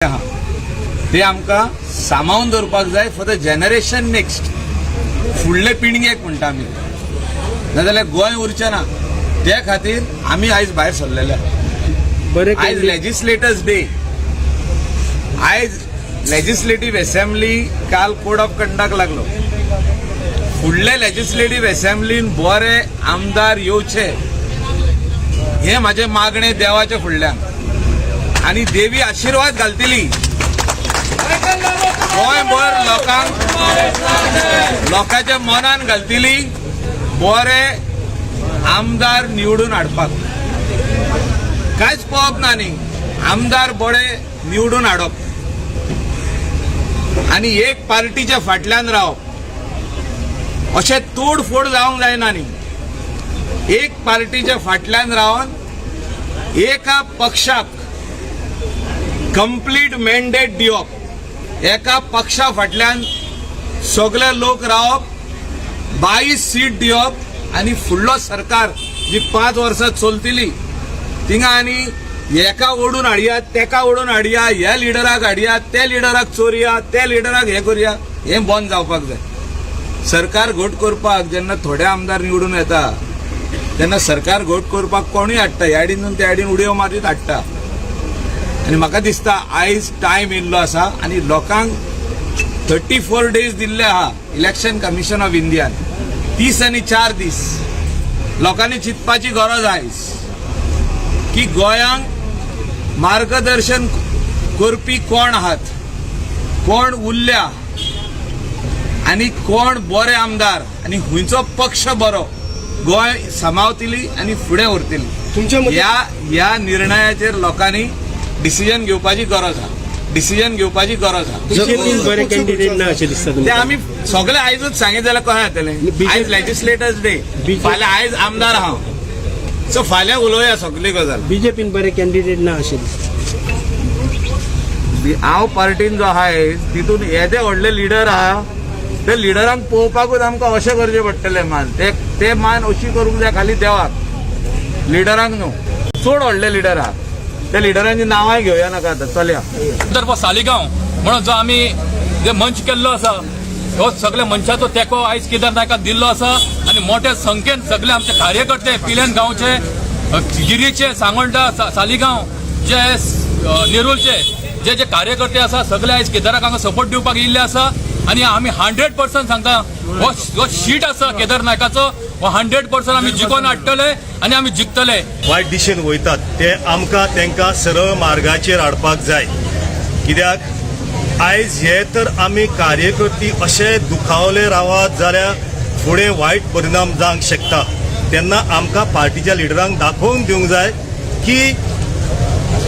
आहा ते आमकां सांबाळून दवरपाक जाय फॉर the generation next. फुडले पिळगेक म्हणटा आमी, नाजाल्यार गोंय उरचें ना. त्या खातीर आमी आयज भायर सरलेले आहा. बरे आयज लेजिस्लेटर्स डे, आयज लेजिस्लेटीव असेंब्ली, काल कोड ऑफ कंडक्ट लागलो. फुडले लेजिस्लेटीव असेंब्लीन बरे आमदार येवचे हे म्हाजें मागणें देवाच्या फुडल्यान आनी देवी आशिर्वाद घालतली. गोंयभर लोकांक, लोकांच्या मनान घालतली बरे आमदार निवडून हाडपाक. कांयच पळोवप ना न्ही, आमदार बरे निवडून हाडप आनी एक पार्टीच्या फाटल्यान रावप, अशें तोडफोड जावंक जायना न्ही. एक पार्टीच्या फाटल्यान रावन एका पक्षाक कंप्लीट मॅन्डेट दिवप, एका पक्षा फाटल्यान सगळे लोक रावप, 22 सीट दिवप आनी फुडलो सरकार जी 5 वर्सां चलतली थिंगा आनी एका ओडून हाडया, तेका ओडून हाडया, ह्या लिडराक हाडया, त्या लिडराक चोरया, त्या लिडराक हें करुया, हें बंद जावपाक जाय. सरकार घट करपाक जेन्ना थोडे आमदार निवडून येता तेन्ना सरकार घट करपाक कोणूय हाडटा, ह्या आडीन त्या आडीन उडयो मारीत हाडटा. आनी म्हाका दिसता आयज टायम येयल्लो आसा आनी लोकांक 34 डेज दिल्ले आहा इलेक्शन कमिशन ऑफ इंडियान. 30 आनी 4 दीस लोकांनी चिंतपाची गरज आयज की गोंयांक मार्गदर्शन करपी कोण आहात, कोण उरल्या आनी कोण बरे आमदार आनी खंयचो पक्ष बरो गोंय सांबाळतली आनी फुडें व्हरतली. तुमच्या मते ह्या ह्या निर्णयाचेर लोकांनी डिसिजन घेवपाची गरज आहा, डिसिजन घेवपाची गरज आहा. बीजेपीन बरे कॅन्डिडेट ना अशें दिसता ते तुमकां? आमी सगळे आयजूच सांगित जाल्यार कशें जातलें? आयज लेजिस्लेटर्स डे, फाल्यां आयज आमदार हांव, सो फाल्यां उलोवया सगली गजाल. बीजेपीन बरे कॅन्डिडेट ना अशें दिसता? हांव पार्टीन जो आहा तितून येदे व्हडले लिडर आहा, ते लिडरांक पळोवपाकूच आमकां अशें करचें पडटलें. मान ते ते मान अशी करूंक जाय खाली देवाक, लिडरांक न्हू. चड व्हडले लिडर आहा, त्या लिडरांची नांवांय घेवया नाका आतां, चलया. तर सालिगांव म्हणून जो आमी जे मंच केल्लो आसा, हो सगळे मनशाचो तेंको आयज केदार नायकाक दिल्लो आसा आनी मोठ्या संख्येन सगळे आमचे कार्यकर्ते पिलेन गांवचे, गिरीचे, सांगोल्डा, सालिगांव जे, नेरूलचे जे जे कार्यकर्ते आसा, सगळे आयज केदाराक हांगा सपोर्ट दिवपाक येयल्ले आसा. आनी आमी 100% सांगता, हो हो शीट आसा केदार नायकाचो, हो 100% आमी जिखोवन हाडटले आनी आमी जिखतले. वायट दिशेन वयतात ते आमकां तांकां सरळ मार्गाचेर हाडपाक जाय. कित्याक आयज हे तर आमी कार्यकर्ते अशे दुखावले रावत जाल्यार फुडें वायट परिणाम जावंक शकता. तेन्ना आमकां पार्टीच्या लिडरांक दाखोवन दिवंक जाय की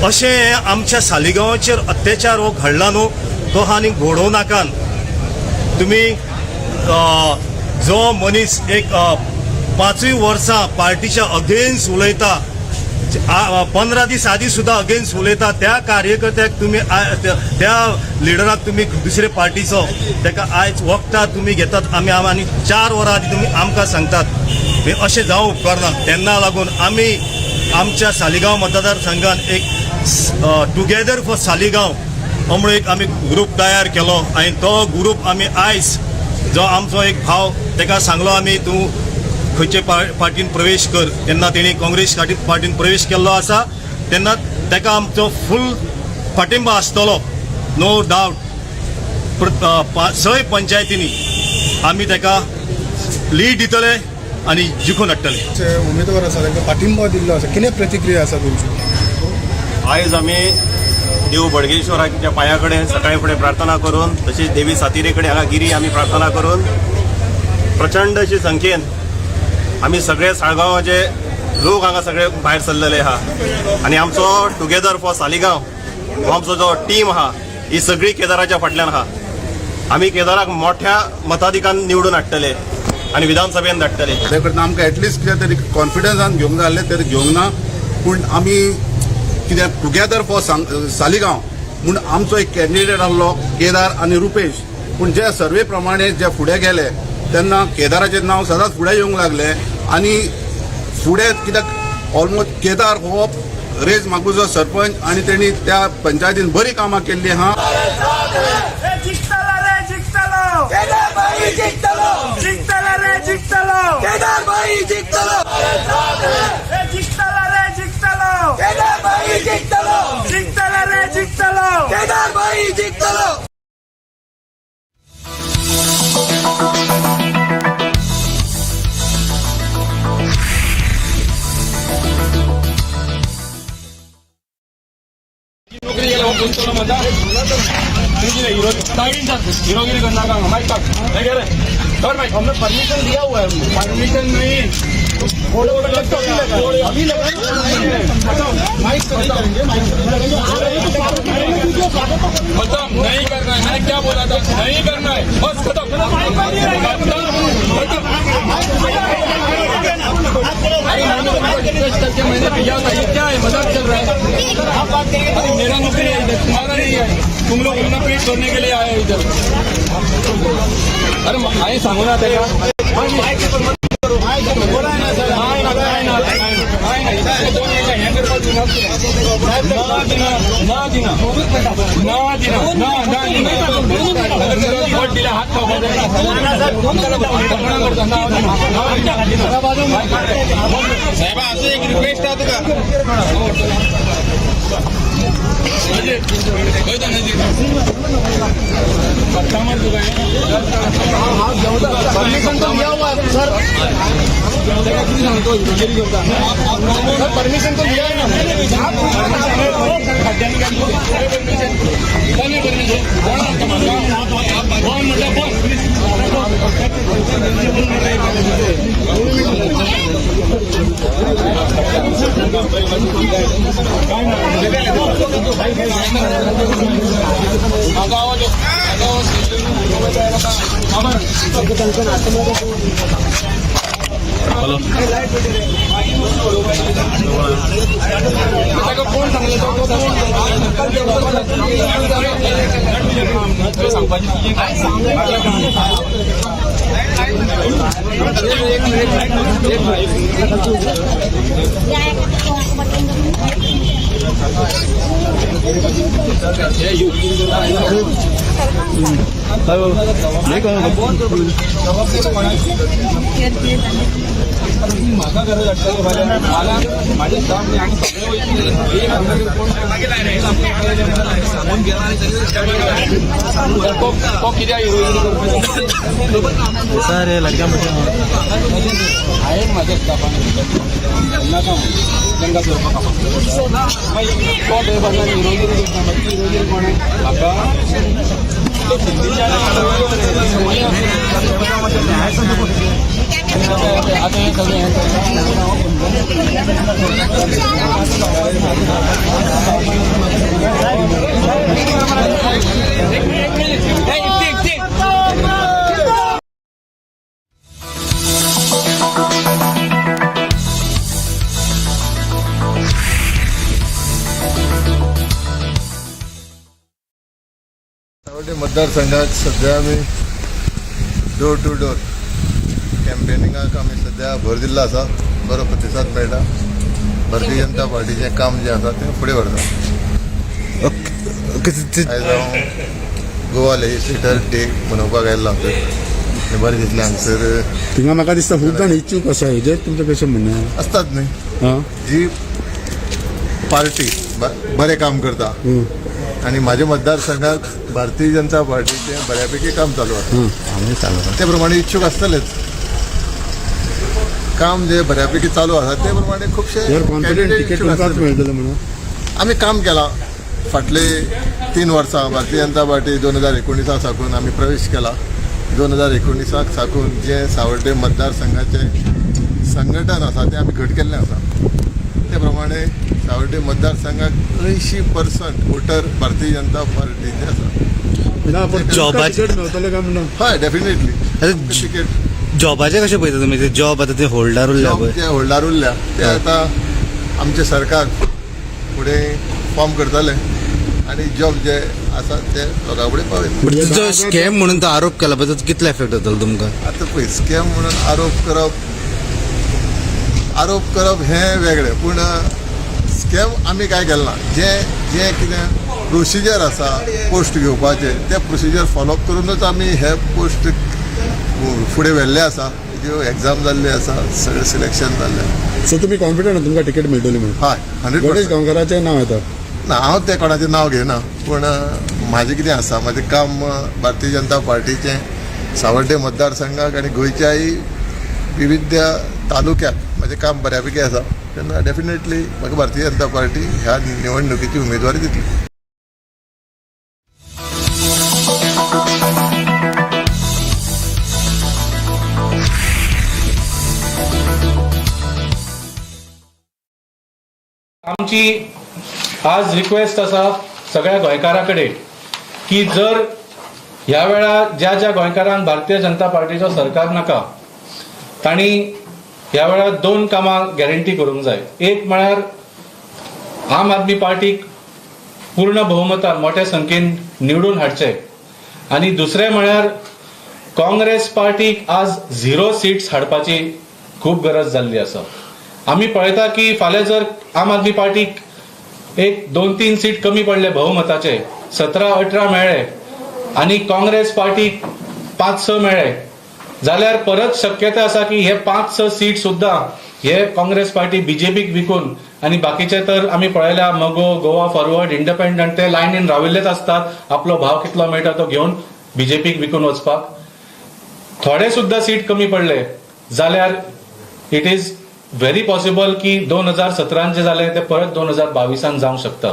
अशें हें आमच्या सालिगांवाचेर अत्याचार हो घडला न्हू, तो आनी घडोवं नाकान. तुमी जो मनीस एक 5ूय वर्सां पार्टीच्या अगेन्स्ट उलयता, 15 दीस आदी सुद्दां अगेन्स्ट उलयता, त्या कार्यकर्त्याक तुमी त्या लिडराक तुमी दुसरे पार्टीचो ताका आयज वखदां तुमी घेतात. आमी आनी 4 वरां आदी तुमी आमकां सांगतात, हे अशें जावं उपकारना. तेन्ना लागून आमी आमच्या सालिगांव मतदारसंघान एक टुगेदर फॉर सालिगांव म्हणून एक आमी ग्रूप तयार केलो आनी तो ग्रूप आमी आयज जो आमचो एक भाव ताका सांगलो आमी, तूं खंयचे पार्टीन प्रवेश कर, तेन्ना तेणी काँग्रेस पार्टीन प्रवेश केल्लो आसा. तेन्ना ताका आमचो फूल पाठिंबा आसतलो, नो डावट. सय पंचायतींनी आमी ताका लीड दितले आनी जिखून हाडटले. जे उमेदवार आसा तांकां पाठिंबो दिल्लो आसा, कितें प्रतिक्रिया आसा तुमची? आयज आमी देव बडगेश्वराच्या पांया कडेन सकाळी फुडें प्रार्थना करून, तशीच देवी सातिरे कडेन हांगा गिरी आमी प्रार्थना करून, प्रचंड अशी संख्येन आमी सगळे साळगांवाचे लोक हांगा सगळे भायर सरलेले आहा. आनी आमचो टुगेदर फॉर सालिगांव हो आमचो जो टीम आहा, ही सगळी केदाराच्या फाटल्यान आहा. आमी केदाराक मोठ्या मताधिकान निवडून हाडटले आनी विधानसभेन धाडटले. ते करता आमकां एटलिस्ट कितें तरी कॉन्फिडन्सान घेवंक जाय आसलें, तरी घेवंक ना. पूण आमी कितें टुगेदर फॉर सालिगांव म्हूण आमचो एक कॅन्डिडेट आसलो केदार आनी रुपेश. पूण जे सर्वे प्रमाणे जे फुडें गेले तेन्ना केदाराचें नांव सदांच फुडें येवंक लागलें. आनी फुडें कित्याक ऑलमोस्ट केदार हो रेज मागुजो सरपंच आनी तेणी त्या पंचायतीन बरी कामां केल्ली आहा. जिखतलो रे जिखतलो, केदारभाई जिखतलो, जिखतलो रे जिखतलो, केदारभाई जिखतलो, जिखतलो रे जिखतलो, केदारभाई जिखतलो, जिखतलो रे जिखतलो, केदारभाई जिखतलो. हिरोगिरी करना माइक हमने परमिशन दिया हुआ है, परमिशन नहीं. खत्म नहीं करना है. मैंने क्या बोला था? नहीं करना है, बस खत्म, खत्म. अरे मैंने तुमको रिक्वेस्ट करके मैंने दिया था. ये क्या है? मजाक चल रहा है. अरे मेरा नौकरी है इधर, तुम्हारा नहीं है. तुम लोग अपना पेट भरने के लिए आए हो इधर. अरे हांवें सांगू ना तेका. काय ना, काय ना, काय ना, हें करपाक दिना, ना दिना, ना दिना, ना दिना, ना ना दिना. वोट दिल्या हात खावपाक जाय. करता ना साहेबा, अजून एक रिक्वेस्ट आहा तुका. परमिशन तो लिया हुआ है सर. सर, परमिशन तो लिया है ना. कोण म्हटलं कोण? माझा आवाज, माझा आवाज. ताका कोण सांगलें? तो कोण सांगपाचें? म्हाका गरज आसता मला माझे स्टाफ आनी सगळे वयतले. एक कोण सांगून गेला. तो कित्याक हिरोगिरी करपाचें? सर, हे लग्न हांवें म्हाज्या स्टाफान नाका तांकां चोवपाक मागीर तो थंय बसला आनी हिरोगिरी करता. मागीर ती हिरोगिरी कोण म्हाका आतां हें सगळें हें. सावड्डे मतदारसंघात सध्या आमी डोर टू डोर कॅम्पेनिंगाक आमी सध्या भर दिल्लो आसा. बरो प्रतिसाद मेळटा. भारतीय जनता पार्टीचें काम जें आसा तें फुडें व्हरता. आयज हांव गोवा लेजिस्लेटर डे मनोवपाक आयल्लो हांगसर आनी बरें दिसलें हांगसर. थिंगा म्हाका दिसता खूब जाण इच्छूक आसा, हेजेर तुमचें कशें म्हणणें? आसतात न्ही. आं. जी पार्टी बरें काम करता आनी म्हाज्या मतदारसंघात भारतीय जनता पार्टीचें बऱ्यापैकी काम चालू आसा, ते प्रमाणे इच्छूक आसतलेच. काम जे बऱ्यापैकी चालू आसा ते प्रमाणे खुबशे your confident candidate ticket इच्छूक तुमकांच आसतले. मेळटलें म्हणून? आमी काम केलां फाटले 3 वर्सां. भारतीय जनता पार्टी 2019 साकून आमी प्रवेश केला. 2019 साकून जे सावड्डे मतदारसंघाचें संघटन आसा तें आमी घट केल्लें आसा. ते प्रमाणे सावड्डे मतदारसंघाक 80% वोटर भारतीय जनता पार्टीचे आसा. ना, पण जॉबाचें- तिकेट मेळटलें काय म्हणून? हय, डेफिनेटली तिकेट. जॉबाचें कशें पळयता तुमी? ते जॉब आतां ते होल्डार उरल्या जॉब पळय. जे होल्डार उरल्या ते आतां आमचें सरकार फुडें फॉर्म करतलें आनी जॉब जे आसा ते लोकां फुडें पावयतले. बट जो स्कॅम म्हणून तो आरोप केला पळय, तो कितलो एफेक्ट जातलो तुमकां? आतां पळय, स्कॅम म्हणून आरोप करप, आरोप करप हें वेगळें, पूण स्कॅम आमी कांय केलें ना. जें जें कितें प्रोसिजर आसा पोस्ट घेवपाचें तें प्रोसिजर फॉलोअप करुनूच आमी हे पोस्ट फुडें व्हेल्ले आसा. ज्यो एग्जाम जाल्ले आसा, सगळें सिलेक्शन जाल्लें. सो तुमी कॉन्फिडंट तुमकां तिकेट मेळटली म्हणून? हय, हंड्रेड गणेश पर्संट. गांवकाराचें नांव येता. ना, हांव तें कोणाचें नांव घेयना, पूण म्हाजें कितें आसा, म्हाजें काम भारतीय जनता पार्टीचें सावर्डे मतदारसंघाक आनी गोंयच्याय विविध तालुक्याक म्हाजें काम बऱ्या पैकी आसा. तेन्ना डेफिनेटली म्हाका भारतीय जनता पार्टी ह्या निवडणुकीची उमेदवारी दितली. आमची आज रिक्वेस्ट आसा सगळ्या गोंयकारां कडेन की जर ह्या वेळार ज्या ज्या गोंयकारांक भारतीय जनता पार्टीचो सरकार नाका, तांणी ह्या वेळार दोन कामां गॅरंटी करूंक जाय. एक म्हळ्यार आम आदमी पार्टीक पूर्ण बहुमतान मोठ्या संख्येन निवडून हाडचे आनी दुसरें म्हळ्यार काँग्रेस पार्टीक आज झिरो सिट्स हाडपाची खूब गरज जाल्ली आसा. आमी पळयता की फाल्यां जर आम आदमी पार्टीक एक दोन तीन सीट कमी पडले, बहुमताचे 17-18 मेळ्ळे आनी काँग्रेस पार्टीक पांच स मेळ्ळे जाल्यार परत शक्यता आसा की हे पांच स सीट सुद्दां हे काँग्रेस पार्टी बीजेपीक विकून आनी बाकीचे तर आमी पळयल्या मगो, गोवा फॉरवर्ड, इंडिपेंडंट ते लायनीन राविल्लेच आसतात आपलो भाव कितलो मेळटा तो घेवन बीजेपीक विकून वचपाक. थोडे सुद्दां सीट कमी पडले जाल्यार it is very possible की 2017न जे जालें ते परत 2022न जावंक शकता.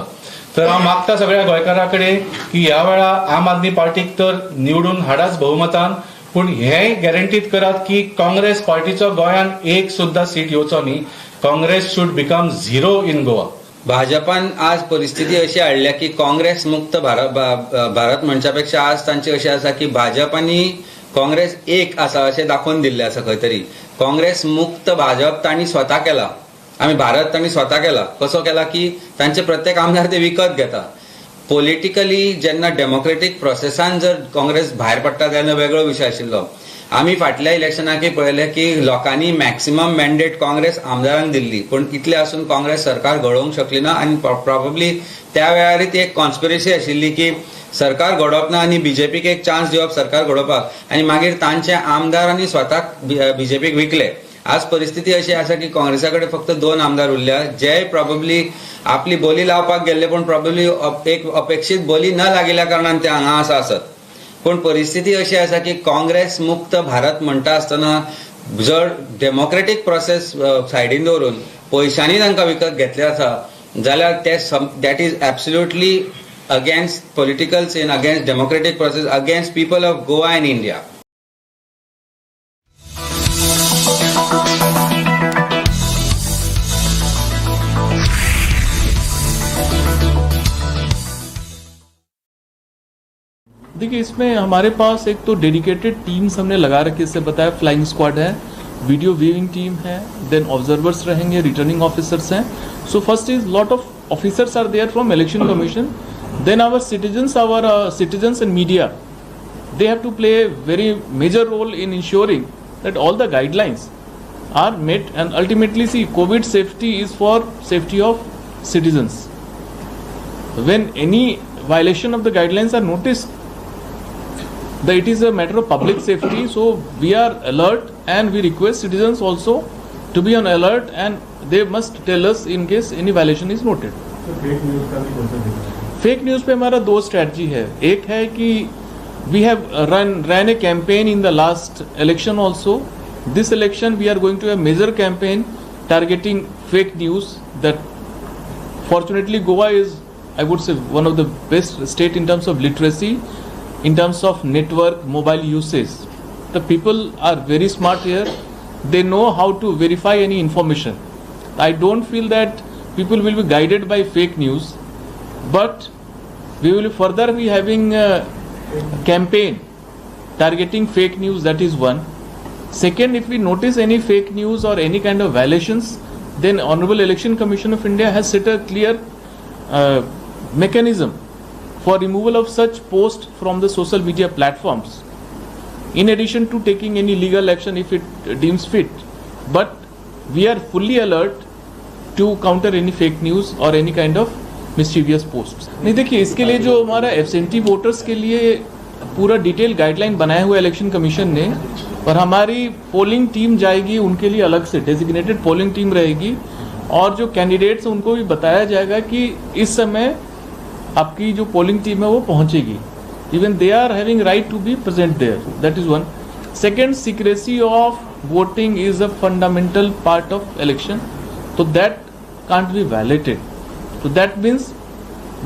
तर हांव मागता सगळ्या गोंयकारां कडेन की ह्या वेळा आम आदमी पार्टीक तर निवडून हाडाच बहुमतान, पूण हेंय गॅरंटीत करात की काँग्रेस पार्टीचो गोंयान एक सुद्दां सीट येवचो न्ही. Congress should become zero in Goa. भाजपान आज परिस्थिती अशी हाडल्या की काँग्रेस मुक्त भारत भारत म्हणच्या पेक्षा आज तांची अशें आसा की भाजप आनी काँग्रेस एक आसा अशें दाखोवन दिल्लें आसा खंय तरी. काँग्रेस मुक्त भाजप तांणी स्वता केला आमी भारत तांणी स्वता केला. कसो केला की तांचे प्रत्येक आमदार ते विकत घेता. पॉलिटिकली जेन्ना डेमोक्रेटीक प्रोसेसान जर काँग्रेस भायर पडटा तेन्ना वेगळो विशय आशिल्लो. आमी फाटल्या इलेक्शनाकय पळयलें की लोकांनी मॅक्सिमम मॅन्डेट काँग्रेस आमदारांक दिल्ली, पूण इतलें आसून काँग्रेस सरकार घडोवंक शकली ना. आनी प्रॉबब्ली त्या वेळारय ती एक कॉन्स्पिरसी आशिल्ली की सरकार घडोवप ना आनी बीजेपीक एक चान्स दिवप सरकार घडोवपाक, आनी मागीर तांचे आमदारांनी स्वताक बीजेपीक विकले. आज परिस्थिती अशी आसा की काँग्रेसा कडेन फक्त दोन आमदार उरल्या, जे प्रॉबब्ली आपली बोली लावपाक गेल्ले, पूण प्रॉबब्ली एक अपेक्षीत बोली न लागिल्ल्या कारणान ते हांगा आसा आसत. पूण परिस्थिती अशी आसा की काँग्रेस मुक्त भारत म्हणटा आसतना जर डेमोक्रेटीक प्रोसेस सायडीन दवरून पयशांनी तांकां विकत घेतले आसा जाल्यार ते that is absolutely against political scene, against democratic process, against people of Goa and India. देखिए, इसमें हमारे पास एक तो डेडिकेटेड टीम्स हमने लगा रखी है, इससे बताया फ्लाइंग स्क्वाड है, वीडियो व्यूइंग टीम है, then observers रहेंगे, रिटर्निंग ऑफिसर्स हैं. So first is lot of officers are there from Election Commission. Then our citizens and media, they have to play a very major role in ensuring that all the guidelines are met. And ultimately, see, COVID safety is for safety of citizens. When any violation of the guidelines are noticed, it is a matter of public safety. So we are alert and we request citizens also to be on alert and they must tell us in case any violation is noted. Fake news pay हमारा दो strategy है. एक है कि we have run ran a campaign in the last election also. This election we are going to a major campaign targeting fake news. That fortunately Goa is, I would say, one of the best state in terms of literacy, in terms of network, mobile usage. The people are very smart here. They know how to verify any information. I don't feel that people will be guided by fake news, but we will further be having a campaign targeting fake news. That is one. Second, if we notice any fake news or any kind of violations, then Honorable Election Commission of India has set a clear mechanism for removal of such posts from the social media platforms, in addition to taking any legal action if it deems fit. But we are fully alert. to counter any fake news Aur any kind of mischievous post. नहीं, देखिए, इसके लिए जो हमारा absentee voters K लिए पूरा detail guideline बनाया हुआ इलेक्शन कमीशन ने, और हमारी पोलिंग टीम जाएगी उनके लिए अलग से डेजिग्नेटेड पोलिंग टीम रहेगी, और जो कैंडिडेट्स हैं उनको भी बताया जाएगा कि इस समय आपकी जो पोलिंग टीम है वो पहुंचेगी। Even they are having right to be present there. That is one. Second, secrecy of voting is a fundamental part of election, तो that can't be violated. तो that means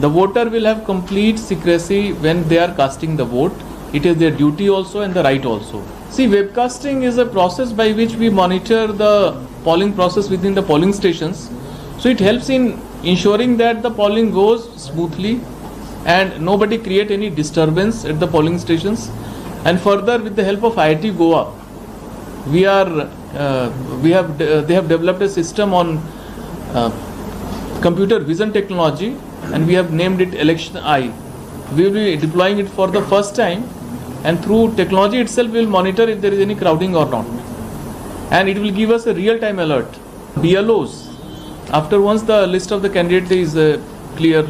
the voter will have complete secrecy when they are casting the vote. It is their duty also and the right also. See, webcasting is a process by which we monitor the polling process within the polling stations. So it helps in ensuring that the polling goes smoothly and nobody create any disturbance at the polling stations. And further, with the help of IIT Goa, we are we have they have developed a system on computer vision technology, and we have named it Election Eye. We will be deploying it for the first time, and through technology itself we will monitor if there is any crowding or not, and it will give us a real time alert. BLOs, after once the list of the candidate is clear,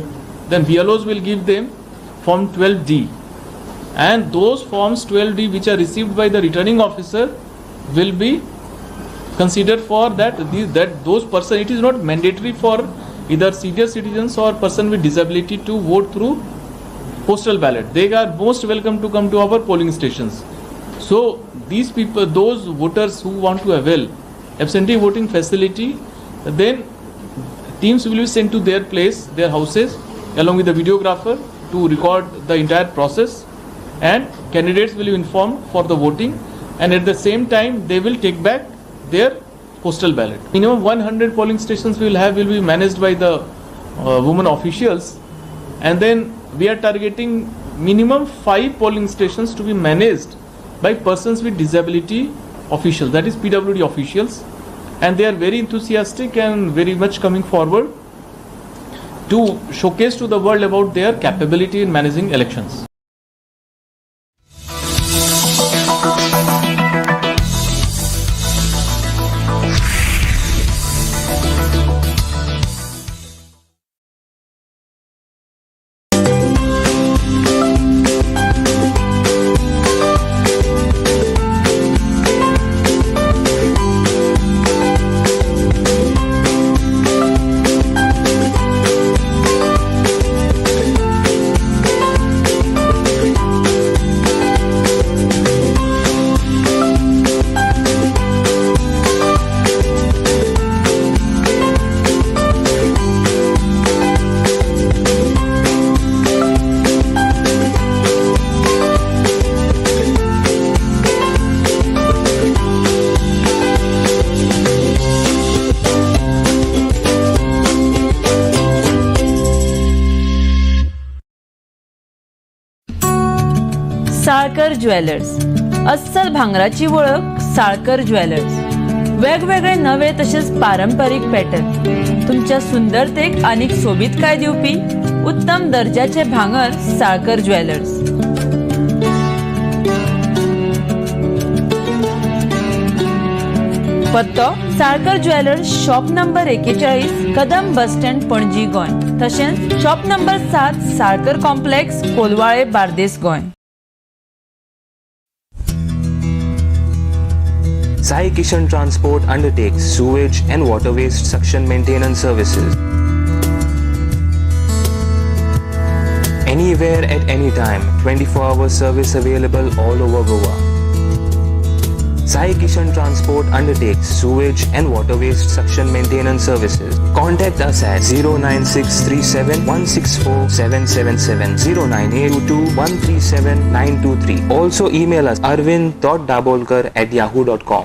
then BLOs will give them form 12D, and those forms 12D which are received by the returning officer will be considered for that that those person. It is not mandatory for either senior citizens or person with disability to vote through postal ballot. They are most welcome to come to our polling stations. So these people, those voters who want to avail absentee voting facility, then teams will be sent to their place, their houses, along with the videographer to record the entire process, and candidates will be informed for the voting, and at the same time they will take back their postal ballot. Minimum 100 polling stations we will have will be managed by the women officials, and then we are targeting minimum 5 polling stations to be managed by persons with disability officials, that is PWD officials, and they are very enthusiastic and very much coming forward to showcase to the world about their capability in managing elections. Salkar Jewellers, अस्सल भांगराची वळख Salkar jewellers. वेगवेगळे नवे तशेंच पारंपरीक pattern, तुमच्या सुंदरतेक आनीक सोबीतकाय दिवपी उत्तम दर्जाचे भांगर साळकर ज्वेलर्स. पत्तो Salkar jewellers, shop number 41, Kadam bus stand, Panaji, Goa. तशेंच shop number 7, Salkar complex, Colvale, Bardez, Goa. Sai Kishan Transport undertakes sewage and water waste suction maintenance services. Anywhere at any time, 24-hour service available all over Goa. Sai Kishan Transport undertakes sewage and water waste suction maintenance services. Contact us at 09637 164 777, 09822 137 923. Also email us arvind.dabolkar@yahoo.com.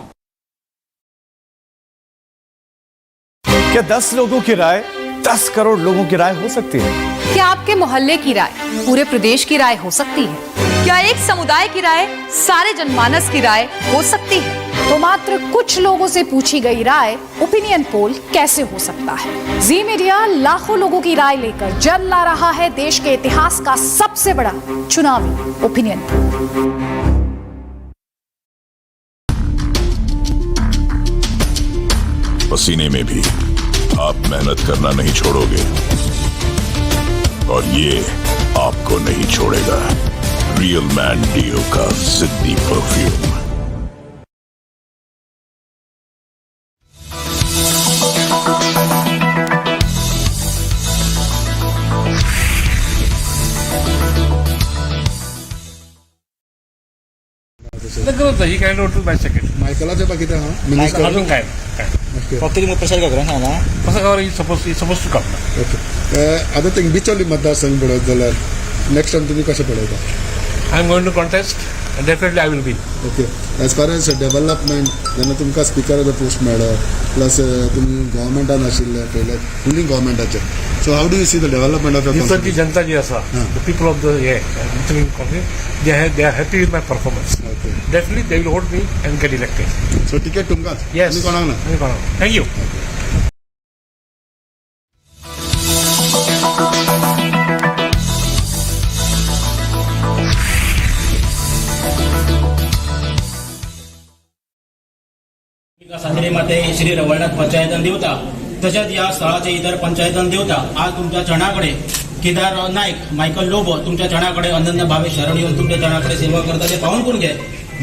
क्या 10 लोगों की राय 10 करोड़ लोगों की राय हो सकती है? क्या आपके मोहल्ले की राय पूरे प्रदेश की राय हो सकती है? क्या एक समुदाय की राय सारे जनमानस की राय हो सकती है? तो मात्र कुछ लोगों से पूछी गई राय ओपिनियन पोल कैसे हो सकता है? जी मीडिया लाखों लोगों की राय लेकर जन ला रहा है देश के इतिहास का सबसे बड़ा चुनावी ओपिनियन पोल। पसीने में भी आप मेहनत करना नहीं छोड़ोगे और ये आपको नहीं छोड़ेगा। रियल मैन डियो का जिद्दी परफ्यूम। ही काय नोट बाय सेकंड. मायकलाचे बा कितें आहा मिनिस्टर? अजून काय? ओके. फक्त तुमकां प्रसाद गावकरान सांगला. प्रसाद Gavkar is suppose to come. Okay, आतां तेंक बिचोली मतदारसंघ पळयत जाल्यार नेक्स्ट टायम तुमी कशें पळयता? I am going to contest and definitely I will win. Okay, as far as development, जेन्ना तुमकां स्पिकराचो पोस्ट मेळ्ळो, प्लस तुमी गव्हर्मेंटान आशिल्ले पयले रुलींग गव्हर्मेंटाचे, so how do you see the development of थंयसरची जनता जी आसा, the people of the हे they are happy with my performance. Definitely they will vote me and get elected. So ticket तुमकांच? Yes. आनी कोणाक ना? आनी कोणाक. Thank you. Satire माते श्री रवळनाथ पंचायतन देवता तशेंच ह्या स्थळाचे इतर पंचायतन देवता आज तुमच्या चरणाकडे केदार नायक मायकल लोबो तुमच्या चरणाकडे अनन्य भावे शरण येऊन तुमच्या चरणाकडे सेवा करता ते पाहून करून घे.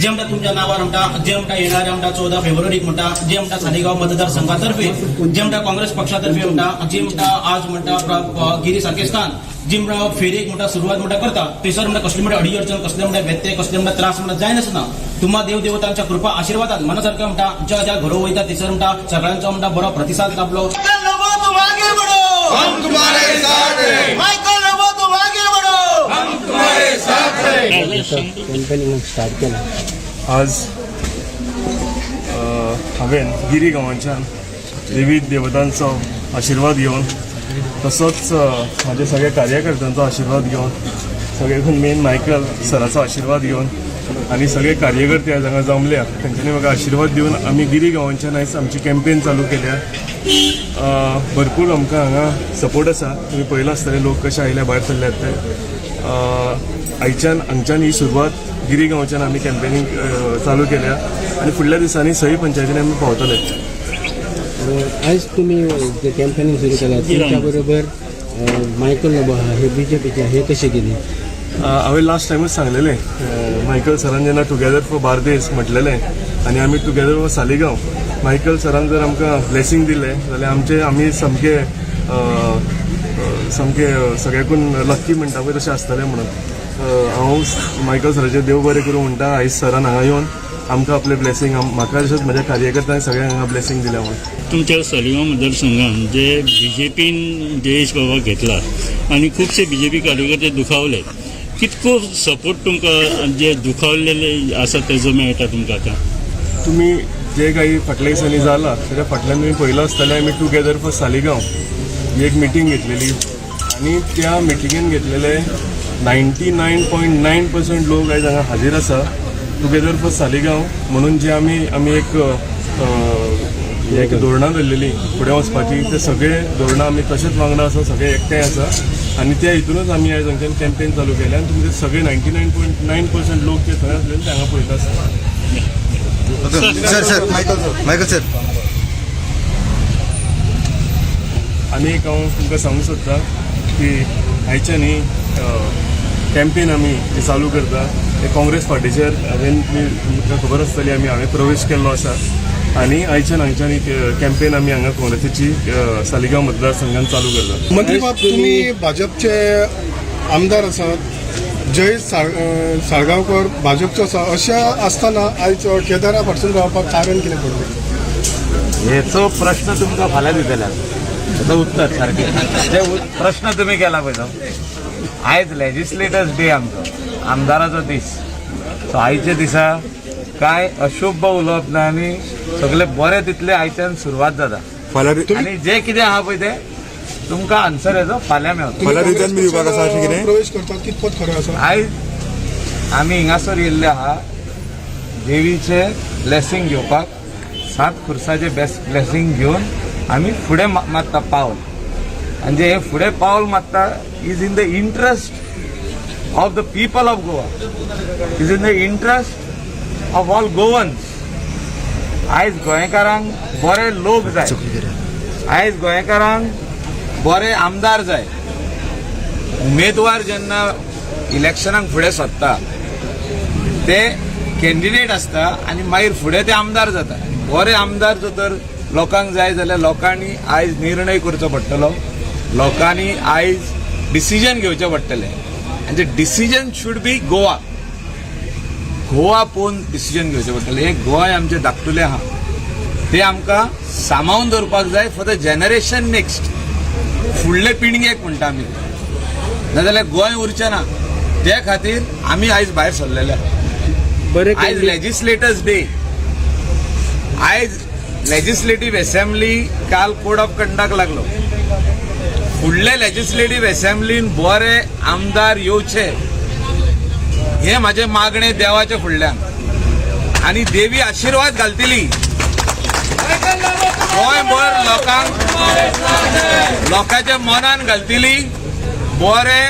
जे म्हणटा तुमच्या नावार म्हणटा, जे म्हणटा येणाऱ्या म्हणटा 14 फेब्रुवारीक म्हणटा, जे म्हणटा सालिगांव मतदारसंघातर्फे, जे म्हणटा काँग्रेस पक्षातर्फे म्हणटा, जे म्हणटा आज म्हणटा गिरी सारखे स्थान जी म्हणटा फेरेक म्हणटा सुरवात म्हणटा करता, थंयसर म्हणटा कसली म्हणटा अडी अडचण, कसले म्हणटा व्यत्यय, कसले म्हणटा त्रास म्हणटा जायनासतना तुम्हा देव देवतांच्या कृपा आशीर्वादान मनासारखं म्हणटा ज्या ज्या घरो वयता थंयसर म्हणटा सगळ्यांचो म्हणटा बरो प्रतिसाद लाभलो. हम तुम्हारे साथ हैं. माइकल लोबो तुम आगे बढ़ो, हम तुम्हारे साथ हैं. कॅम्पेनिंग स्टार्ट केला. आज हांवें गिरी गांवांच्यान देवी देवतांचो आशिर्वाद घेवन, तसोच म्हाज्या सगळ्या कार्यकर्त्यांचो आशिर्वाद घेवन, सगळ्याकून मेन मायकल सराचो आशिर्वाद घेवन आनी सगळे कार्यकर्ते आयज हांगा जमल्या तेंच्यांनी म्हाका आशिर्वाद दिवन आमी गिरी गांवांच्यान आयज आमची कॅम्पेन चालू केल्या. भरपूर आमकां हांगा सपोर्ट आसा. तुमी पळयलां आसतलें लोक कशे आयल्या भायर सरल्यात ते. आयच्यान हांगच्यान ही सुरवात गिरी गांवच्यान आमी कॅम्पेनींग चालू केल्या आनी फुडल्या दिसांनी सई पंचायतीन आमी पावतले. आयज तुमी जे कॅम्पेनिंग सुरू केला तुमच्या बरोबर मायकल लोबो आहा, हे बीजेपीचे, हे कशें कितें? हांवें लास्ट टायमूच सांगलेलें, मायकल सरान जेन्ना टुगेदर फॉर बार्देस म्हटलेलें आनी आमी टुगेदर फॉर सालिगांव, मायकल सरान जर आमकां ब्लेसींग दिलें जाल्यार आमचे आमी सामके सामके सगळ्याकून लक्की म्हणटा पळय तशें आसतलें म्हणून हांव मायकल सराचें देव बरें करूं म्हणटा. आयज सरान हांगा येवन आमकां आपलें ब्लेसींग, म्हाका तशेंच म्हज्या कार्यकर्त्यांक सगळ्यांक हांगा ब्लेसींग दिलें म्हणून. तुमच्या सालिगांव मतदारसंघान जे बीजेपीन जयेश बाबा घेतला आनी खुबशे बीजेपी कार्यकर्ते दुखावले, कितको सपोर्ट तुमकां जे दुखावलेले आसा तेजो मेळटा तुमकां आतां? तुमी जे काही फाटल्या दिसांनी जाला तेज्या फाटल्यान तुमी पळयलां आसतलें, आमी टुगेदर फॉर सालिगांव ही एक मिटींग घेतलेली आनी त्या मिटिंगेन घेतलेले 99.9% लोक आयज हांगा हाजीर आसा. टुगेदर फॉर सालिगांव म्हणून जे आमी आमी एक एक धोरणां धरलेली फुडें वचपाची, ते सगळे धोरणां आमी तशेंच वांगडा आसा, सगळे एकठांय आसा आनी त्या हितूनच आमी आयज हांगच्यान कॅम्पेन चालू केलें आनी तुमचे सगळे 99.9% लोक जे थंय आसलेले ते हांगा पळयता आसता. Sir sir Michael sir. आनी एक हांव तुमकां सांगूंक सोदतां की आयच्यान ही कॅम्पेन आमी जी चालू करता ते काँग्रेस पार्टीचेर हांवें तुमकां खबर आसतली आमी हांवें प्रवेश केल्लो आसा आनी आयच्यान हांगच्यान ही कॅम्पेन आमी हांगा काँग्रेसीची सालिगांव मतदारसंघान चालू करता. मंत्री बाब, तुमी भाजपचे आमदार आसात, जयेश साळगांवकर भाजपचो आसा, अशें आसतना आयज केदारा फाटसून रावपाक कारण कितें पडलें? हेचो प्रश्न तुमकां फाल्यां दितले हेचो उत्तर सारकें. जे प्रश्न तुमी केला पळय तो आयज लेजिस्लेटर्स डे, आमचो आमदाराचो दीस. सो आयच्या दिसा कांय अशुभ उलोवप ना आनी सगळे बरे तितले आयच्यान सुरवात जाता आनी जे कितें आहा पळय तें तुमकां आन्सर हेजो फाल्यां मेळटलो. प्रवेश करतात कितपत खरें आसा? आयज आमी हिंगासर येयल्ले आहा देवीचे ब्लेसींग घेवपाक, सात खुर्साचे ब्लेसींग घेवन आमी फुडें मारता पावल आनी जे हे फुडें पावल मारता is in the interest of the people of Goa, is in the interest of all Goans. आयज गोंयकारांक बरे लोक जाय, आयज गोंयकारांक बरे आमदार जाय. उमेदवार जेन्ना इलेक्शनाक फुडें सरता ते कॅन्डिडेट आसता आनी मागीर फुडें ते आमदार जाता. बरे आमदार जर तर लोकांक जाय जाल्यार लोकांनी आयज निर्णय करचो पडटलो, लोकांनी आयज डिसिजन घेवचें पडटलें आनी ते decision should be Goa. Goa पळोवन डिसिजन घेवचें पडटलें. हें गोंय आमचें धाकटुलें आहा, ते आमकां सांबाळून दवरपाक जाय फॉर the generation next, फुडले पिळगेक म्हणटा आमी, नाजाल्यार गोंय उरचें ना. ते खातीर आमी आयज भायर सरलेले. आयज लेजिस्लेटर्स डे, आयज लेजिस्लेटीव असेंब्ली काल कोड ऑफ कंडक्ट लागलो. फुडले लेजिस्लेटीव असेंब्लीन बरे आमदार येवचे हे म्हाजें मागणें देवाच्या फुडल्यान, आनी देवी आशिर्वाद घालतली. गोंयभर लोकांक लोकांच्या मनान घालतली बरे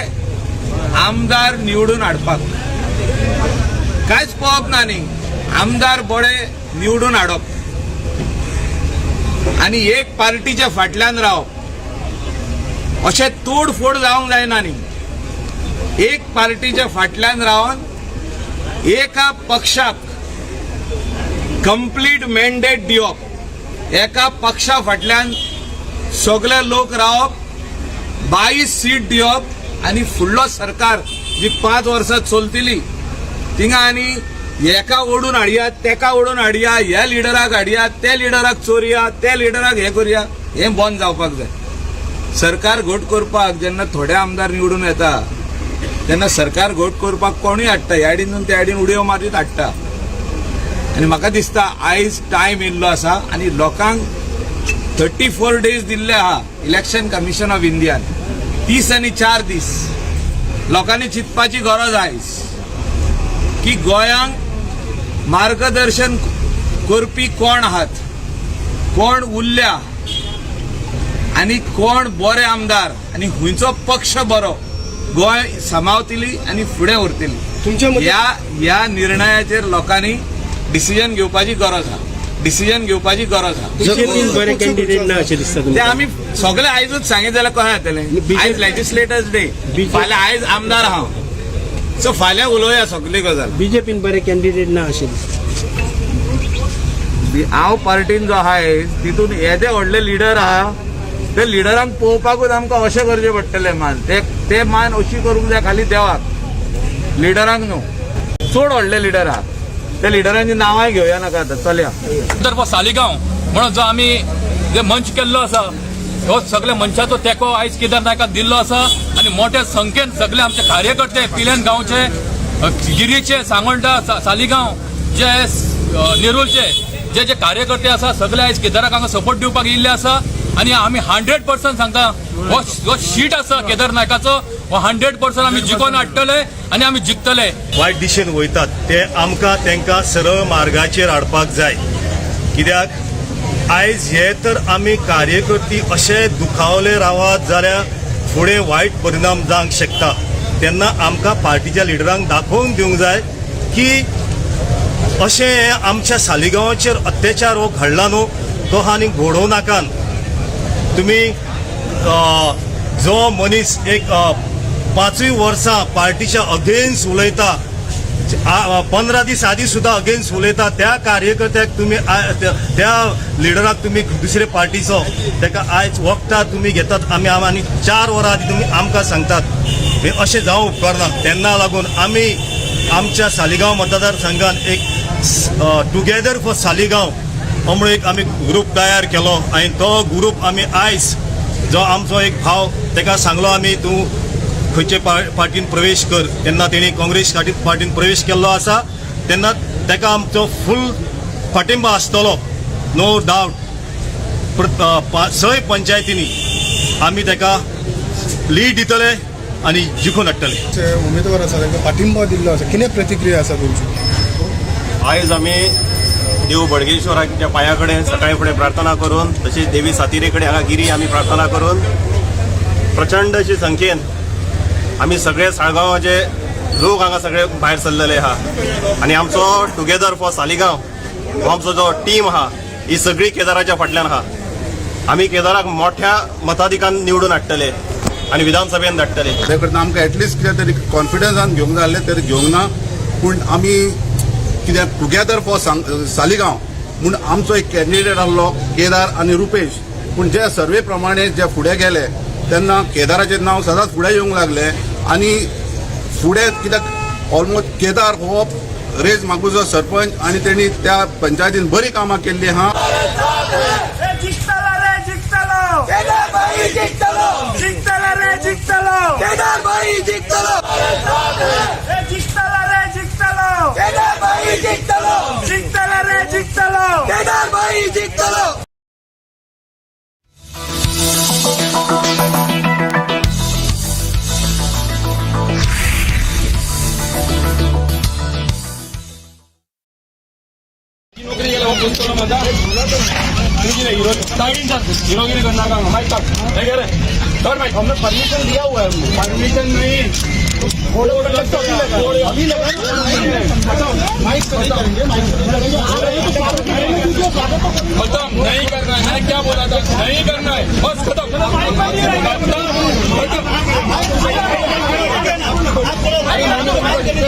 आमदार निवडून हाडपाक. कांयच पळोवप ना न्ही, आमदार बरे निवडून हाडप आनी एक पार्टीच्या फाटल्यान रावप, अशें तोडफोड जावंक जायना न्ही. एक पार्टीच्या फाटल्यान रावन एका पक्षाक कंप्लीट मॅन्डेट दिवप, एका पक्षा फाटल्यान सगळे लोक रावप, 22 सीट दिवप आनी फुडलो सरकार जी 5 वर्सां चलतली थिंगा आनी एका ओडून हाडया, तेका ओडून हाडया, ह्या लिडराक हाडया, त्या लिडराक चोरया, त्या लिडराक हें करया, हें बंद जावपाक जाय. सरकार घट करपाक जेन्ना थोडे आमदार निवडून येता तेन्ना सरकार घट करपाक कोणूय हाडटा, ह्या आडीन त्या आडीन उडयो मारीत हाडटा. आनी म्हाका दिसता आयज टायम येयल्लो आसा आनी लोकांक 34 डेज दिल्ले आहा इलेक्शन कमिशन ऑफ इंडियान, 30 आनी 4 दीस लोकांनी चिंतपाची गरज आयज की गोंयांक मार्गदर्शन करपी कोण आहात, कोण उरल्या आनी कोण बरे आमदार आनी खंयचो पक्ष बरो गोंय सांबाळतली आनी फुडें व्हरतली. ह्या ह्या निर्णयाचेर लोकांनी डिसिजन घेवपाची गरज आहा, डिसिजन घेवपाची गरज आहा. बरे कॅन्डिडेट ना अशें दिसता ते आमी सगळे आयजूच सांगित जाल्यार कशें जातलें? आयज लेजिस्लेटर्स डे, फाल्यां आयज आमदार आहा, सो फाल्यां उलोवया सगली गजाल. बीजेपीन बरे कॅन्डिडेट ना अशें दिसता. हांव पार्टीन जो आहा तितून येदे व्हडले लिडर आहा, ते लिडरांक पळोवपाकूच आमकां अशें करचें पडटलें. मान ते मान अशी करूंक जाय खाली देवाक, लिडरांक न्हू. चड व्हडले लिडर आहा, त्या लिडरांची नांवांय घेवया नाका आतां. चलया. तर सालिगांव म्हणून जो आमी जे मंच केल्लो आसा हो सगळे मनशाचो तेंको आयज केदार नायकाक दिल्लो आसा आनी मोठ्या संख्येन सगळे आमचे कार्यकर्ते पिल्यान गांवचे, गिरीचे, सांगोल्डा, सालिगांव जे, नेरूलचे जे जे कार्यकर्ते आसा सगळे आयज केदाराक हांगा सपोर्ट दिवपाक येयल्ले आसा. आनी आमी 100% सांगता हो शीट आसा केदार नायकाचो, हो 100% आमी जिखोवन हाडटले आनी आमी जिखतले. वायट दिशेन वयतात ते आमकां तांकां सरळ मार्गाचेर हाडपाक जाय. कित्याक आयज हे तर आमी कार्यकर्ते अशे दुखावले रावत जाल्यार फुडें वायट परिणाम जावंक शकता. तेन्ना आमकां पार्टीच्या लिडरांक दाखोवन दिवंक जाय की अशें हे आमच्या सालिगांवाचेर अत्याचार हो घडला न्हू, तो आनी घडोवं नाकान. तुमी जो मनीस एक 5 वर्सां पार्टीच्या अगेन्स्ट उलयता, 15 दीस आदी सुद्दां अगेन्स्ट उलयता, त्या कार्यकर्त्याक तुमी त्या लिडराक तुमी दुसरे पार्टीचो ताका आयज वखदां तुमी घेतात. आमी आनी 4 वरां आदी तुमी आमकां सांगतात, हे अशें जावं उपकारना. तेन्ना लागून आमी आमच्या सालिगांव मतदारसंघान एक टुगेदर फॉर सालिगांव म्हणून एक आमी ग्रूप तयार केलो आनी तो ग्रूप आमी आयज जो आमचो एक भाव ताका सांगलो आमी तूं खंयचे पार्टीन प्रवेश कर, तेन्ना तेणी काँग्रेस पार्टीन प्रवेश केल्लो आसा. तेन्ना ताका आमचो फूल पाठिंबा आसतलो, नो डावट. 6 पंचायतींनी आमी ताका लीड दितले आनी जिखून हाडटले. उमेदवार आसा तांकां पाठिंबा दिल्लो आसा, कितें प्रतिक्रिया आसा तुमची? आयज आमी देव बडगेश्वराच्या पांया कडेन सकाळी फुडें प्रार्थना करून, तशीच देवी सातिरे कडेन हांगा गिरी आमी प्रार्थना करून प्रचंड अशी संख्येन आमी सगळे साळगांवाचे लोक हांगा सगळे भायर सरलेले आहा आनी आमचो टुगेदर फॉर सालिगांव हो आमचो जो टीम आहा ही सगळी केदाराच्या फाटल्यान आहा. आमी केदाराक मोठ्या मताधिकान निवडून हाडटले आनी विधानसभेन धाडटले. ते करता आमकां एटलिस्ट कितें तरी कॉन्फिडन्सान घेवंक जाय आसलें, तरी घेवंक ना. पूण आमी कितें टुगेदर फॉर सालिगांव म्हूण आमचो एक कॅन्डिडेट आसलो केदार आनी रुपेश. पूण जे सर्वे प्रमाणे जे फुडें गेले तेन्ना केदाराचें नांव सदांच फुडें येवंक लागलें आनी फुडें कित्याक ऑलमोस्ट केदार हो रेज मागूचो सरपंच आनी तेणी त्या पंचायतीन बरी कामां केल्ली आहा. हीरोगिरी करना का माइक सर, हमने परमिशन दिया हुआ है, परमिशन नहीं। अभी लगा खत्म नहीं करना है। मैंने क्या बोला था, नहीं करना है, बस खत्म।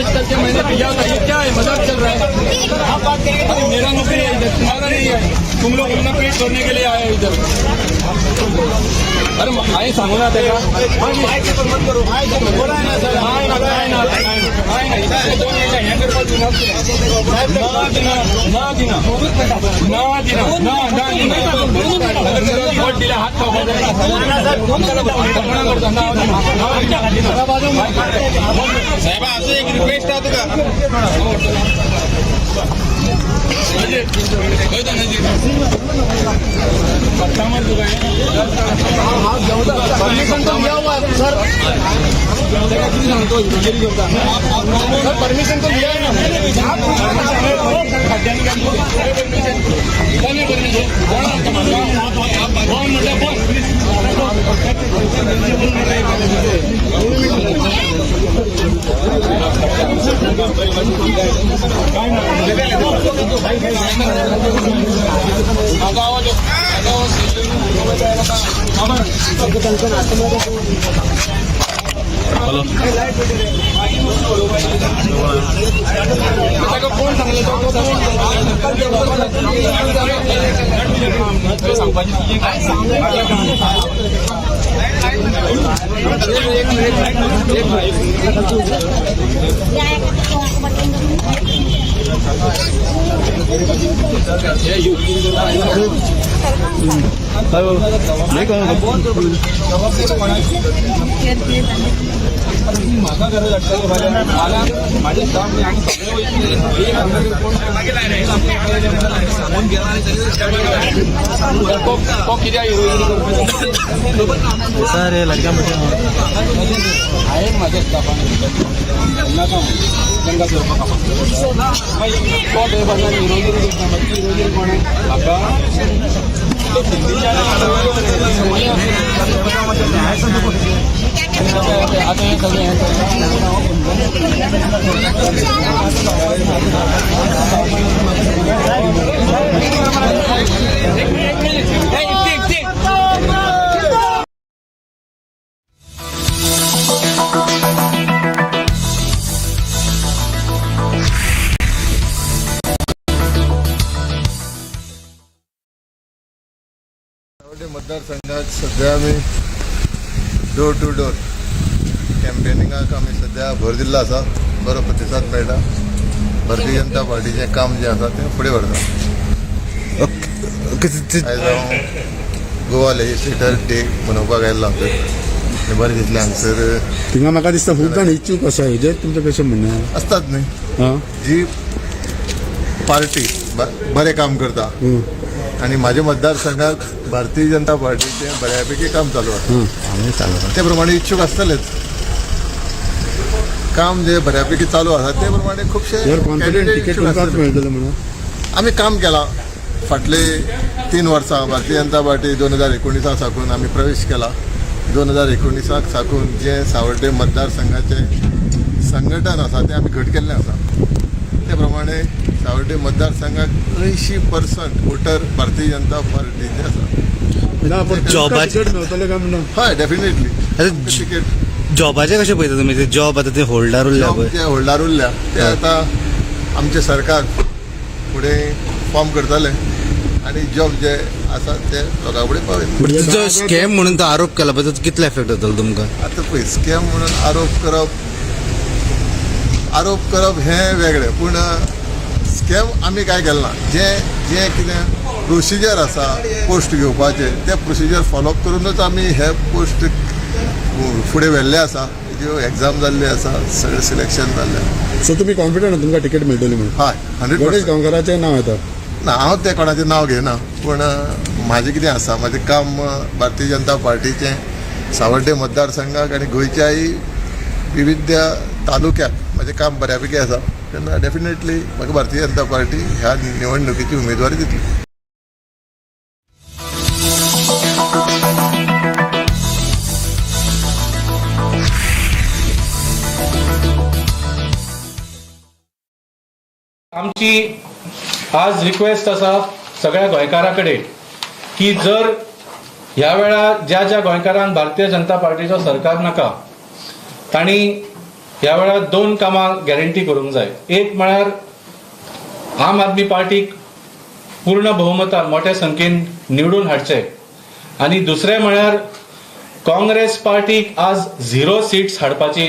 करके मैंने दिया था, ये क्या है, मजाक चल रहा है। अरे मेरा नौकरी है इधर, तुम्हारा नहीं है। तुम लोग अपना पेट भरने के लिए आए इधर। अरे आई सांगू ना तेका हात साहेब, असं एक रिक्वेस्ट आहे तुका. परमिशन तो दिया हुआ है सर, सर परमिशन तो दिया है ना. कोण सांगले म्हाका गरज आसता माझे स्टाफ सांगून गेला तो कित्याक हिरोगिरी करता सर, हे लग्न आहे माझ्या स्टाफान नाका तांकां घेवपाक तो थंय बसला हिरोगिरी करता. मागीर हिरोगिरी कोण म्हाका आतां हें सगळें हें मतदारसंघात सध्या आमी डोर टू डोर कॅम्पेनिंगाक आमी सध्या भर दिल्लो आसा. बरो प्रतिसाद मेळटा. भारतीय जनता पार्टीचें काम जें आसा तें फुडें व्हरता. आयज हांव गोवा लेजिस्लेटर डे मनोवपाक आयिल्लो हांगसर. बरें दिसलें हांगसर. थिंगा म्हाका दिसता खूब जाण इच्छूक आसा हेजेर तुमचें कशें म्हणणें आसतात न्ही. जी पार्टी बरें काम करता आनी म्हाज्या मतदारसंघात भारतीय जनता पार्टीचें बऱ्यापैकी काम चालू आसा, ते प्रमाणे इच्छूक आसतलेच. काम जे बऱ्यापैकी चालू आसा ते प्रमाणे खुबशे आमी काम केला. फाटले 3 वर्सां भारतीय जनता पार्टी 2019 साकून आमी प्रवेश केला. 2019 साकून जें सावर्डे मतदारसंघाचें संघटन आसा तें आमी घट केल्लें आसा. ते प्रमाणे सावर्डे मतदारसंघाक 80% वोटर भारतीय जनता पार्टीचे आसा. ना, पण जॉबाचे- तिकेट मेळटलें काय म्हणून? हय, डेफिनेटली तिकेट. जॉबाचे कशें पळयता तुमी? ते जॉब आतां ते होल्डार उरल्या जॉब पळय. जे होल्डार उरल्या ते आतां आमचें सरकार फुडें फॉर्म करतलें आनी जॉब जे आसा ते लोकां कडेन पावयतले. बट तुजो स्कॅम म्हणून तो आरोप केला पळय, तो कितलो एफेक्ट जातलो तुमकां? आतां पळय, स्कॅम म्हणून आरोप करप हें वेगळें, पूण स्कॅम आमी कांय केलें ना. जें जें कितें प्रोसिजर आसा पोस्ट घेवपाचें, तें प्रोसिजर फॉलो अप करुनूच आमी हे पोस्ट फुडें व्हेल्ले आसा. ज्यो एग्जाम जाल्ली आसा, सगळें सिलेक्शन जाल्लें. सो तुमी कॉन्फिडंट तुमकां तिकेट मेळटली म्हणून? हय, हंड्रेड गणेश पर्संट. गांवकाराचें नांव येता. ना, हांव तें कोणाचें नांव घेयना, पूण म्हाजें कितें आसा, म्हाजें काम भारतीय जनता पार्टीचें सावर्डे मतदारसंघाक आनी गोंयच्याय विविध तालुक्याक म्हाजें काम बऱ्या पैकी आसा. तेन्ना डेफिनेटली म्हाका भारतीय जनता पार्टी ह्या निवडणुकीची उमेदवारी दितली. आमची आज रिक्वेस्ट आसा सगळ्या गोंयकारां कडेन की जर ह्या वेळा ज्या ज्या गोंयकारांक भारतीय जनता पार्टीचो सरकार नाका, तांणी ह्या वेळार दोन कामां गॅरंटी करूंक जाय. एक म्हळ्यार आम आदमी पार्टीक पूर्ण बहुमतान मोठ्या संख्येन निवडून हाडचे आनी दुसरें म्हळ्यार काँग्रेस पार्टीक आज झिरो सिट्स हाडपाची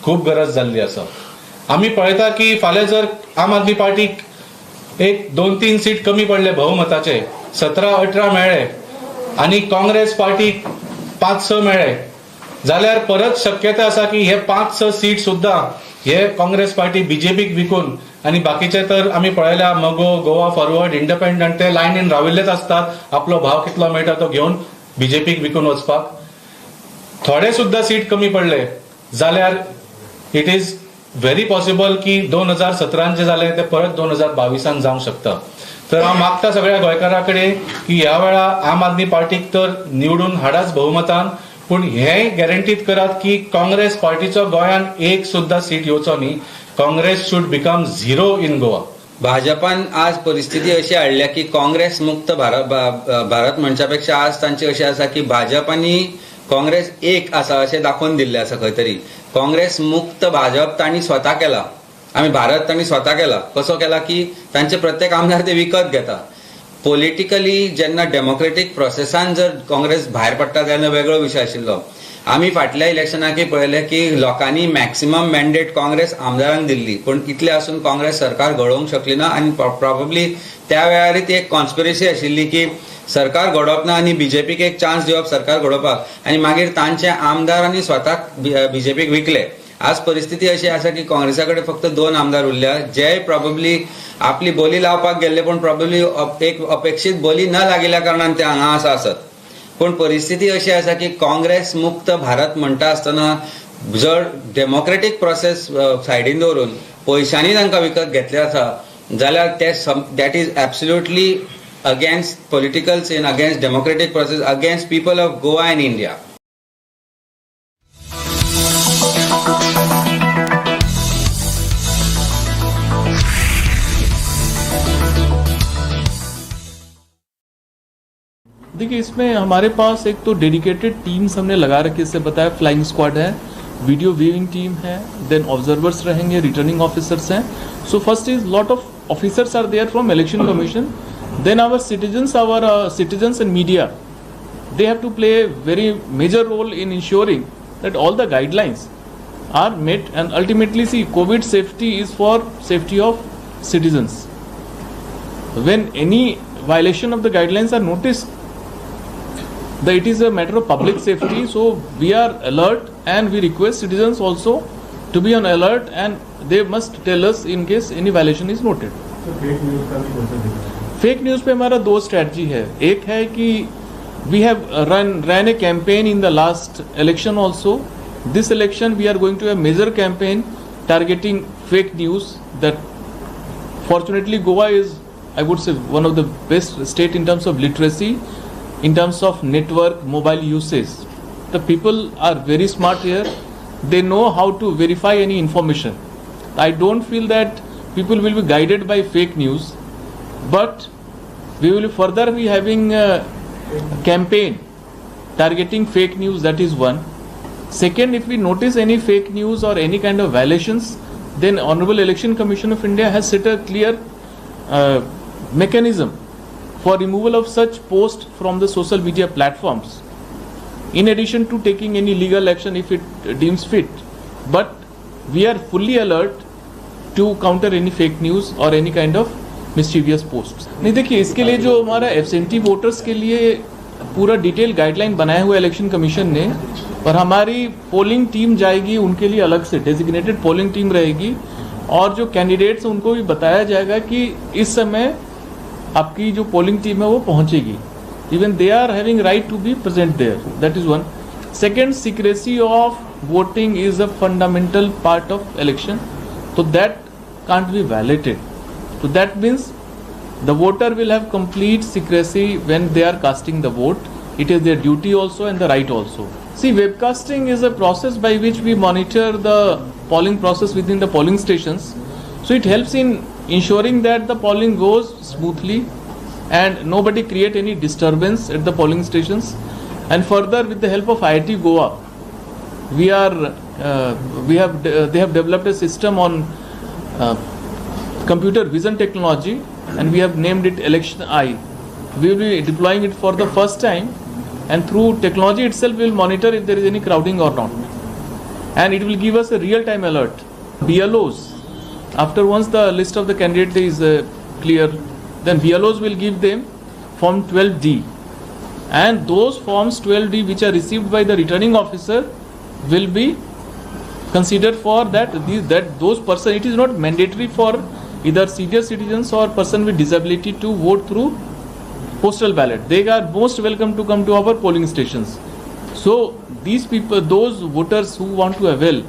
खूब गरज जाल्ली आसा. आमी पळयता की फाल्यां जर आम आदमी पार्टीक एक दोन तीन सीट कमी पडले, बहुमताचे 17-18 मेळ्ळे आनी काँग्रेस पार्टीक पांच स मेळ्ळे जाल्यार परत शक्यता आसा की हे पांच स सीट सुद्दां हे काँग्रेस पार्टी बीजेपीक विकून आनी बाकीचे तर आमी पळयल्या, मगो, गोवा फॉरवर्ड, इंडिपेंडंट, ते लायनीन राविल्लेच आसतात आपलो भाव कितलो मेळटा तो घेवन बीजेपीक विकून वचपाक. थोडे सुद्दां सीट कमी पडले जाल्यार it is very possible की 2017न जे जालें ते परत 2022न जावंक शकता. तर हांव मागता सगळ्या गोंयकारां कडेन की ह्या वेळा आम आदमी पार्टीक तर निवडून हाडाच बहुमतान, पूण हेंय गॅरंटीत करात की काँग्रेस पार्टीचो गोंयान एक सुद्दां सीट येवचो न्ही. Congress should become zero in Goa. भाजपान आज परिस्थिती अशी हाडल्या की काँग्रेस मुक्त भारत म्हणच्या पेक्षा आज तांची अशी आसा की भाजप आनी काँग्रेस एक आसा अशें दाखोवन दिल्लें आसा खंय तरी. काँग्रेस मुक्त भाजप तांणी स्वता केला आमी भारत तांणी स्वता केला. कसो केला की तांचे प्रत्येक आमदार ते विकत घेता. पॉलिटिकली जेन्ना डेमोक्रेटीक प्रोसेसान जर काँग्रेस भायर पडटा तेन्ना वेगळो विशय आशिल्लो. आमी फाटल्या इलेक्शनाकय पळयलें की लोकांनी मॅक्सिमम मॅन्डेट काँग्रेस आमदारांक दिल्ली, पूण इतलें आसून काँग्रेस सरकार घडोवंक शकली ना. आनी प्रॉबेबली त्या वेळारय ती एक कॉन्स्पिरसी आशिल्ली की सरकार घडोवप ना आनी बीजेपीक एक चान्स दिवप सरकार घडोवपाक आनी मागीर तांचे आमदारांनी स्वताक बीजेपीक विकले. आज परिस्थिती अशी आसा की काँग्रेसा कडेन फक्त दोन आमदार उरल्या, जे प्रॉबेबली आपली बोली लावपाक गेल्ले, पूण प्रॉबेबली एक अपेक्षीत बोली न लागिल्ल्या कारणान ते हांगा आसा आसत. पूण परिस्थिती अशी आसा की काँग्रेस मुक्त भारत म्हणटा आसतना जर डेमोक्रेटीक प्रोसेस सायडीन दवरून पयशांनी तांकां विकत घेतले आसा जाल्यार ते that is absolutely against political scene, against democratic process, against people of Goa and India. देखिए, इसमें हमारे पास एक तो डेडिकेटेड टीम्स हमने लगा रखी है, इससे बताया, फ्लाइंग स्क्वाड है, वीडियो व्यूइंग टीम है, then observers रहेंगे, रिटर्निंग ऑफिसर्स हैं. So first is lot of officers are there from Election Commission. Then our citizens and media, they have to play a very major role in ensuring that all the guidelines are met. And ultimately, see, COVID safety is for safety of citizens. When any violation of the guidelines are noticed, it is a matter of public safety. So we are alert and we request citizens also to be on alert and they must tell us in case any violation is noted. Fake news pay हमारा दो strategy है. एक है कि we have run ran a campaign in the last election also. This election we are going to a major campaign targeting fake news. That fortunately Goa is, I would say, one of the best state in terms of literacy, in terms of network, mobile usage. The people are very smart here. They know how to verify any information. I don't feel that people People will be guided by fake news, but we will further be having a campaign targeting fake news. That is one. Second, if we notice any fake news or any kind of violations, then Honorable Election Commission of India has set a clear mechanism for removal of such posts from the social media platforms, in addition to taking any legal action if it deems fit. But we are fully alert to counter any fake news or any kind of mischievous posts. नहीं, देखिए, इसके लिए जो हमारा absentee voters K लिए पूरा detail guideline बनाया हुआ इलेक्शन कमीशन ने, और हमारी पोलिंग टीम जाएगी, उनके लिए अलग से डेजिग्नेटेड पोलिंग टीम रहेगी, और जो कैंडिडेट्स हैं उनको भी बताया जाएगा कि इस समय आपकी जो पोलिंग टीम है वो पहुंचेगी. Even they are having right to be present there. That is one. Second, secrecy of voting is a fundamental part of election, तो that can't be violated. तो that means the voter will have complete secrecy when they are casting the vote. It is their duty also and the right also. See, webcasting is a process by which we monitor the polling process within the polling stations. So it helps in ensuring that the polling goes smoothly and nobody create any disturbance at the polling stations. And further, with the help of IIT Goa, we are we have they have developed a system on computer vision technology, and we have named it Election Eye. We will be deploying it for the first time, and through technology itself we will monitor if there is any crowding or not, and it will give us a real time alert. BLOs, after once the list of the candidate is clear, then BLOs will give them form 12D, and those forms 12D which are received by the returning officer will be considered for that that those person. It is not mandatory for either senior citizens or person with disability to vote through postal ballot. They are most welcome to come to our polling stations. So these people, those voters who want to avail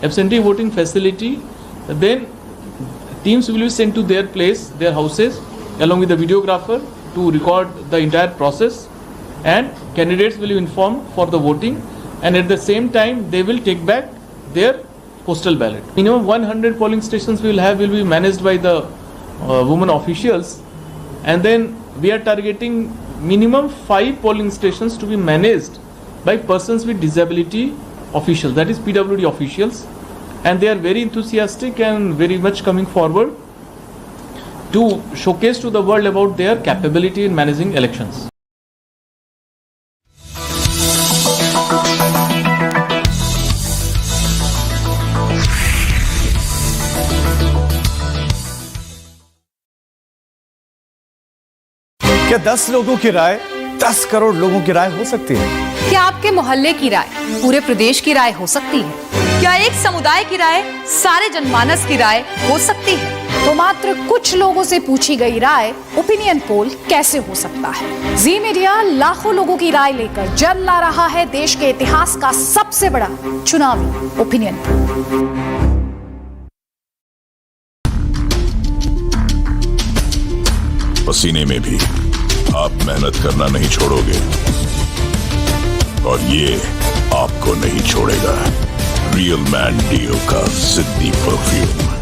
absentee voting facility, then teams will be sent to their place, their houses, along with the videographer to record the entire process, and candidates will be informed for the voting, and at the same time they will take back their postal ballot. Minimum 100 polling stations we will have will be managed by the women officials, and then we are targeting minimum 5 polling stations to be managed by persons with disability officials, that is PWD officials, and they are very enthusiastic and very much coming forward to showcase to the world about their capability in managing elections. क्या 10 लोगों की राय 10 करोड़ लोगों की राय हो सकती है? क्या आपके मोहल्ले की राय पूरे प्रदेश की राय हो सकती है? क्या एक समुदाय की राय सारे जनमानस की राय हो सकती है? तो मात्र कुछ लोगों से पूछी गई राय ओपिनियन पोल कैसे हो सकता है? जी मीडिया लाखों लोगों की राय लेकर जन ला रहा है देश के इतिहास का सबसे बड़ा चुनावी ओपिनियन पोल। पसीने में भी आप मेहनत करना नहीं छोड़ोगे और ये आपको नहीं छोड़ेगा। रियल मैन डियो का जिद्दी परफ्यूम।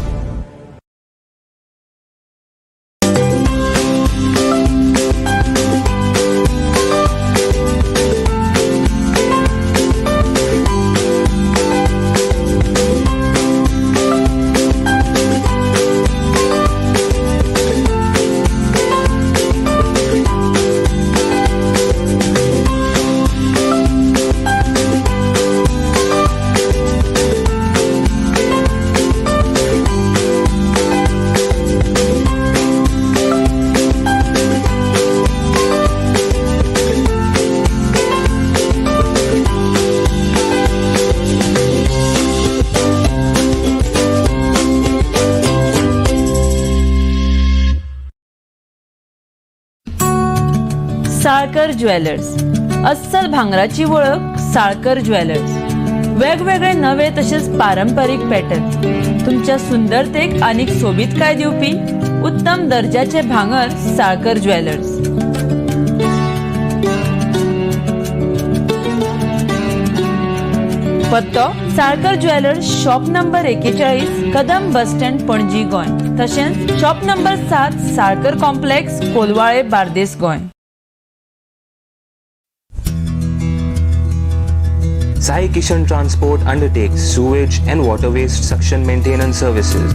साळकर ज्वेलर्स, अस्सल भांगराची वळख साळकर ज्वेलर्स. वेगवेगळे नवे तशेंच पारंपरीक पॅटर्न, तुमच्या सुंदरतेक आनीक सोबीतकाय दिवपी उत्तम दर्जाचे भांगर साळकर ज्वेलर्स. पत्तो Salkar jewellers, shop number 41, Kadam bus stand, Panaji, Goem. तशेंच shop number 7, Salkar complex, Kolvale, Bardez, Goem. Sai Kishan Transport undertakes sewage and water waste suction maintenance services.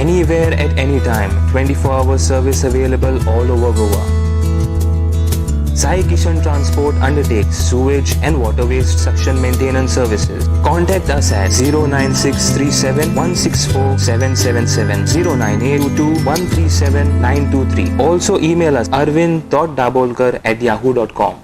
Anywhere at any time, 24-hour service available all over Goa. Sai Kishan Transport undertakes sewage and water waste suction maintenance services. Contact us at 09637 164 777, 09822 137 923. Also email us arvind.dabolkar@yahoo.com.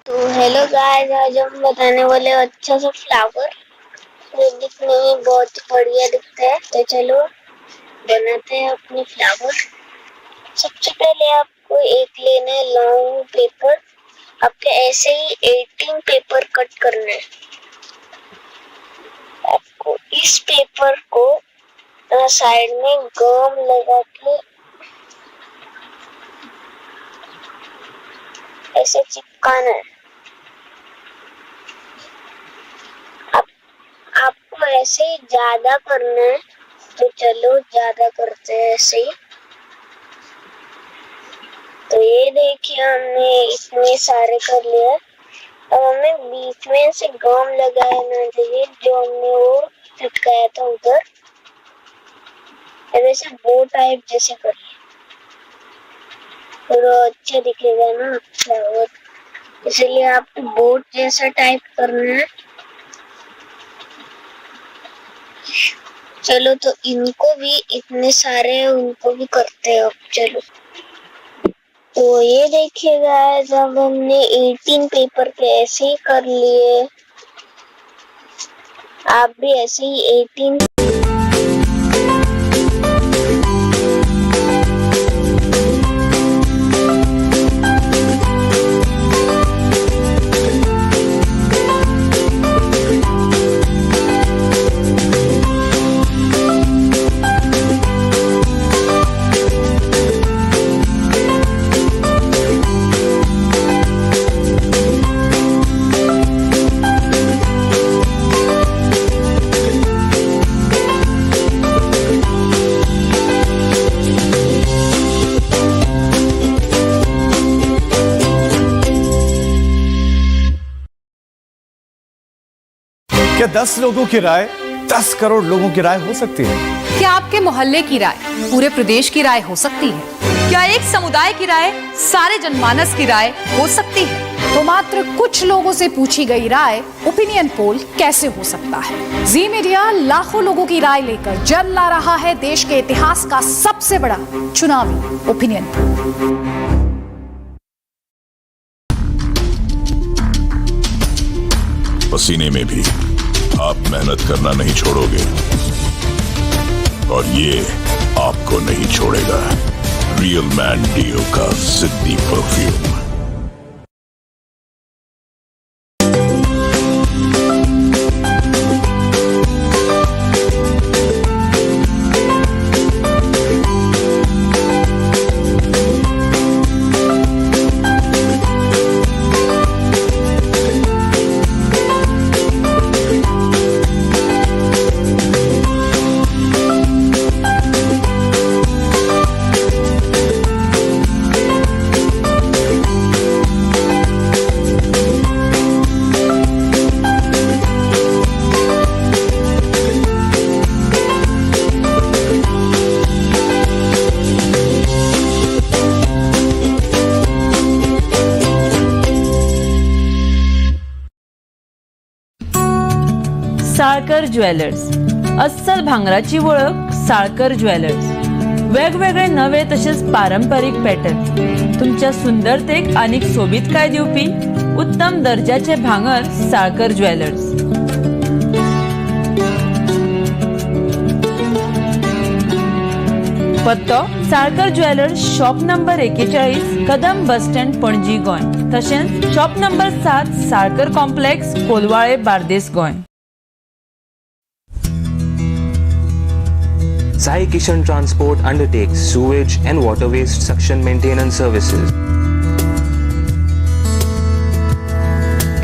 तो hello guys, आज हम बताने वाले हैं अच्छा सा flower जो दिखने में बहुत ही बढ़िया दिखता है। तो चलो बनाते हैं अपने फ्लावर। सबसे पहले आपको एक लेना है लॉन्ग पेपर। आपके ऐसे ही 18 पेपर कट करना है। आपको इस पेपर को साइड में गम लगा के ऐसे चिपकाना है। आपको ऐसे ही ज्यादा करना है। तो चलो ज्यादा करते हैं ऐसे ही। तो ये देखिए हमने इतने सारे कर लिया। अब हमें बीच में से गम लगाना चाहिए जो हमने वो चिपकाया था उधर। ऐसे बो टाइप जैसे कर लिया, थोड़ा अच्छा दिखेगा ना फ्लावर, इसलिए आपको बोट जैसा टाइप करना है। चलो तो इनको भी इतने सारे हैं, उनको भी करते हैं अब। चलो तो ये देखिए गाइस, अब हमने 18 पेपर के ऐसे ही कर लिए। आप भी ऐसे ही 18। क्या 10 लोगों की राय 10 करोड़ लोगों की राय हो सकती है? क्या आपके मोहल्ले की राय पूरे प्रदेश की राय हो सकती है? क्या एक समुदाय की राय सारे जनमानस की राय हो सकती है? तो मात्र कुछ लोगों से पूछी गई राय ओपिनियन पोल कैसे हो सकता है? जी मीडिया लाखों लोगों की राय लेकर जन ला रहा है देश के इतिहास का सबसे बड़ा चुनावी ओपिनियन पोल। पसीने में भी आप मेहनत करना नहीं छोड़ोगे और ये आपको नहीं छोड़ेगा। रियल मैन डियो का जिद्दी परफ्यूम। साळकर ज्वेलर्स. अस्सल भांगराची वळख साळकर ज्वेलर्स. वेगवेगळे नवे तसेच पारंपरिक पॅटर्न, तुमच्या सुंदरतेक आनीक सोबीतकाय दिवपी उत्तम दर्जाचे भांगर साळकर ज्वेलर्स. पत्तो Salkar jewellers, shop number 41, Kadam bus stand, Panaji, Goem. तशेंच shop number 7, Salkar complex, Kolvale, Bardez, Goem. Sai Kishan Transport undertakes sewage and water waste suction maintenance services.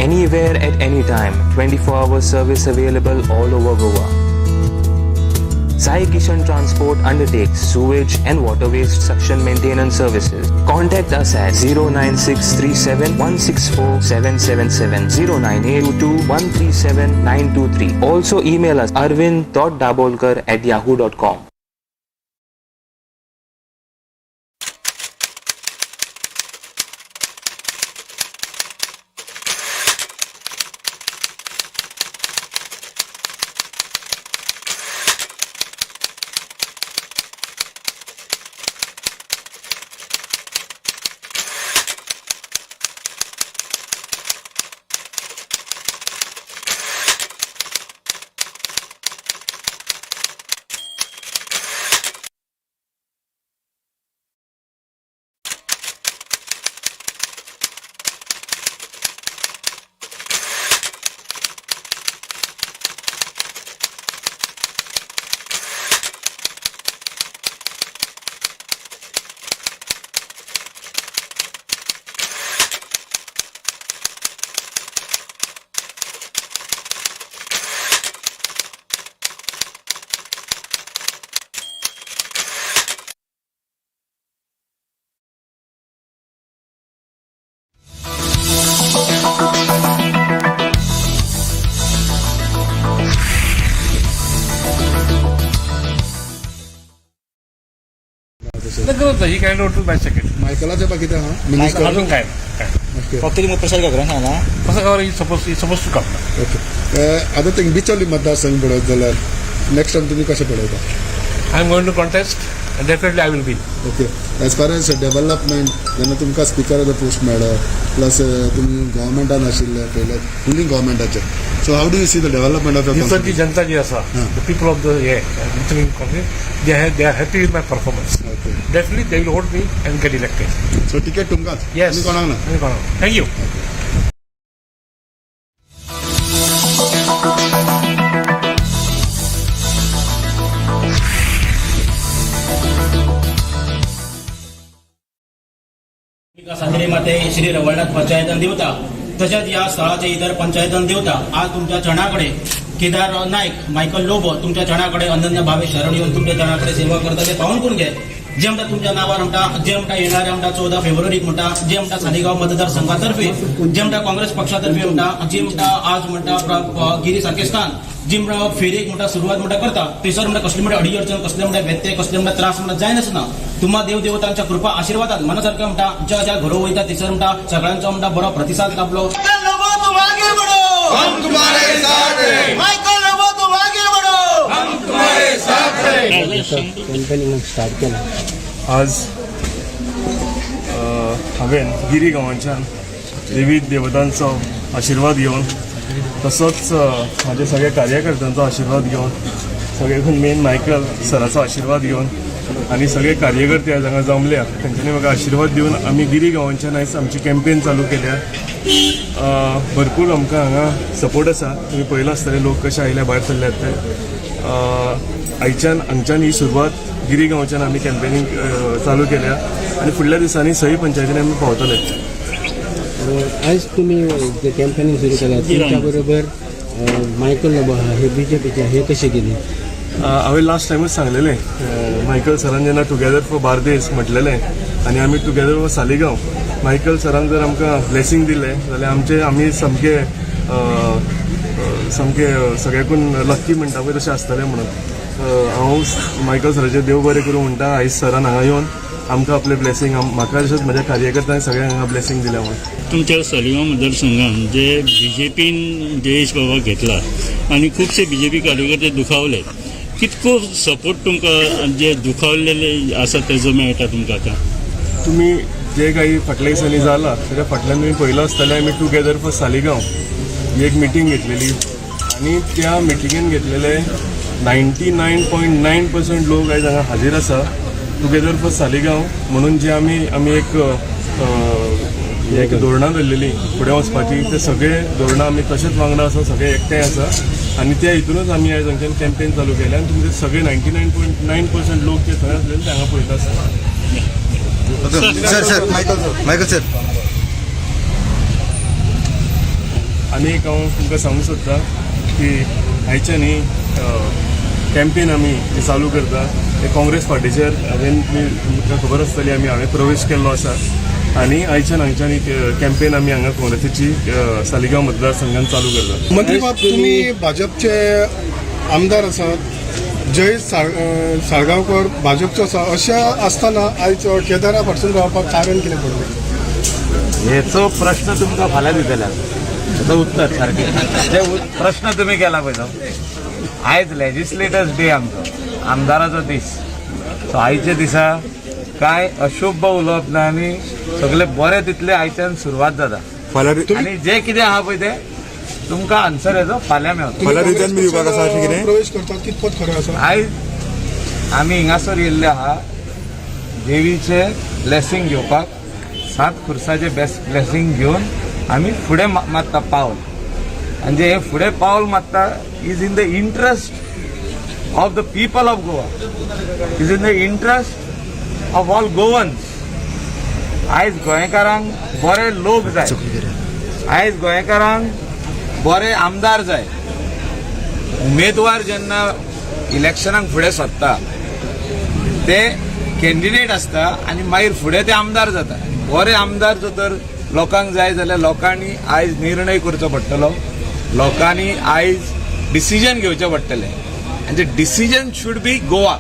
Anywhere at any time, 24-hour service available all over Goa. Sai Kishan Transport undertakes sewage and water waste suction maintenance services. Contact us at 09637 164 777, 09822 137 923. Also email us arvind.dabolkar@yahoo.com. He can to my second. मायकलाचे बा कितें आहा minister? अजून काय okay. फक्त प्रसाद गावकरान सांगला, Prasad Gaonkar is suppose to come. Okay, आतां Teng Bicholim मतदारसंघ पळयत जाल्यार नेक्स्ट टायम तुमी कशें पळयता? I am going to contest and definitely I will win. Okay, as far as development, जेन्ना तुमकां स्पिकराचो पोस्ट मेळ्ळो, प्लस तुमी गव्हर्मेंटान आशिल्ले पयले रुलींग गव्हर्मेंटाचे, so how do you see the development of बिचोलची जनता जी आसा, the people of the हे they are happy with my performance. Definitely they will vote me and get elected. So ticket तुमकांच? Yes. आनी कोणाक ना? आनी कोणाक. Thank you. Satire माते श्री रवळनाथ पंचायतन देवता तशेंच ह्या स्थळाचे इतर पंचायतन देवता आज तुमच्या चरणाकडे केदार नायक मायकल लोबो तुमच्या चरणाकडे अनन्य भावे शरण येऊन तुमच्या चरणाकडे सेवा करता ते पाहून करून घे. जे म्हणटा तुमच्या नावार म्हणटा, जे म्हणटा येणाऱ्या म्हणटा 14 फेब्रुवारीक म्हणटा, जे म्हणटा सालिगांव मतदारसंघातर्फे, जे म्हणटा काँग्रेस पक्षातर्फे म्हणटा, जे म्हणटा आज म्हणटा गिरी सारखे स्थान जी म्हणटा फेरेक म्हणटा सुरवात म्हणटा करता, थंयसर म्हणटा कसली म्हणटा अडी अडचण, कसले म्हणटा व्यत्यय, कसले म्हणटा त्रास म्हणटा जायनासतना तुम्हा देवदेवतांच्या कृपा आशीर्वादान मनासारखं म्हणटा ज्या ज्या घरो वयता थंयसर म्हणटा सगळ्यांचो म्हणटा बरो प्रतिसाद लाभलो. हम तुम्हारे साथ हैं. हम तुम्हारे साथ हैं. कॅम्पेनिंग स्टार्ट केला. आज हांवें गिरी गांवांच्यान देवी देवतांचो आशिर्वाद घेवन, तसोच म्हाजे सगळे कार्यकर्त्यांचो आशिर्वाद घेवन, सगळ्याकून मेन मायकल सराचो आशिर्वाद घेवन आनी सगळे कार्यकर्ते आज हांगा जमल्या तेंच्यांनी म्हाका आशिर्वाद दिवन आमी गिरी गांवांच्यान आयज आमची कॅम्पेन चालू केल्या. भरपूर आमकां हांगा सपोर्ट आसा. तुमी पळयलां आसतलें लोक कशे आयल्या, भायर सरल्यात ते. आयच्यान हांगच्यान ही सुरवात गिरी गांवच्यान आमी कॅम्पेनींग चालू केल्या आनी फुडल्या दिसांनी सई पंचायतीन आमी पावतले. आयज तुमी जे कॅम्पेनिंग सुरू केला तुमच्या बरोबर मायकल लोबो आहा, हे बीजेपीचे, हे कशें कितें? हांवें लास्ट टायमूच सांगलेलें, मायकल सरान जेन्ना टुगेदर फॉर बार्देस म्हटलेलें आनी आमी टुगेदर फॉर सालिगांव, मायकल सरान जर आमकां ब्लेसींग दिलें जाल्यार आमचे आमी सामके सामके सगळ्याकून लक्की म्हणटा पळय तशें आसतलें म्हणून हांव मायकल सराचें देव बरें करूं म्हणटा. आयज सरान हांगा येवन आमकां आपलें ब्लेसींग, म्हाका तशेंच म्हज्या कार्यकर्त्यांक सगळ्यांक हांगा ब्लेसींग दिल्या म्हणून. तुमच्या सालिगांव मतदारसंघान जे बीजेपीन जयेश बाबाक घेतला आनी खुबशे बीजेपी कार्यकर्ते दुखावले, कितको सपोर्ट तुमकां जे दुखावलेले आसा तेजो मेळटा तुमकां आतां? तुमी जे काही फाटल्या दिसांनी जाला ताच्या फाटल्यान तुमी पळयलां आसतलें, आमी टुगेदर फॉर सालिगांव ही एक मिटींग घेतलेली आनी त्या मिटिंगेन घेतलेले 99.9% लोक आयज हांगा हाजीर आसा. टुगेदर फॉर सालिगांव म्हणून जे आमी आमी एक एक धोरणां धरलेली फुडें वचपाची, ते सगळे धोरणां आमी तशेंच वांगडा आसा, सगळे एकठांय आसा आनी त्या हितूनच आमी आयज हांगच्यान कॅम्पेन चालू केलें आनी तुमचे सगळे 99.9% लोक जे थंय आसलेले ते हांगा पळयता आसता. Sir sir Michael sir, आनी एक हांव तुमकां सांगूंक सोदतां की आयच्यान ही कॅम्पेन आमी जी चालू करता ते काँग्रेस पार्टीचेर. हांवें तुमकां खबर आसतली आमी हांवें प्रवेश केल्लो आसा आनी आयच्यान हांगच्यान ही कॅम्पेन आमी हांगा काँग्रेसीची सालिगांव मतदारसंघान चालू करता. मंत्री बाब, तुमी भाजपचे आमदार आसात, जयेश साळगांवकर भाजपचो आसा, अशें आसतना आयज केदारा फाटसून रावपाक कारण कितें पडलें? हेचो प्रश्न तुमकां फाल्यां दितले, हेचो उत्तर सारकें. जे प्रश्न तुमी केला पळय तो आयज लेजिस्लेटर्स डे, आमचो आमदाराचो दीस. सो आयच्या दिसा कांय अशुभ उलोवप ना आनी सगळे बरे तितले आयच्यान सुरवात जाता आनी जे कितें आहा पळय तें तुमकां आन्सर हेजो फाल्यां मेळटलो. प्रवेश करतात कितपत खरें आसा? आयज आमी हिंगासर येयल्ले आहा देवीचे ब्लेसींग घेवपाक, सात खुर्साचे ब्लेसींग घेवन आमी फुडें मारता पावल आनी जे हे फुडें पावल मारता is in the interest of the people of Goa, is in the interest of all Goans. आयज गोंयकारांक बरे लोक जाय, आयज गोंयकारांक बरे आमदार जाय. उमेदवार जेन्ना इलेक्शनाक फुडें सरता ते कॅन्डिडेट आसता आनी मागीर फुडें ते आमदार जाता. बरे आमदार जर तर लोकांक जाय जाल्यार लोकांनी आयज निर्णय करचो पडटलो, लोकांनी आयज डिसिजन घेवचें पडटलें आनी ते decision should be Goa.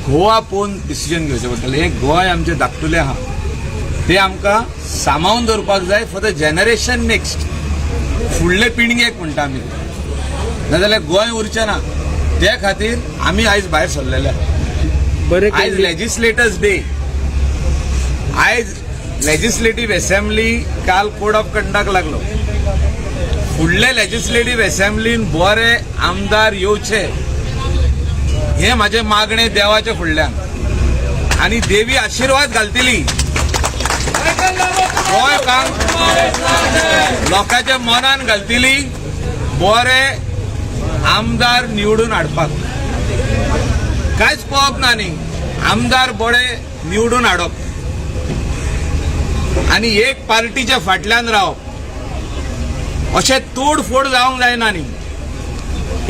Goa पळोवन डिसिजन घेवचें पडटलें. हें गोंय आमचें धाकटुलें आहा, तें आमकां सांबाळून दवरपाक जाय फॉर the generation next, फुडले पिणगेक म्हणटा आमी, नाजाल्यार गोंय उरचें ना. ते खातीर आमी आयज भायर सरलेले. आयज लेजिस्लेटर्स डे, आयज लेजिस्लेटीव असेंब्ली, काल कोड ऑफ कंडक्ट लागलो. फुडले लेजिस्लेटीव असेंब्लीन बरे आमदार येवचे हें म्हाजें मागणें देवाच्या फुडल्यान आनी देवी आशिर्वाद घालतली. गोंयकांक लोकांच्या मनान घालतली बरे आमदार निवडून हाडपाक. कांयच पळोवप ना न्ही, आमदार बरे निवडून हाडप आनी एक पार्टीच्या फाटल्यान रावप, अशें तोडफोड जावंक जायना न्ही.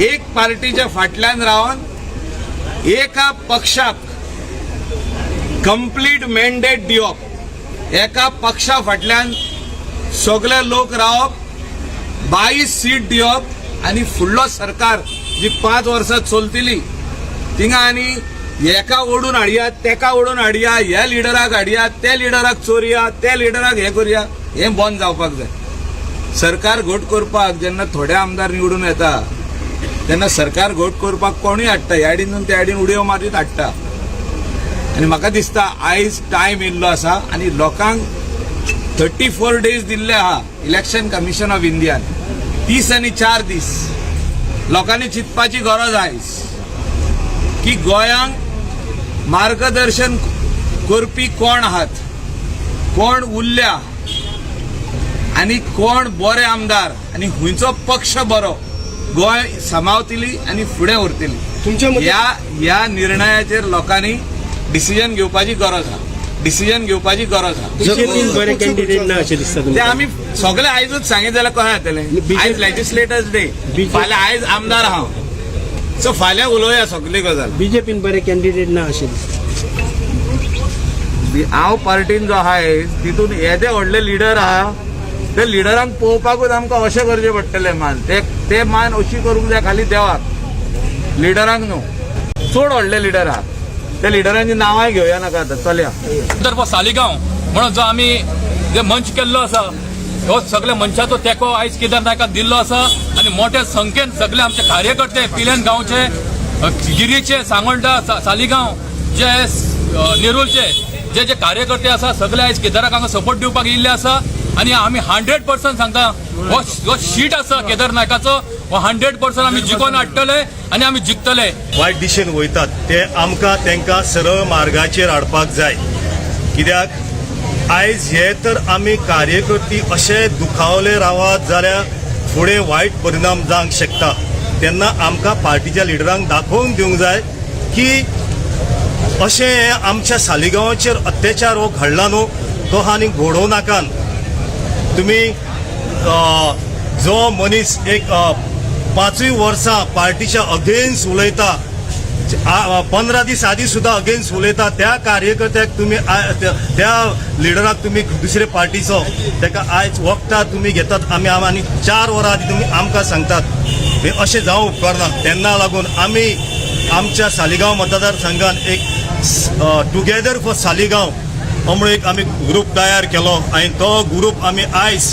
एक पार्टीच्या फाटल्यान रावन एका पक्षाक कंप्लीट मॅन्डेट दिवप, एका पक्षा फाटल्यान सगळे लोक रावप, 22 सीट दिवप आनी फुडलो सरकार जी 5 वर्सां चलतली थिंगा आनी एका ओडून हाडया, तेका ओडून हाडया, ह्या लिडराक हाडया, त्या लिडराक चोरया, त्या लिडराक हें करया, हें बंद जावपाक जाय. सरकार घट करपाक जेन्ना थोडे आमदार निवडून येता तेन्ना सरकार घट करपाक कोणूय हाडटा, ह्या आडीन त्या आडीन उडयो मारीत हाडटा. आनी म्हाका दिसता आयज टायम येयल्लो आसा आनी लोकांक 34 डेज दिल्ले आहा इलेक्शन कमिशन ऑफ इंडियान, 30 आनी 4 दीस लोकांनी चिंतपाची गरज आयज की गोंयांक मार्गदर्शन करपी कोण आहात, कोण उरल्या आनी कोण बरे आमदार आनी खंयचो पक्ष बरो गोंय सांबाळतली आनी फुडें व्हरतली. तुमच्या ह्या ह्या निर्णयाचेर लोकांनी डिसिजन घेवपाची गरज आहा, डिसिजन घेवपाची गरज आहा. बरे कॅन्डिडेट ना अशें दिसता ते आमी सगळे आयजूच सांगित जाल्यार कशें जातलें? आयज लेजिस्लेटर्स डे, फाल्यां आयज आमदार हांव, सो फाल्यां उलोवया सगली गजाल. बीजेपीन बरे कॅन्डिडेट ना अशें दिसता. हांव पार्टीन जो आहा तितून येदे व्हडले लिडर आहा, ते लिडरांक पळोवपाकूच आमकां अशें करचें पडटलें. मान ते मान अशी करूंक जाय खाली देवाक, लिडरांक न्हू. चड व्हडले लिडर आहा. त्या लिडरांची नांवांय घेवया नाका आतां, चलया. तर सालिगांव म्हणून जो आमी जे मंच केल्लो आसा हो सगळे मनशाचो तेंको आयज केदार नायकाक दिल्लो आसा आनी मोठ्या संख्येन सगळे आमचे कार्यकर्ते पिलेन गांवचे, गिरीचे, सांगोल्डा, सालिगांव जे, नेरूलचे जे जे कार्यकर्ते आसा सगळे आयज केदाराक हांगा सपोर्ट दिवपाक येयल्ले आसा. आनी आमी 100% सांगता हो शीट आसा केदार नायकाचो, हो 100% आमी जिखोवन हाडटले आनी आमी जिखतले. वायट दिशेन वयतात ते आमकां तांकां सरळ मार्गाचेर हाडपाक जाय. कित्याक आयज हे तर आमी कार्यकर्ते अशे दुखावले रावत जाल्यार फुडें वायट परिणाम जावंक शकता. तेन्ना आमकां पार्टीच्या लिडरांक दाखोवन दिवंक जाय की अशें हे आमच्या सालिगांवाचेर अत्याचार हो घडला न्हू, तो आनी घडोवं नाकान. तुमी जो मनीस एक 5 वर्सां पार्टीच्या अगेन्स्ट उलयता, 15 दीस आदी सुद्दां अगेन्स्ट उलयता, त्या कार्यकर्त्याक तुमी त्या लिडराक तुमी दुसरे पार्टीचो ताका आयज वखदां तुमी घेतात. आमी आनी 4 वरां आदी तुमी आमकां सांगतात, हे अशें जावं उपकारना. तेन्ना लागून आमी आमच्या सालिगांव मतदारसंघान एक टुगेदर फॉर सालिगांव म्हणून एक आमी ग्रूप तयार केलो आनी तो ग्रूप आमी आयज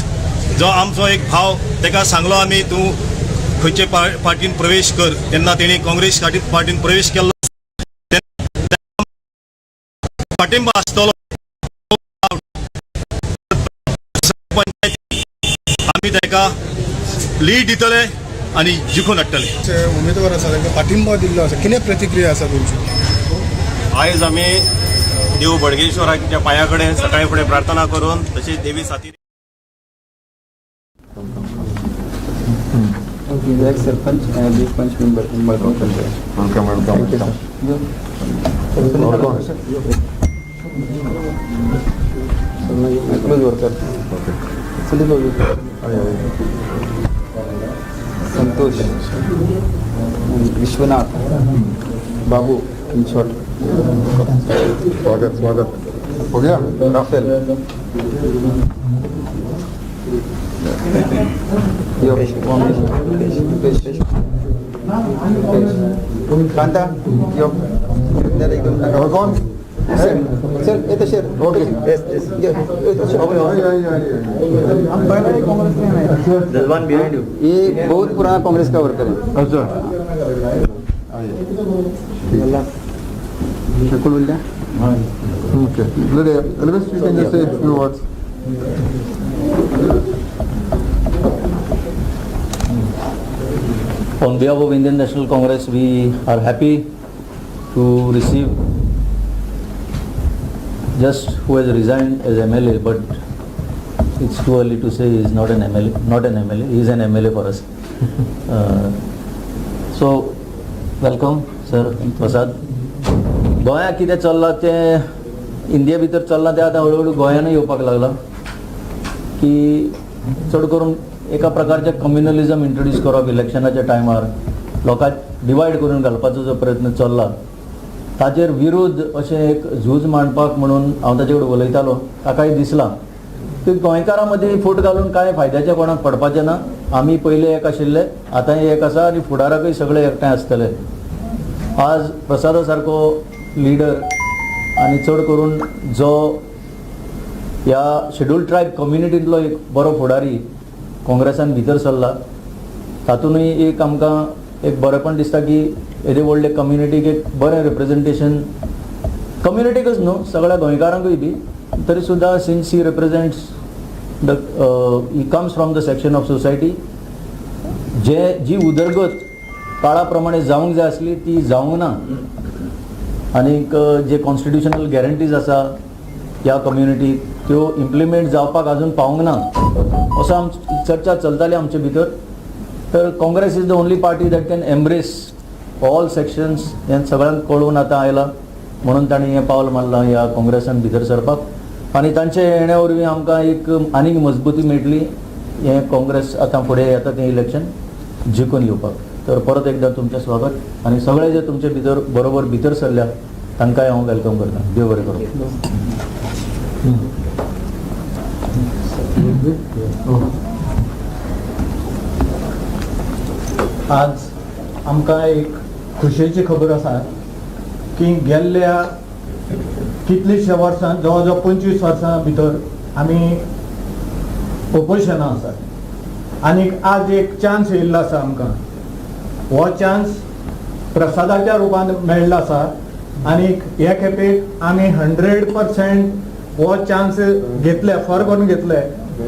जो आमचो एक भाव ताका सांगलो आमी तूं खंयचे पार्टीन प्रवेश कर, तेन्ना तेणी काँग्रेस पार्टीन प्रवेश केल्लो, पाठिंबा आसतलो. पंचायती आमी ताका लीड दितले आनी जिखून हाडटले. उमेदवार आसा तांकां पाठिंबा दिल्लो आसा, कितें प्रतिक्रिया आसा तुमची? आयज आमी देव बडगेश्वराच्या पांया कडेन सकाळी फुडें प्रार्थना करून तशीच देवी साती Sarpanch and panch member in Madgaon panchayat. Welcome, welcome. Thank you sir. Worker Santosh Vishwanath Babu in short. स्वागत स्वागत. हो गया राफेल. कांता यो और कौन? सर ये तो शेर. ओके. Yes yes. ये बहुत पुराना कांग्रेस का वर्कर है. अच्छा बिल्कुल बोल दिया. Okay. Elvis, you can just say a few words. On behalf of Indian National Congress, we are happy to receive just who has resigned as MLA, but it's too early to say he is not an MLA. Not an MLA, he is an MLA for us. So, welcome, sir, Prasad. गोंयांत कितें चल्लां तें इंडिये भितर चल्लां तें आतां हळू हळू गोंयानूय येवपाक लागलां की चड करून एका प्रकारचें कम्युनलिजम इंट्रोड्यूस करप इलेक्शनाच्या टायमार लोकांक डिवायड करून घालपाचो जो प्रयत्न चल्ला ताचेर विरोध अशें एक झूज मांडपाक म्हणून हांव ताचे कडेन उलयतालो. ताकाय दिसलां की गोंयकारां मदीं फूट घालून कांय फायद्याचें कोणाक पडपाचें ना. आमी पयले एक आशिल्ले, आतांय एक आसा आनी फुडाराकूय सगळे एकठांय आसतले. आज प्रसादा सारको लिडर आनी चड करून जो ह्या शेड्युल्ड ट्रायब कम्युनिटींतलो एक बरो फुडारी काँग्रेसान भितर सरला, तातूंतय एक आमकां एक बरेंपण दिसता की येदे व्हडले कम्युनिटीक एक बरें रिप्रेजेंटेशन, कम्युनिटीकच न्हू सगळ्या गोंयकारांकूय बी तरी सुद्दां since he represents the he comes from the section of society जे जी उदरगत काळा प्रमाणे जावंक जाय आसली ती जावंक ना आनीक जे कॉन्स्टिट्युशनल गॅरंटीज आसा ह्या कम्युनिटीक त्यो इम्प्लिमेंट जावपाक अजून पावूंक ना असो आमची चर्चा चलताली आमचे भितर. तर Congress is the only party that can embrace all sections हें सगळ्यांक कळून आतां आयलां म्हणून तांणी हें पावल मारलां ह्या काँग्रेसान भितर सरपाक आनी तांचे येण्या वरवीं आमकां एक आनीक मजबुती मेळटली हें काँग्रेस आतां फुडें येता तें इलेक्शन जिखून येवपाक. तर परत एकदां तुमचें स्वागत आनी सगळे जे तुमचे भितर बरोबर भितर सरल्या तांकांय हांव welcome करता. देव बरें करूं. आज आमकां एक खुशयेची खबर आसा की गेल्ल्या कितलीशा वर्सां, जवळ जवळ 25 वर्सां भितर आमी ओपोजिशनां आसात आनीक आज एक चान्स येयल्लो आसा आमकां. हो चान्स प्रसादाच्या रुपान मेळ्ळो आसा आनीक हे खेपेक आमी 100% हो चान्स घेतले, फर करून घेतले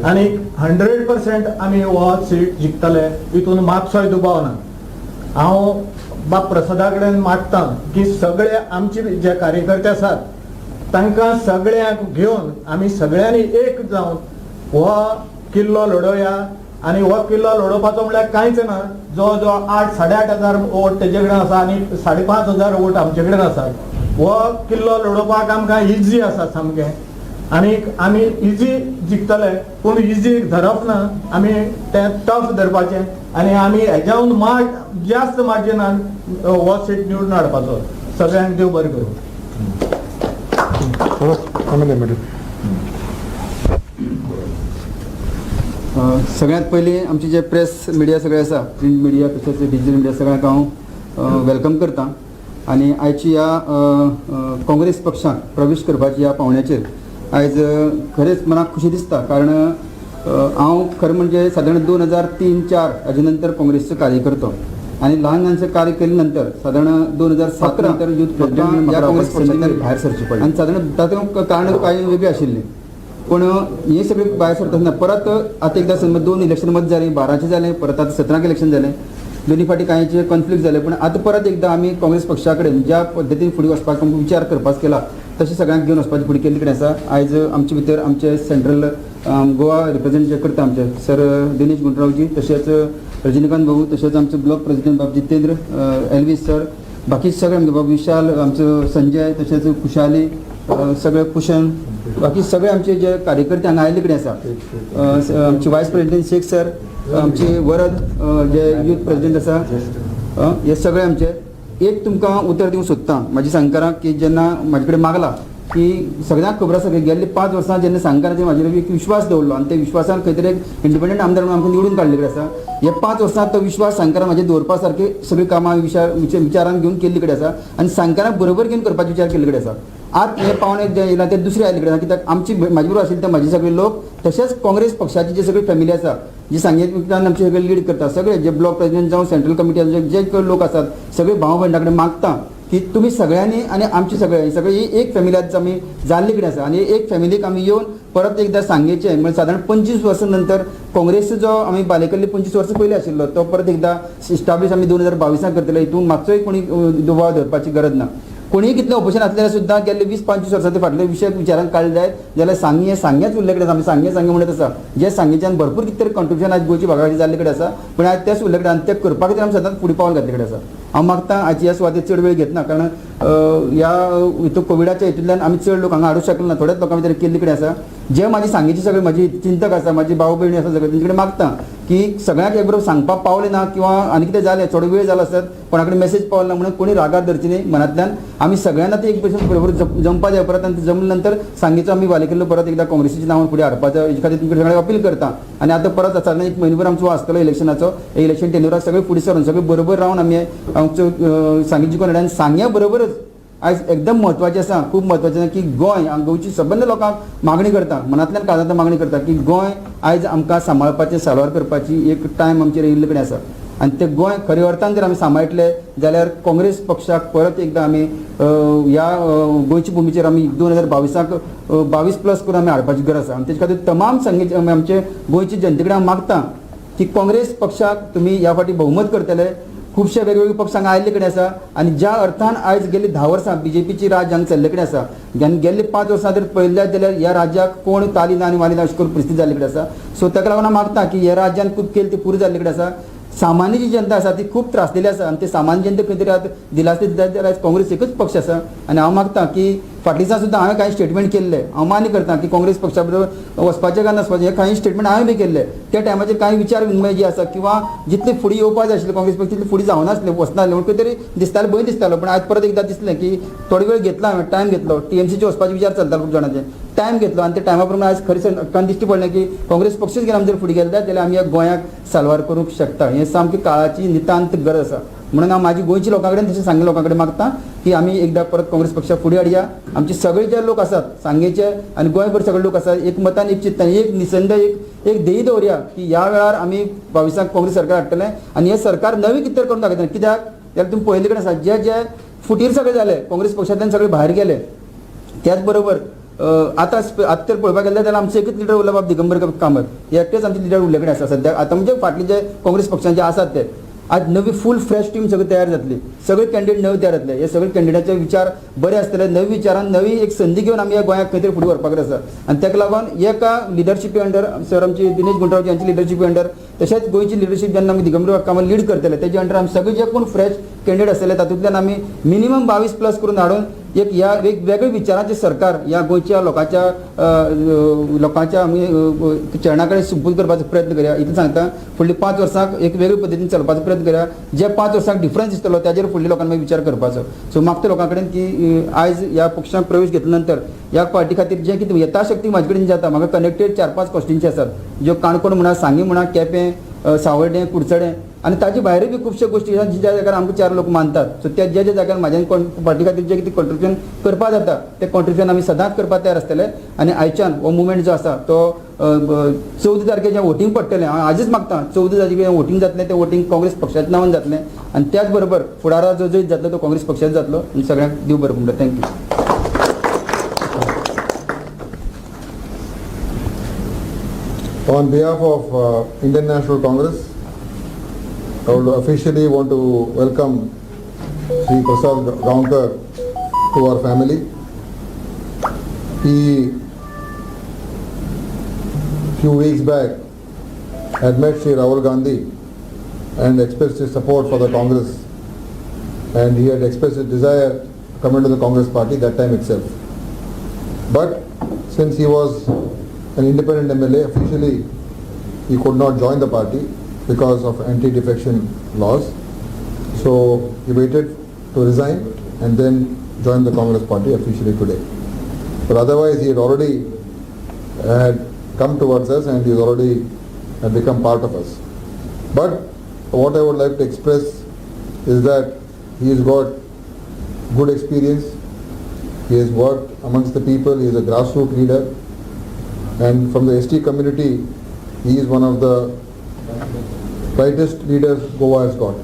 आनी 100% आमी हो सीट जिखतले, हितून मातसोय दुबाव ना. हांव बाब प्रसादा कडेन मागता की सगळे आमचे जे कार्यकर्ते आसात तांकां सगळ्यांक घेवन आमी सगळ्यांनी एक जावन हो किल्लो लडोवया. आनी हो किल्लो लडोवपाचो म्हणल्यार कांयच ना, जवळ जवळ 8,000-8,500 हजार वोट तेजे कडेन आसा आनी 5,500 वोट आमचे कडेन आसात. हो किल्लो लडोवपाक आमकां इजी आसा सामकें आनी आमी इजी जिखतले, पूण इजी धरप ना, आमी तें टफ धरपाचें आनी आमी हेज्याहून जास्त मार्जिनान हो सीट निवडून हाडपाचो. सगळ्यांक देव बरें करूं. सगळ्यांत पयलीं आमचे जे प्रेस मिडिया सगळे आसा, प्रिंट मिडिया तशेंच डिजिटल मिडिया, सगळ्यांक हांव welcome करता. आनी आयची ह्या काँग्रेस पक्षाक प्रवेश करपाची ह्या पावण्याचेर आयज खरेंच मनाक खुशी दिसता, कारण हांव खरें म्हणजे सादारण 2003-04 हाजे नंतर काँग्रेसचो कार्यकर्तो आनी ल्हान ल्हानशें कार्य केले नंतर सादारण 2007 नंतर यूथ प्रेसिडेंट ह्या काँग्रेस पक्षांतल्यान भायर सरचें पडलें आनी सादारण तातूंत कारण कांय वेगळी आशिल्ली, पूण हे सगळे भायर सरता आसतना परत आतां एकदां समज 2 इलेक्शन मदीं जालीं, 12चें जालें, परत आतां 17 इलेक्शन जालें, दोनी फावटी कांयचे कॉन्फ्लिक्ट जाले, पूण आतां परत एकदां आमी काँग्रेस पक्षा कडेन ज्या पद्दतीन फुडें वचपाक आमकां विचार करपाक केला तशें सगळ्यांक घेवन वचपाची फुडें केल्ली कडेन आसा. आयज आमचे भितर आमचे सेंट्रल गोवा रिप्रेझेंट जे करता आमचे सर दिनेश गुंडरावजी, तशेंच रजनीकांत भाऊ, तशेंच आमचो ब्लॉक प्रेसिडेंट बाब जितेंद्र, एल्वीस सर, बाकी सगळे आमचे बाब विशाल, आमचो संजय, तशेंच खुशाली, सगळे कुशन, बाकी सगळे आमचे जे कार्यकर्ते हांगा आयिल्ले कडेन आसा. आमचे वायस प्रेसिडेंट शेख सर, आमचे वरद जे यूथ प्रेसिडेंट आसा, हे सगळे आमचे. एक तुमकां उतर दिवंक सोदता म्हाज्या सांगकारांक की जेन्ना म्हाजे कडेन मागला की सगळ्यांक खबर आसा की गेल्ले 5 वर्सां जेन्ना सांगकारांचेर म्हाजेर एक विश्वास दवरलो आनी त्या विश्वासान खंय तरी एक इंडिपेंडंट आमदार म्हणून आमकां निवडून काडले कडेन आसा. हे 5 वर्सां तो विश्वास सांगकारां म्हाजेर दवरपा सारके सगळीं कामां विचारान घेवन केल्ली कडेन आसा आनी सांगकारांक बरोबर घेवन करपाचो विचार केल्ले कडेन आसा. आतां हे पावणे जे येयला ते दुसरे आयिल्ले कडेन आसा, कित्याक आमची म्हाजे बरोबर आशिल्ले ते म्हाजे सगळे लोक, तशेंच काँग्रेस पक्षाची जी सगळी फॅमिली आसा जी सांगेंतल्यान आमचे सगळे लीड करता, सगळे जे ब्लॉक प्रेसिडेंट जावं सेंट्रल कमिटी जे लोक आसात सगळे भाव भयणा कडेन मागता की तुमी सगळ्यांनी आनी आमची सगळे सगळी ही एक फॅमिली आज आमी जाल्ली कडेन आसा आनी एक फॅमिलीक आमी येवन परत एकदां सांगेचें म्हणजे सादारण 25 वर्सां नंतर काँग्रेस जो आमी बालेकल्ली 25 वर्सां पयलीं आशिल्लो तो परत एकदां इस्टाब्लीश आमी 2022 करतले. हितून मातसोय कोणी दुबाव धरपाची गरज ना. कोणीय कितलें ऑपोजिशन आसल्यार सुद्दां गेल्ले 20-25 वर्सां ते फाटले विशय विचारान काडले जायत जाल्यार सांगें हें सांगेंच उरले कडेन आमी सांगें सांगें म्हणत आसा, जे सांगेंच्यान भरपूर कितें तरी कॉन्ट्रिब्युशन आयज गोंयच्या भागा जाल्ले कडेन आसा, पूण आयज तेच उरले कडेन आनी तें करपा खातीर आमी सदांच फुडें पावल घातले कडेन आसा. हांव मागता आयज ह्या सुवातेर चड वेळ घेतना, कारण ह्या हितून कोविडाच्या हितूंतल्यान आमी चड लोक हांगा हाडूंक शकले ना, थोड्याच लोकां भितर केल्ले कडेन आसा. जे म्हाजी सांगेचे सगळे म्हाजी चिंतक आसा, म्हाजी भाव भयणी आसा सगळे, तेंचे कडेन मागता की सगळ्यांक एक बरोबर सांगपाक पावले ना किंवा आनी कितें जालें थोडो वेळ जालो आसत कोणा कडेन मेसेज पावलो ना म्हणून कोणी रागार धरची न्ही मनांतल्यान. आमी सगळ्यांना ते एक भशेन बरोबर जमपा जाय परत आनी जमले नंतर सांगेचो आमी बालेकिल्लो परत एकदां काँग्रेसीच्या नांवान फुडें हाडपाचो हेजे खातीर तुमकां सगळ्यांक अपील करता. आनी आतां परत आसा एक म्हयनोभर आमचो आसतलो इलेक्शनाचो, इलेक्शन टेन्युराक सगळे फुडें सरून सगळे बरोबर रावन आमी आमचो सांगें जिखून आनी सांग्या बरोबरच आयज एकदम म्हत्वाचें आसा, खूब म्हत्वाचें आसा की गोंय गोंयची सबंद लोकांक मागणी करता, मनांतल्यान काळजांतल्यान मागणी करता की गोंय आयज आमकां सांबाळपाचें साल्वार करपाची एक टायम आमचेर येयल्ले कडेन आसा आनी ते गोंय खऱ्या अर्थान जर आमी सांबाळटले जाल्यार काँग्रेस पक्षाक परत एकदां आमी ह्या गोंयच्या भुमीचेर आमी 2022 22 प्लस करून आमी हाडपाची गरज आसा. आनी तेजे खातीर तमाम सांगें आमचे गोंयचे जनते कडेन हांव मागता की काँग्रेस पक्षाक तुमी ह्या फावटी बहुमत करतले. खुबशे वेगवेगळे पक्ष हांगा आयिल्ले कडेन आसा आनी ज्या अर्थान आयज गेल्ली 10 वर्सां बीजेपीची राज्य हांगा चल्ले कडेन आसा आनी गेल्ले 5 वर्सां जर पळयले जाल्यार ह्या राज्याक कोण ताली ना आनी वाली ना अशी करून परिस्थिती जाल्ले कडेन आसा. सो ताका लागून हांव मागता की ह्या राज्यान खूब केली ती पुरो जाल्ले कडेन आसा. सामान्य जी जनता आसा ती खूब त्रासलेली आसा आनी ते सामान्य जनते खंय तरी आतां दिलासे दिता जाल्यार आयज काँग्रेस एकूच पक्ष आसा. आनी हांव मागता की फाटल्या दिसा सुद्दां हांवें कांय स्टेटमेंट केल्ले, हांव मान्य करता की काँग्रेस पक्षा बरोबर वचपाचें काय नासपाचें हे कांय स्टेटमेंट हांवें बी केल्ले. त्या टायमाचेर कांय विचार विनिमय जे आसा किंवा जितले फुडें येवपाक जाय आशिल्ले काँग्रेस पक्ष तितले फुडें जावनासले, वचनासले म्हणून खंय तरी दिसतालें, भंय दिसतालो. पूण आयज परत एकदां दिसलें की थोडो वेळ घेतला हांवें, टायम घेतलो, टीएमसीचे वचपाचे विचार चलतालो खूब जाणांचे, टायम घेतलो आनी त्या टायमा प्रमाणे आयज खरें हक्कान दिश्टी पडलें की काँग्रेस पक्षूच घेवन आमी जर फुडें गेले जाल्यार आमी ह्या गोंयाक साल्वार करूंक शकता. हें सामकी काळाची नितांत गरज आसा. म्हणून हांव म्हाजी गोंयच्या लोकां कडेन तशें सांगे लोकां कडेन मागता की आमी एकदां परत काँग्रेस पक्षाक फुडें हाडया. आमचे सगळे जे लोक आसात सांगेचे आनी गोंयभर सगळे लोक आसात एकमतान, एक चित्तान, एक निसंद, एक एक ध्येय दवरया की ह्या वेळार आमी 22 काँग्रेस सरकार हाडटलें आनी हें सरकार नवें कितें तरी करून दाखयतलें. कित्याक जाल्यार तुमी पळयल्ले कडेन आसा जे जे फुटीर सगळे जाले काँग्रेस पक्षांतल्यान सगळे भायर गेले. त्याच बरोबर आतां आतां तर पळोवपाक गेले जाल्यार आमचो एकूच लिडर उरला, बाब दिगंबर कामत, हे एकटेच आमचे लिडर उरले कडेन आसा सद्याक. आतां म्हणजे फाटले जे काँग्रेस पक्षान जे आसात ते आज नवी फूल फ्रेश टीम सगळी तयार जातली, सगळे कॅन्डिडेट नवे तयार जातले. हे सगळे कॅन्डिडेटाचे विचार बरे आसतले, नवे विचारान नवी एक संदी घेवन आमी ह्या गोंयाक खंय तरी फुडें व्हरपाक आसा. आनी ताका लागून एका लिडरशिपी अंडर सर आमची दिनेश गुंडराव यांची लिडरशिपी अंडर, तशेंच गोंयची लिडरशीप जेन्ना आमी दिगंबर कामत लीड करतले तेजे अंडर आमी सगळे जे कोण फ्रेश कॅन्डिडेट आसतले तातूंतल्यान आमी मिनिमम 22 प्लस करून हाडून एक ह्या एक वेगळे विचारांचें सरकार ह्या गोंयच्या लोकांच्या लोकांच्या आमी चरणा कडेन सुपूत करपाचो प्रयत्न करया. इतलें सांगता, फुडली 5 वर्सांक एक वेगळे पद्दतीन चलपाचो प्रयत्न करया. जे 5 वर्सांक डिफरन्स दिसतलो ताजेर फुडल्या लोकांनी मागीर विचार करपाचो. सो मागता लोकां कडेन की आयज ह्या पक्षांत प्रवेश घेतल्या नंतर ह्या पार्टी खातीर जें कितें यथाशक्ती म्हाजे कडेन जाता, म्हाका कनेक्टेड 4-5 कॉन्स्टिट्युएन्सी आसात, ज्यो काणकोण म्हणा, सांगें म्हणा, केपें, सावर्डें, कुडचडें आनी ताजे भायरूय बी खुबश्यो गोश्टी आसात ज्या जाग्यार आमकां 4 लोक मानतात. सो त्या ज्या ज्या जाग्यार म्हाज्यान पार्टी खातीर जें कितें कॉन्ट्रिब्युशन करपाक जाता तें कॉन्ट्रिब्युशन आमी सदांच करपाक तयार आसतले. आनी आयच्यान हो मुवमेंट जो आसा तो 14 तारखेर जें वोटींग पडटलें, हांव आजच मागता 14 तारखेर जें वोटींग जातलें तें वोटींग काँग्रेस पक्षाच्या नांवान जातलें आनी त्याच बरोबर फुडाराक जो जैत जातलो तो काँग्रेस पक्षाचो जातलो. आनी सगळ्यांक देव बरें म्हणटा. Thank you. On behalf of Indian National Congress, I would officially want to welcome Shri Prasad Gaonkar to our family. He, few weeks back, had met Shri Rahul Gandhi and expressed his support for the Congress, and he had expressed his desire to come into the Congress party that time itself. But since he was an independent MLA, officially he could not join the party because of anti-defection laws. So he waited to resign and then join the Congress party officially today. But otherwise he had already had come towards us and he has already had become part of us. But what I would like to express is that he has got good experience, he has worked amongst the people, he is a grassroots leader, and from the ST community he is one of the brightest leaders Goa has got.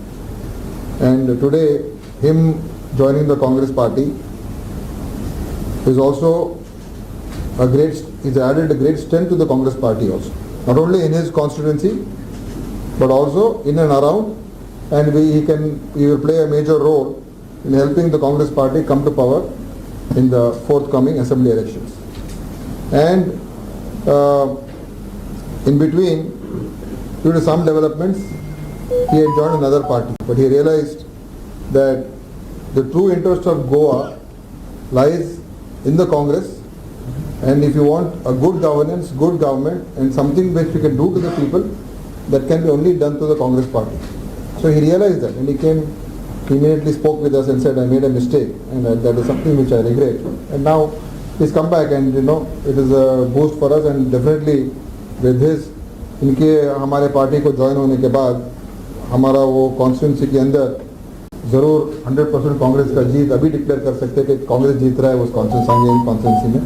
And today him joining the Congress party is also a great, he's added a great strength to the Congress party also, not only in his constituency but also in and around, and he will play a major role in helping the Congress party come to power in the forthcoming assembly elections. And in between, due to some developments, he had joined another party, but he realized that the true interest of Goa lies in the Congress, and if you want a good governance, good government, and something which we can do to the people, that can be only done through the Congress party. So he realized that, and he came, he immediately spoke with us and said, I made a mistake, and that is something which I regret. And now he's come back, and you know, it is a boost for us, and definitely with his, इनके हमारे party को join होने K बाद हमारा वो constituency K अंदर ज़रूर 100% कांग्रेस का जीत अभी डिक्लेयर कर सकते हैं कि कांग्रेस जीत रहा है उस कॉन्स्टिट्यूंसी कॉन्स्टिट्यूंसी में,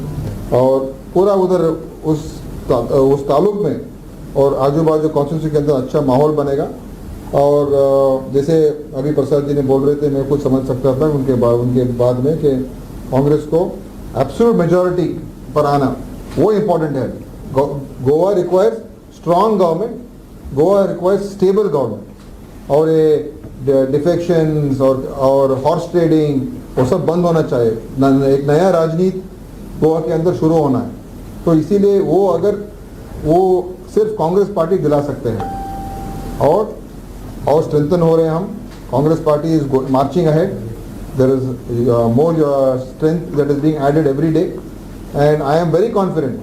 और पूरा उधर उस तालुक में और आजू बाजू कॉन्स्टिट्यूंसी के अंदर अच्छा माहौल बनेगा। और जैसे अभी प्रसाद जी ने बोल रहे थे, मैं कुछ समझ सकता था उनके बाद में कि कांग्रेस को एब्सोल्यूट मेजॉरिटी पर आना वो इम्पोर्टेंट है। Goa requires strong government, Goa requires stable government, और ये डिफेक्शंस और हॉर्स ट्रेडिंग वो सब बंद होना चाहिए। एक नया राजनीति गोवा के अंदर शुरू होना है, तो इसीलिए वो अगर वो सिर्फ कांग्रेस पार्टी दिला सकते हैं, और स्ट्रेंथन हो रहे हैं हम। Congress party is marching ahead, there is more strength that is being added every day, and I am very confident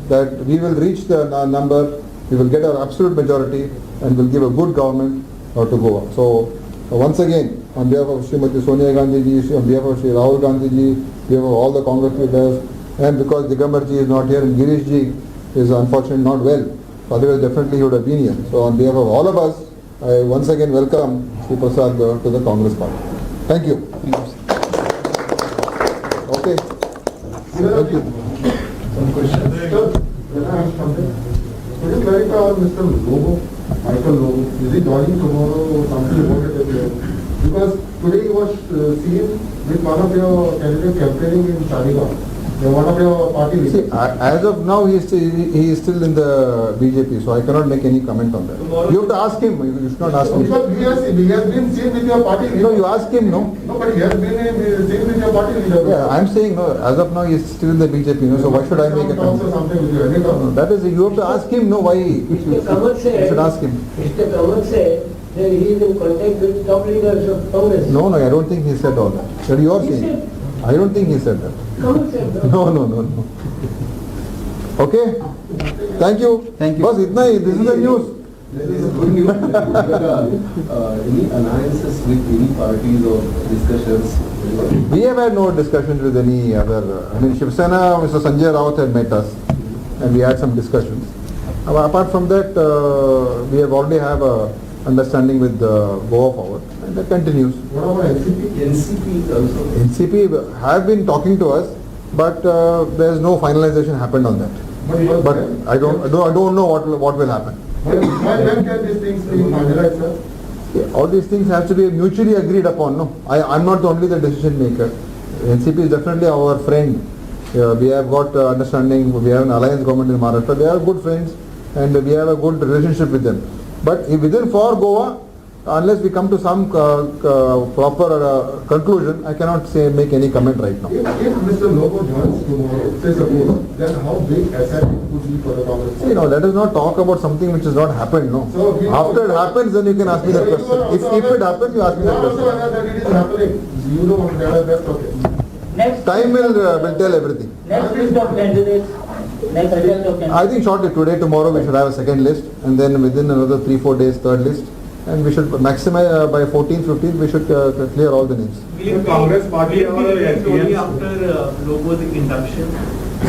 that we will reach the number, we will get our absolute majority and will give a good government to Goa. So once again, on behalf of Srimati Sonia Gandhi ji, on behalf of Shri Rahul Gandhi ji, on behalf of all the Congress leaders, and because Digambar ji is not here and Girish ji is unfortunately not well, otherwise definitely he would have been here. So on behalf of all of us, I once again welcome Shri Prasad to the Congress party. Thank you. Okay, thank you. Some questions. Sir, can I ask something? Could you clarify on Mr. Lobo, Michael Lobo? Is he joining tomorrow or something about it? Because today he was seen with one of your candidates campaigning in Saligao. One of your party leaders. See, as of now he is still in the BJP, so I cannot make any comment on that. You have to ask him. You should not ask me. Because he has been seen with your party leader. No, you ask him, no. No, but he has been seen with your party leader. Yeah, I am saying no. As of now he is still in the BJP, no, so why should I make a comment? Something with you. Any no, that is, you have to ask him, no, why? Mr. Kamat said, you should ask him. Mr. Kamat said that he is in contact with top leaders of Congress. No, no, I don't think he said all that. That you are saying. I don't think he said that. No, no, no, no. Okay? Thank you. Thank you. Bas itna hi. This is the news. This is good news. Any alliances with any parties or discussions? We have had no discussions with any other. I mean, Shiv Sena, Mr. Sanjay Raut had met us and we had some discussions. Apart from that, we have already have a understanding with Goa Forward, and that continues. What about NCP? NCP is also. NCP have been talking to us, but there is no finalization happened on that. But I don't know what will happen. When can these things be finalized, sir? Yeah, all these things have to be mutually agreed upon. No, I'm not only the decision maker. NCP is definitely our friend. We have got understanding. We have an alliance government in Maharashtra. They are good friends, and we have a good relationship with them. But within for Goa, unless we come to some proper conclusion, I cannot say make any comment right now. If Mr. Lobo joins tomorrow, say suppose, then how big asset it could be for the Congress? See, no, let us not talk about something which has not happened. No. So after it happens, then you can ask me that question. If it happens, you ask me that question. You are also aware that it is happening. You know that, that's okay. Next, time will tell everything. Next list of candidates. Next list of candidates. I think shortly, today, tomorrow, we should have a second list, and then within another 3-4 days, third list, and we should maximize by 14th, 15th, we should clear all the names. Will Congress party only after Lobo's induction?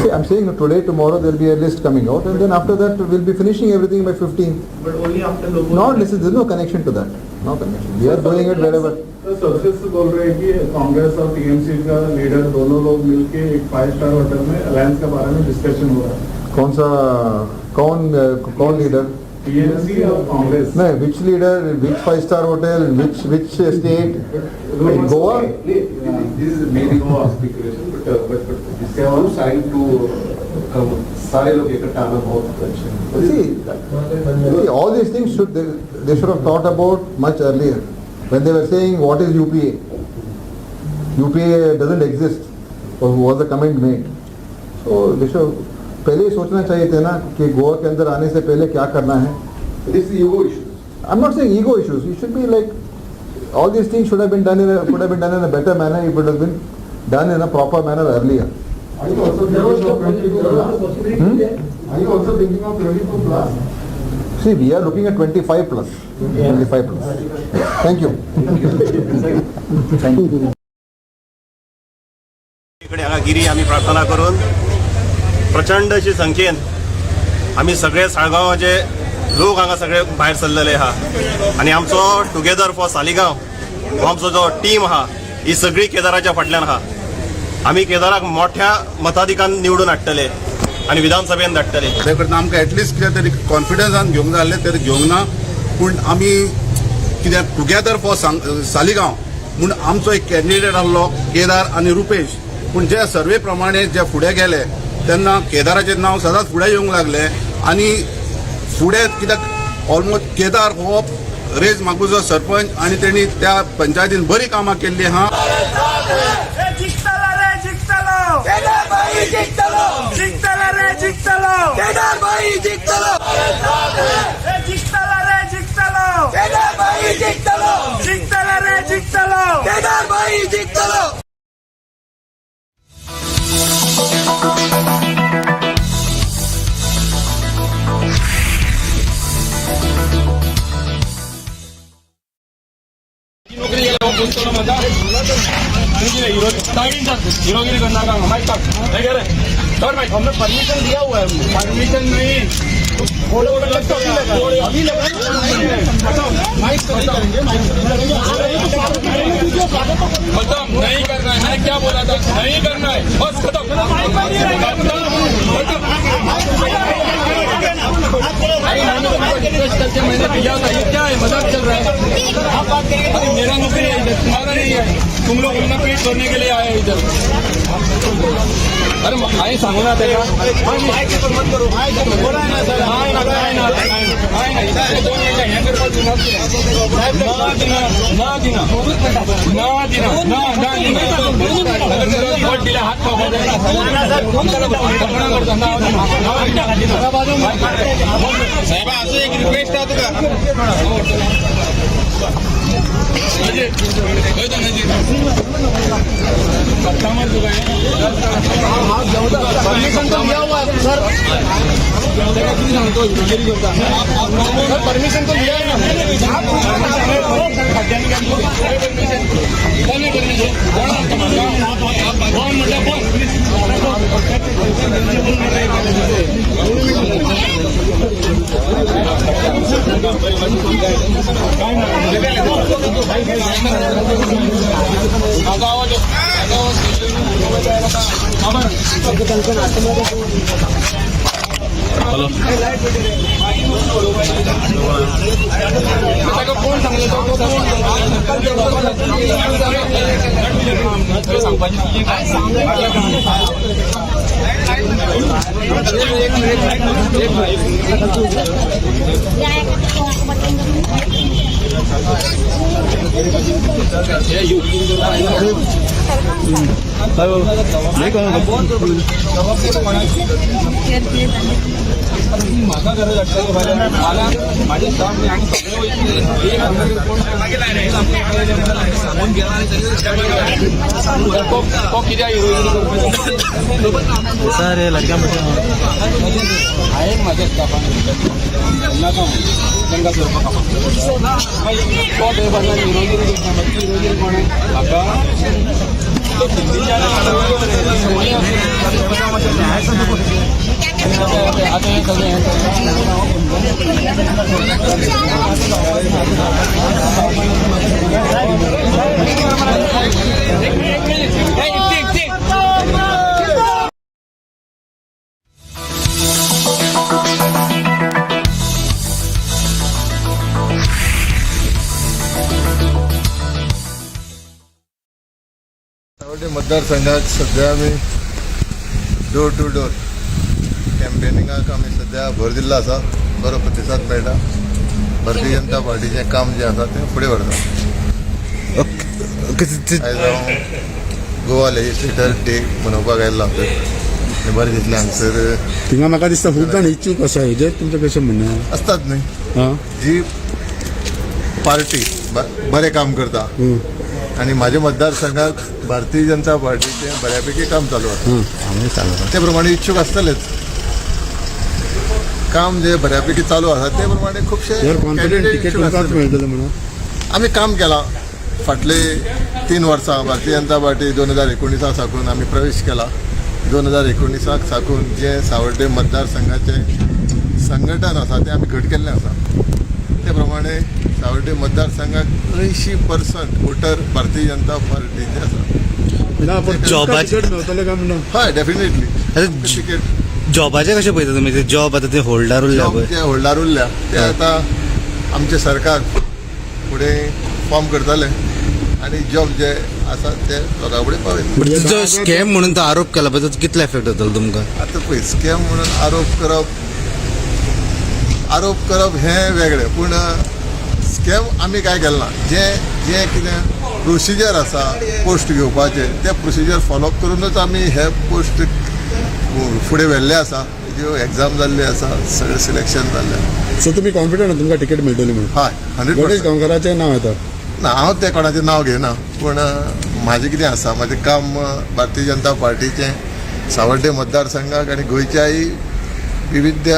See, I'm saying today, tomorrow there will be a list coming out, and then after that we'll be finishing everything by 15th. But only after Lobo. Not listen, there's no connection to that. No connection. We are doing it wherever. तो sources बोल रहे हैं कि कांग्रेस और TMC का leader दोनों लोग मिलके एक 5 star hotel में अलायंस के बारे में डिस्कशन हो रहा है। कौन सा कौन लीडर? टीएमसी और कांग्रेस। नहीं, which leader, which 5 star hotel, which state? In Goa? This is maybe Goa speculation, but this sign to come, सारे लोग इकट्ठा आना बहुत अच्छा है। See, all these things should they should have thought about much earlier. When they were saying what is UPA? UPA doesn't exist, was the comment made. So they should पहले ही सोचना चाहिए थे ना कि गोवा के अंदर आने से पहले क्या करना है। This is ego issues. I'm not saying ego issues. You should be like, all these things should have been done in a, could have been done in a better manner if it has been done in a proper manner earlier. Are you also thinking of 22 plus? Are you also thinking of 22 plus? See, we are looking at 25 plus. Yeah. 25 plus. Thank you. Thank you. इकडे हांगा गिरी आमी प्रार्थना करून प्रचंड अशी संख्येन आमी सगळे साळगांवाचे लोक हांगा सगळे भायर सरलेले आहा आनी आमचो टुगेदर फॉर सालिगांव हो आमचो जो टीम आहा ही सगळी केदाराच्या फाटल्यान आहा. आमी केदाराक मोठ्या मताधिकान निवडून हाडटले आनी विधानसभेन धाडटले. ते करता आमकां एटलिस्ट कितें तरी कॉन्फिडन्सान घेवंक जाय आसलें तरी घेवंक ना, पूण आमी कितें टुगेदर फॉर सालिगांव म्हूण आमचो एक कॅन्डिडेट आसलो केदार आनी रुपेश, पूण जे सर्वे प्रमाणे जे फुडें गेले तेन्ना केदाराचें नांव सदांच फुडें येवंक लागलें आनी फुडें कित्याक ऑलमोस्ट केदार हो रेज मागूजो सरपंच आनी तेणी त्या पंचायतीन बरी कामां केल्लीं आहा. हीरोगिरी करना का हमारे पास हमने परमिशन दिया हुआ है, परमिशन नहीं। खत्म नहीं करना है. मैंने क्या बोला था? नहीं करना है, बस खत्म. रिक्वेस्ट करके मैंने दिया था. ये क्या है? मजाक चल रहा है. अरे मेरा नौकरी है इधर, तुम्हारा नहीं है. तुम लोग अपना पेट भरने के लिए आए हैं इधर. अरे हांवें सांगू ना तेका. काय ना, काय ना, काय ना, 2 मिनटां हें करपाक दिना. ना दिना, ना दिना, ना दिना, ना ना दिना. वोट दिल्या हात पावपा जाय. करता ना. साहेबा, असं एक रिक्वेस्ट आहे तुका. नजीर, खंय तो नजीर? सत्ता मार तुका. परमिशन तो लिया हुआ है सर. तेका कितें सांगतो? हिरोगिरी करता. सर, परमिशन तो लिया है ना. कोणी परमिशन? कोण सांगता म्हाका? कोण म्हटल्यार कोण? म्हाजो आवाज, म्हाजो आवाज. हॅलो, ताका कोण सांगलें? तो कोण सांगपाचें? एक मिनिट. म्हाका गरज आसता फाल्यां मला म्हाजे स्टाफ न्ही आनी सगळे वयतले. एक कोण सांगून गेला आनी तो तो कित्याक हिरोगिरी करता? सर, हे लडक्या. हांवें म्हाज्या स्टाफान नाका तांकां करपाक. तो थंय बसला, हिरोगिरी करता. मागीर हिरोगिरी कोण म्हाका तो हिंदीच्या. आतां हें सगळें हें. सावड्डे मतदारसंघात सध्या आमी डोर टू डोर कॅम्पेनिंगाक आमी सध्या भर दिल्लो आसा. बरो प्रतिसाद मेळटा. भारतीय जनता पार्टीचें काम जें आसा तें फुडें व्हरता. आयज हांव गोवा लेजिस्लेटर डे मनोवपाक आयिल्लो हांगासर आनी बरें दिसलें हांगसर. थिंगा म्हाका दिसता खूब जाण इच्छूक आसा हेजेर तुमचें कशें म्हणणें? आसतात न्ही. जी पार्टी बरें काम करता आनी म्हाज्या मतदारसंघात भारतीय जनता पार्टीचें बऱ्यापैकी काम चालू आसा, ते प्रमाणे इच्छूक आसतलेच. काम जे बऱ्यापैकी चालू आसा ते प्रमाणे खुबशे कॉन्फिडंट candidate ticket इच्छूक तुमकांच आसतले. मेळटलें म्हणून? आमी काम केला फाटले 3 वर्सां. भारतीय जनता पार्टी 2019 साकून आमी प्रवेश केला. 2019 साकून जे सावड्डे मतदारसंघाचें संघटन आसा तें आमी घट केल्लें आसा. ते प्रमाणे सावड्डे मतदारसंघाक 80% वोटर भारतीय जनता पार्टीचे आसा. ना, पण जॉबाचे- तिकेट मेळटलें काय म्हणून? हय, डेफिनेटली तिकेट. जॉबाचें कशें पळयता तुमी? ते जॉब आतां ते होल्डार उरल्या जॉब पळय. जे होल्डार उरल्या ते आतां आमचें सरकार फुडें फॉर्म करतले आनी जॉब जे आसा ते लोकां फुडें पावयतले. बट जो स्कॅम म्हणून तो आरोप केला पळय, तो कितलो एफेक्ट जातलो तुमकां? आतां पळय, स्कॅम म्हणून आरोप करप, आरोप करप हें वेगळें, पूण स्कॅम आमी कांय केलें ना. जें जें कितें प्रोसिजर आसा पोस्ट घेवपाचें, तें प्रोसिजर फॉलो अप करुनूच आमी हे पोस्ट फुडें व्हेल्ले आसा. ज्यो एग्जाम जाल्ले आसा, सगळें सिलेक्शन जाल्लें. सो तुमी कॉन्फिडंट तुमकां तिकेट मेळटली म्हणून? हय, 100. गणेश गांवकाराचें नांव येता. ना, हांव तें कोणाचें नांव घेयना, पूण म्हाजें कितें आसा, म्हाजें काम भारतीय जनता पार्टीचें सावड्डे मतदारसंघाक आनी गोंयच्याय विविध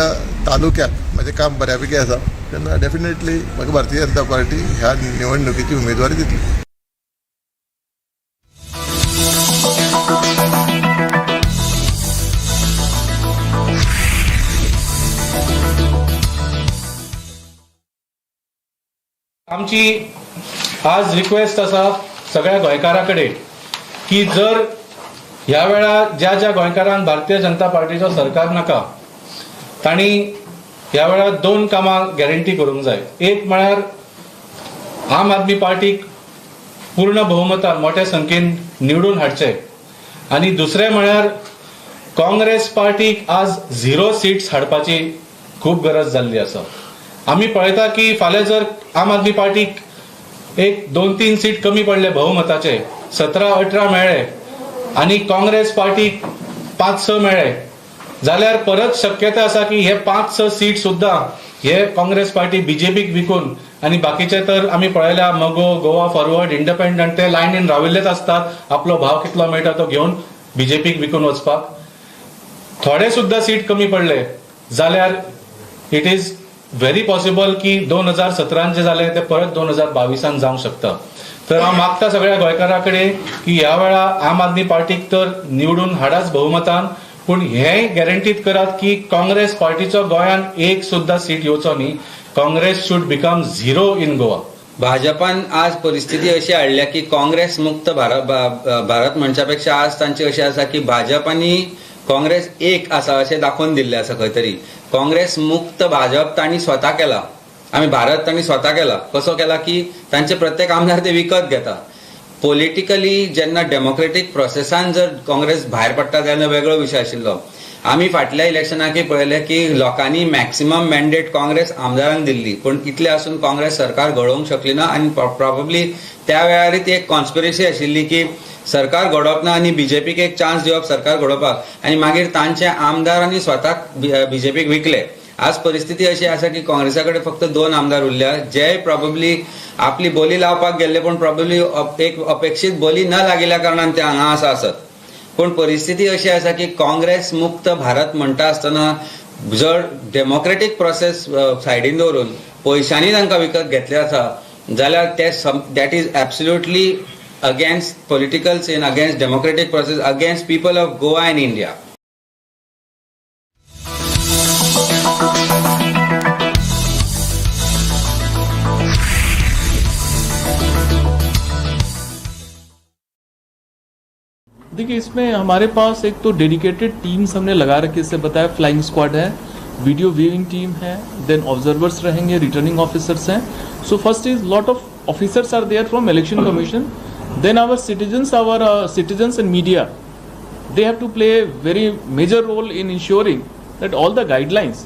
तालुक्यात म्हाजें काम बऱ्यापैकी आसा. तेन्ना डेफिनेटली म्हाका भारतीय जनता पार्टी ह्या निवडणुकीची उमेदवारी दितली. आमची आज रिक्वेस्ट आसा सगळ्या गोंयकारां कडेन की जर ह्या वेळार ज्या ज्या गोंयकारांक भारतीय जनता पार्टीचो सरकार नाका तांणी ह्या वेळार दोन कामां गॅरंटी करूंक जाय. एक म्हळ्यार आम आदमी पार्टीक पूर्ण बहुमतान मोठ्या संख्येन निवडून हाडचे आनी दुसरें म्हळ्यार काँग्रेस पार्टीक आज 0 सीट्स हाडपाची खूब गरज जाल्ली आसा. आमी पळयता की फाल्यां जर आम आदमी पार्टीक 1, 2, 3 सीट कमी पडले बहुमताचे 17, 18 मेळ्ळे आनी काँग्रेस पार्टीक 5, 6 मेळ्ळे जाल्यार परत शक्यता आसा की हे 5, 6 सीट सुद्दां हे काँग्रेस पार्टी बीजेपीक विकून आनी बाकीचे तर आमी पळयल्या मगो, गोवा फॉरवर्ड, इंडिपेंडंट ते लायनीन राविल्लेच आसतात, आपलो भाव कितलो मेळटा तो घेवन बीजेपीक विकून वचपाक. थोडे सुद्दां सीट कमी पडले जाल्यार it is very possible की 2017 जे जालें ते परत 2022 जावंक शकता. तर हांव मागता सगळ्या गोंयकारां कडेन की ह्या वेळा आम आदमी पार्टीक तर निवडून हाडाच बहुमतान, पूण हें गॅरंटीत करात की काँग्रेस पार्टीचो गोंयांत एक सुद्दां सीट येवचो न्ही. Congress should become 0 in Goa. भाजपान आज परिस्थिती अशी हाडल्या की काँग्रेस मुक्त भारत म्हणच्या पेक्षा आज तांची अशी आसा की भाजप आनी काँग्रेस एक आसा अशें दाखोवन दिल्लें आसा खंय तरी. काँग्रेस मुक्त भाजप तांणी स्वता केला, आमी भारत तांणी स्वता केला. कसो केला की तांचे प्रत्येक आमदार ते विकत घेता. पॉलिटिकली जेन्ना डेमोक्रेटीक प्रोसेसान जर काँग्रेस भायर पडटा तेन्ना वेगळो विशय आशिल्लो. आमी फाटल्या इलेक्शनाकय पळयलें की लोकांनी मॅक्सिमम मॅन्डेट काँग्रेस आमदारांक दिल्ली, पूण इतलें आसून काँग्रेस सरकार घडोवंक शकली ना. आनी प्रॉबेबली त्या वेळारय ती एक कॉन्स्पिरसी आशिल्ली की सरकार घडोवप ना आनी बीजेपीक एक चान्स दिवप सरकार घडोवपाक, आनी मागीर तांचे आमदार आनी स्वताक बीजेपीक विकले. आज परिस्थिती अशी आसा की काँग्रेसा कडेन फक्त 2 आमदार उरल्या, जे प्रॉबेबली आपली बोली लावपाक गेल्ले, पूण प्रॉबेबली एक अपेक्षीत बोली न लागिल्ल्या कारणान ते हांगा आसा आसत. पूण परिस्थिती अशी आसा की काँग्रेस मुक्त भारत म्हणटा आसतना जर डेमोक्रेटीक प्रोसेस सायडीन दवरून पयशांनी तांकां विकत घेतले आसा जाल्यार ते that is absolutely against political scene, against democratic process, against people of Goa and India. देखिए, इसमें हमारे पास एक तो डेडिकेटेड टीम्स हमने लगा रखी है, इससे बताया फ्लाइंग स्क्वाड है, वीडियो व्यूइंग टीम है, then observers रहेंगे, रिटर्निंग ऑफिसर्स हैं. So first is lot of officers are there from election commission, then our citizens and media, they have to play a very major role in ensuring that all the guidelines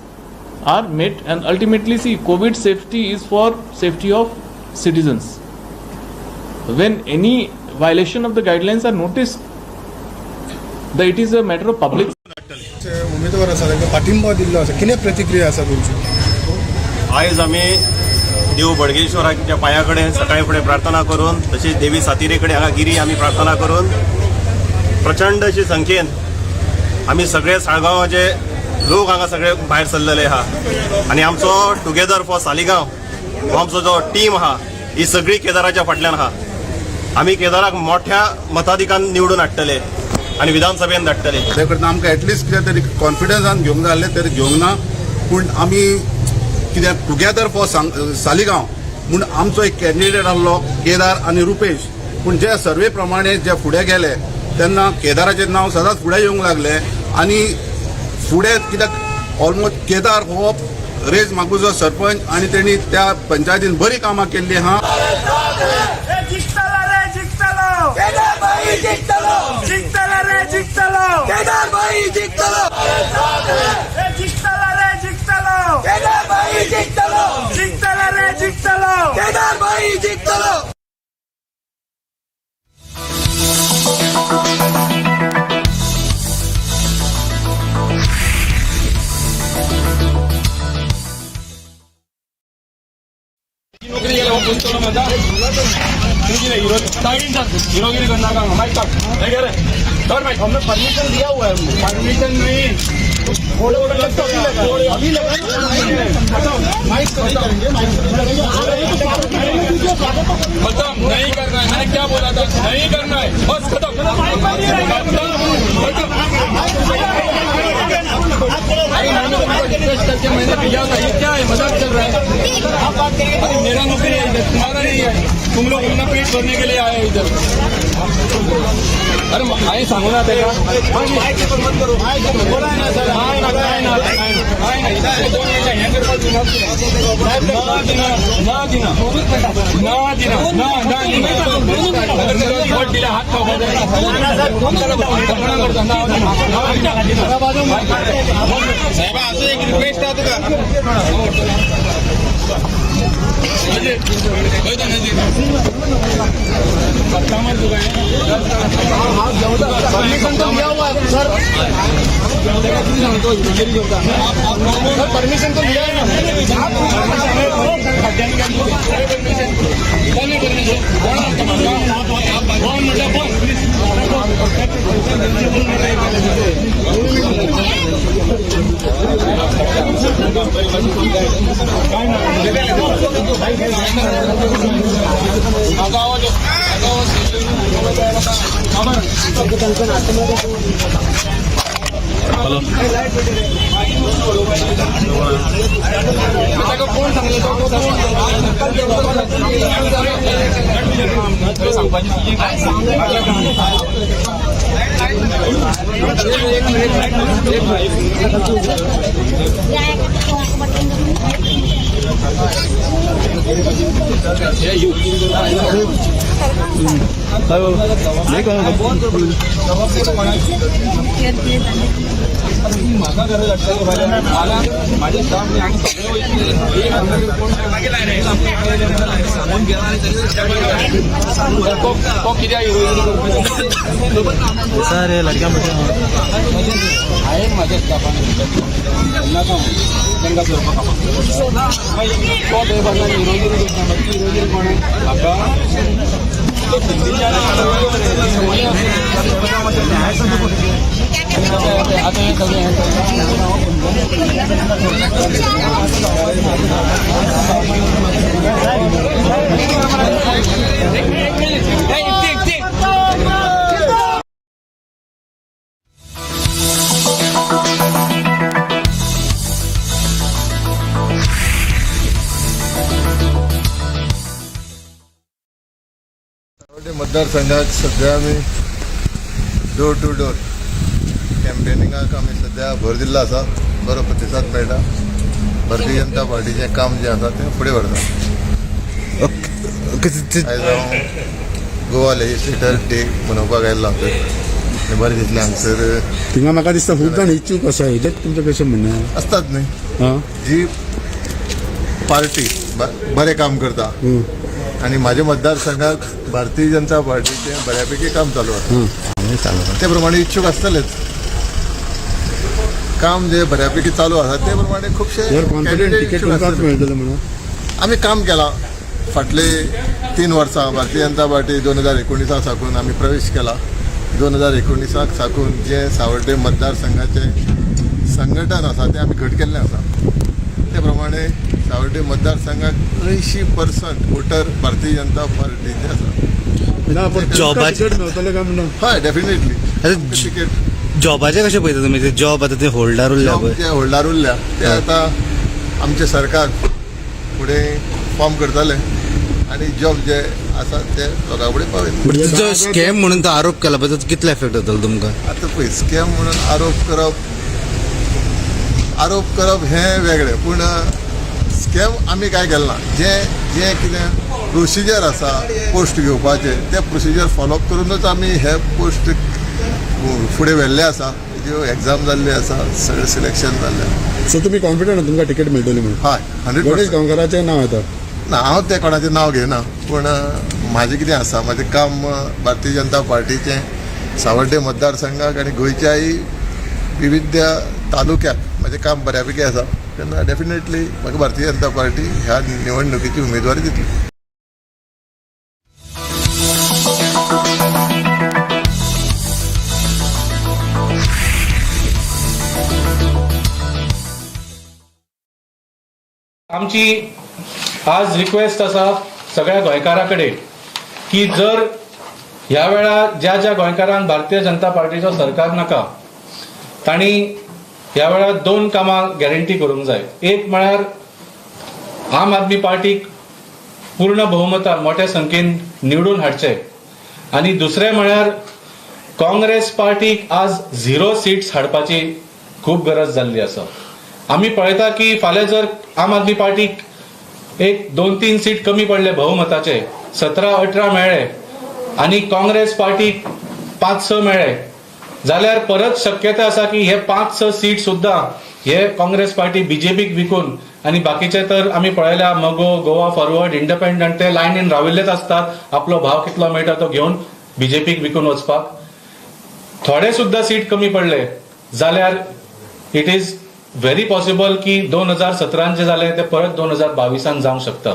are met, and ultimately see, COVID safety is for safety of citizens. When any violation of the guidelines are noticed, the it is a matter of public उमेदवार आसा तांकां पाठिंबो दिल्लो आसा, कितें प्रतिक्रिया आसा तुमची? आयज आमी देव बडगेश्वराच्या पांया कडेन सकाळी फुडें प्रार्थना करून, तशीच देवी सातिरे कडेन हांगा गिरी आमी प्रार्थना करून प्रचंड अशी संख्येन आमी सगळे साळगांवाचे लोक हांगा सगळे भायर सरलेले आहा. आनी आमचो टुगेदर फॉर सालिगांव हो आमचो जो टीम आहा ही सगळी केदाराच्या फाटल्यान आहा. आमी केदाराक मोठ्या मताधिकान निवडून हाडटले आनी विधानसभेन धाडटले. ते करता आमकां एटलिस्ट कितें तरी कॉन्फिडन्सान घेवंक जाय आसलें तरी घेवंक ना, पूण आमी कितें टुगेदर फॉर सालिगांव म्हूण आमचो एक कॅन्डिडेट आसलो केदार आनी रुपेश, पूण जे सर्वे प्रमाणे जे फुडें गेले तेन्ना केदाराचें नांव सदांच फुडें येवंक लागलें. आनी फुडें कित्याक ऑलमोस्ट केदार हो रेज मागूचो सरपंच आनी तेणी त्या पंचायतीन बरी कामां केल्लीं आहा. हीरोगिरी करना का माइक हमने परमिशन दिया हुआ है, परमिशन नहीं अभी लगा खत्म नहीं करना है. मैंने क्या बोला था, नहीं करना है, बस खत्म. करके मैंने दिया था। ये क्या है, मजाक चल रहा है? अरे मेरा नौकरी है इधर, तुम्हारा नहीं है। तुम लोग अपना पेट भरने के लिए आए हो इधर। अरे हांवें सांगू ना तेका, बोला ना सर। हाय ना, काय ना, काय ना, दोन मिनटां हें करपाक दिना, ना दिना, ना दिना, ना दिना, ना ना दिना। वोट दिल्या हात खावपाक जाय। करता ना। साहेबा, अजून एक रिक्वेस्ट आहे तुका। परमिशन तो लिया हुआ है सर, परमिशन तो लिया है ना। कोण म्हटलं कोण? हॅलो, कोण सांगले? म्हाका गरज आसता, मला माझ्या स्टाफ आनी सगळे वयतले। सांगून गेला तो कित्याक सर लडक्या हांवें म्हाज्या स्टाफान नाका तांकां करपाक तो थंय बसला, हिरोगिरी करता। हिरोगिरी कोण म्हाका आतां हें सगळें मतदारसंघात सध्या आमी डोर टू डोर कॅम्पेनिंगाक आमी सध्या भर दिल्लो आसा। बरो प्रतिसाद मेळटा। भारतीय जनता पार्टीचें काम जें आसा तें फुडें व्हरता। आयज हांव गोवा लेजिस्लेटर डे मनोवपाक आयिल्लो हांगसर, बरें दिसलें हांगसर। थिंगा म्हाका दिसता खूब जाण इच्छूक आसा, हेजेर तुमचें कशें म्हणणें आसतात न्ही? जी पार्टी बरें काम करता आनी म्हाज्या मतदारसंघात भारतीय जनता पार्टीचें बऱ्यापैकी काम चालू आसा, ते प्रमाणे इच्छूक आसतलेच। काम जे बऱ्यापैकी चालू आसा ते प्रमाणे खुबशे आमी काम केलां। फाटले 3 वर्सां भारतीय जनता पार्टी 2019 साकून आमी प्रवेश केला। 2019 साकून जे सावर्डे मतदारसंघाचें संघटन आसा तें आमी घट केल्लें आसा। ते प्रमाणे सावर्डे मतदारसंघाक 80% वोटर भारतीय जनता पार्टीचे आसा। हय, डेफिनेटली। तिकेट जॉबाचें कशें पळयता तुमी? जॉब आतां ते होल्डार उरल्या पळय, जे होल्डार उरल्या ते आतां आमचें सरकार फुडें फॉर्म करतलें आनी जॉब जे आसा ते लोकां फुडें पावयतले। जो स्कॅम म्हणून तो आरोप केला पळय, तो कितलो एफेक्ट जातलो तुमकां? आतां पळय, स्कॅम म्हणून आरोप करप हें वेगळें, पूण स्कॅम आमी कांय केलें ना। जें जें कितें प्रोसिजर आसा पोस्ट घेवपाचें तें प्रोसिजर फॉलोअप करूनच आमी हे पोस्ट फुडें व्हेल्ले आसा। ज्यो एग्जाम जाल्ले आसा, सगळें सिलेक्शन जाल्लें। सो तुमी कॉन्फिडंट तुमकां तिकेट मेळटली म्हणून? हय, 100%। गणेश गांवकाराचें नांव येता? ना, हांव तें कोणाचें नांव घेयना, पूण म्हाजें कितें आसा, म्हाजें काम भारतीय जनता पार्टीचें सावर्डे मतदारसंघाक आनी गोंयच्याय विविध तालुक्याक म्हाजें काम बऱ्यापैकी आसा। तेन्ना डेफिनेटली म्हाका भारतीय जनता पार्टी ह्या निवडणुकीची उमेदवारी दितली। आमची आज रिक्वेस्ट आसा सगळ्या गोंयकारां कडेन की जर ह्या वेळार ज्या ज्या गोंयकारांक भारतीय जनता पार्टीचो सरकार नाका तांणी ह्या वेळार दोन कामां गॅरंटी करूंक जाय. एक म्हळ्यार आम आदमी पार्टीक पूर्ण बहुमतान मोठ्या संख्येन निवडून हाडचे आनी दुसरें म्हळ्यार काँग्रेस पार्टीक आज 0 सीट्स हाडपाची खूब गरज जाल्ली आसा. आमी पळयता की फाल्यां जर आम आदमी पार्टीक 1, 2, 3 सीट कमी पडले बहुमताचे, 17, 18 मेळ्ळे आनी काँग्रेस पार्टीक 5, 6 मेळ्ळे जाल्यार परत शक्यता आसा की हे 5, 6 सीट सुद्दां हे काँग्रेस पार्टी बीजेपीक विकून आनी बाकीचे तर आमी पळयल्या मगो, गोवा फॉरवर्ड, इंडिपेंडंट ते लायनीन राविल्लेच आसतात, आपलो भाव कितलो मेळटा तो घेवन बीजेपीक विकून वचपाक. थोडे सुद्दां सीट कमी पडले जाल्यार it is very possible की 2017 जे जालें ते परत 2022 जावंक शकता.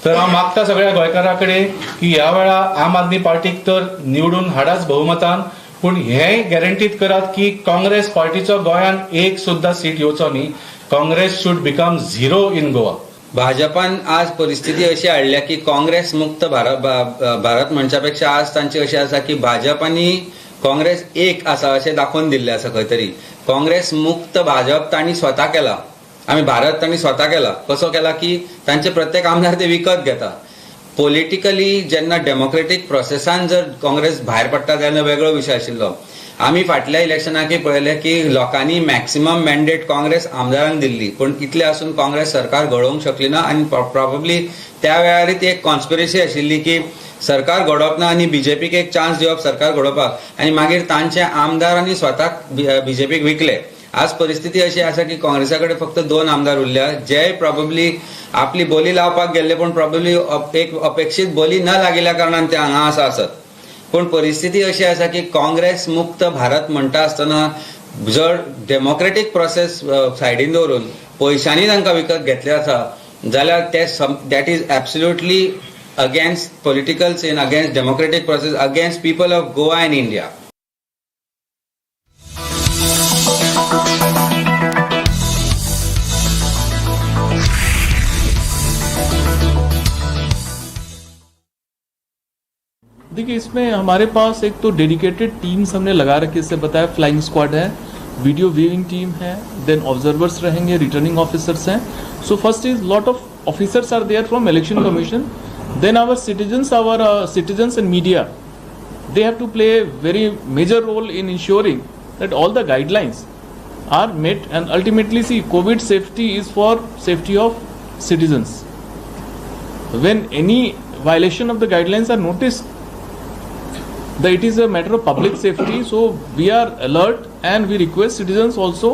तर हांव मागता सगळ्या गोंयकारां कडेन की ह्या वेळा आम आदमी पार्टीक तर निवडून हाडाच बहुमतान, पूण हें गॅरंटीत करात की काँग्रेस पार्टीचो गोंयान एक सुद्दां सीट येवचो न्ही. Congress should become 0 in Goa. भाजपान आज परिस्थिती अशी हाडल्या की काँग्रेस मुक्त भारत म्हणच्या पेक्षा आज तांची अशी आसा की भाजप आनी काँग्रेस एक आसा अशें दाखोवन दिल्लें आसा खंय तरी. काँग्रेस मुक्त भाजप तांणी स्वता केला, आमी भारत तांणी स्वता केला. कसो केला की तांचे प्रत्येक आमदार ते विकत घेता. पॉलिटिकली जेन्ना डेमोक्रेटीक प्रोसेसान जर काँग्रेस भायर पडटा तेन्ना वेगळो विशय आशिल्लो. आमी फाटल्या इलेक्शनाकय पळयलें की लोकांनी मॅक्सिमम मॅन्डेट काँग्रेस आमदारांक दिल्ली, पूण इतलें आसून काँग्रेस सरकार घडोवंक शकली ना. आनी प्रॉबेबली त्या वेळारय ती एक कॉन्स्पिरसी आशिल्ली की सरकार घडोवप ना आनी बीजेपीक एक चान्स दिवप सरकार घडोवपाक, आनी मागीर तांचे आमदारांनी स्वताक बीजेपीक विकले. आज परिस्थिती अशी आसा की काँग्रेसा कडेन फक्त 2 आमदार उरल्या, जे प्रॉबेबली आपली बोली लावपाक गेल्ले, पूण प्रॉबेबली एक अपेक्षीत बोली न लागिल्ल्या कारणान ते हांगा आसा आसत. पूण परिस्थिती अशी आसा की काँग्रेस मुक्त भारत म्हणटा आसतना जर डेमोक्रेटीक प्रोसेस सायडीन दवरून पयशांनी तांकां विकत घेतले आसा जाल्यार ते that is absolutely against political scene, against democratic process, against people of Goa and India. देखिए, इसमें हमारे पास एक तो डेडिकेटेड टीम्स हमने लगा रखी है, इससे बताया फ्लाइंग स्क्वाड है, वीडियो व्यूइंग टीम है, then observers रहेंगे, रिटर्निंग ऑफिसर्स हैं. So first is lot of officers are there from election commission, then our citizens and media, they have to play a very major role in ensuring that all the guidelines are met, and ultimately see, COVID safety is for safety of citizens. When any violation of the guidelines are noticed, that it is a matter of public safety, so we are alert and we request citizens also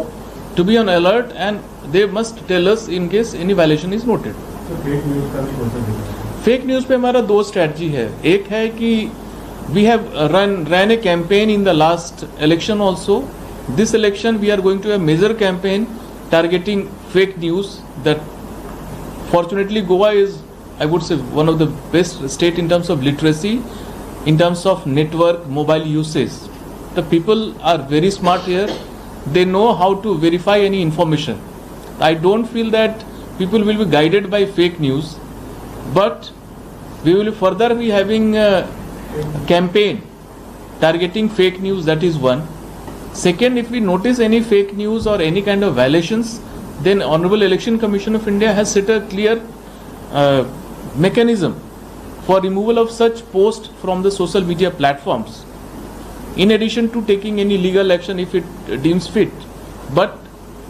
to be on alert and they must tell us in case any violation is noted. So fake news का भी कौन सा देखा? Fake news pay हमारा 2 strategy है. एक है कि we have ran a campaign in the last election also. This election we are going to have major campaign targeting fake news. That fortunately Goa is, I would say, one of the best state in terms of literacy, in terms of network, mobile usage. The people are very smart here. They know how to verify any information. I don't feel that people will be guided by fake news, but we will further be having a campaign targeting fake news. That is one. Second, if we notice any fake news or any kind of violations, then Honorable Election Commission of India has set a clear mechanism for removal of such posts from the social media platforms, in addition to taking any legal action if it deems fit. But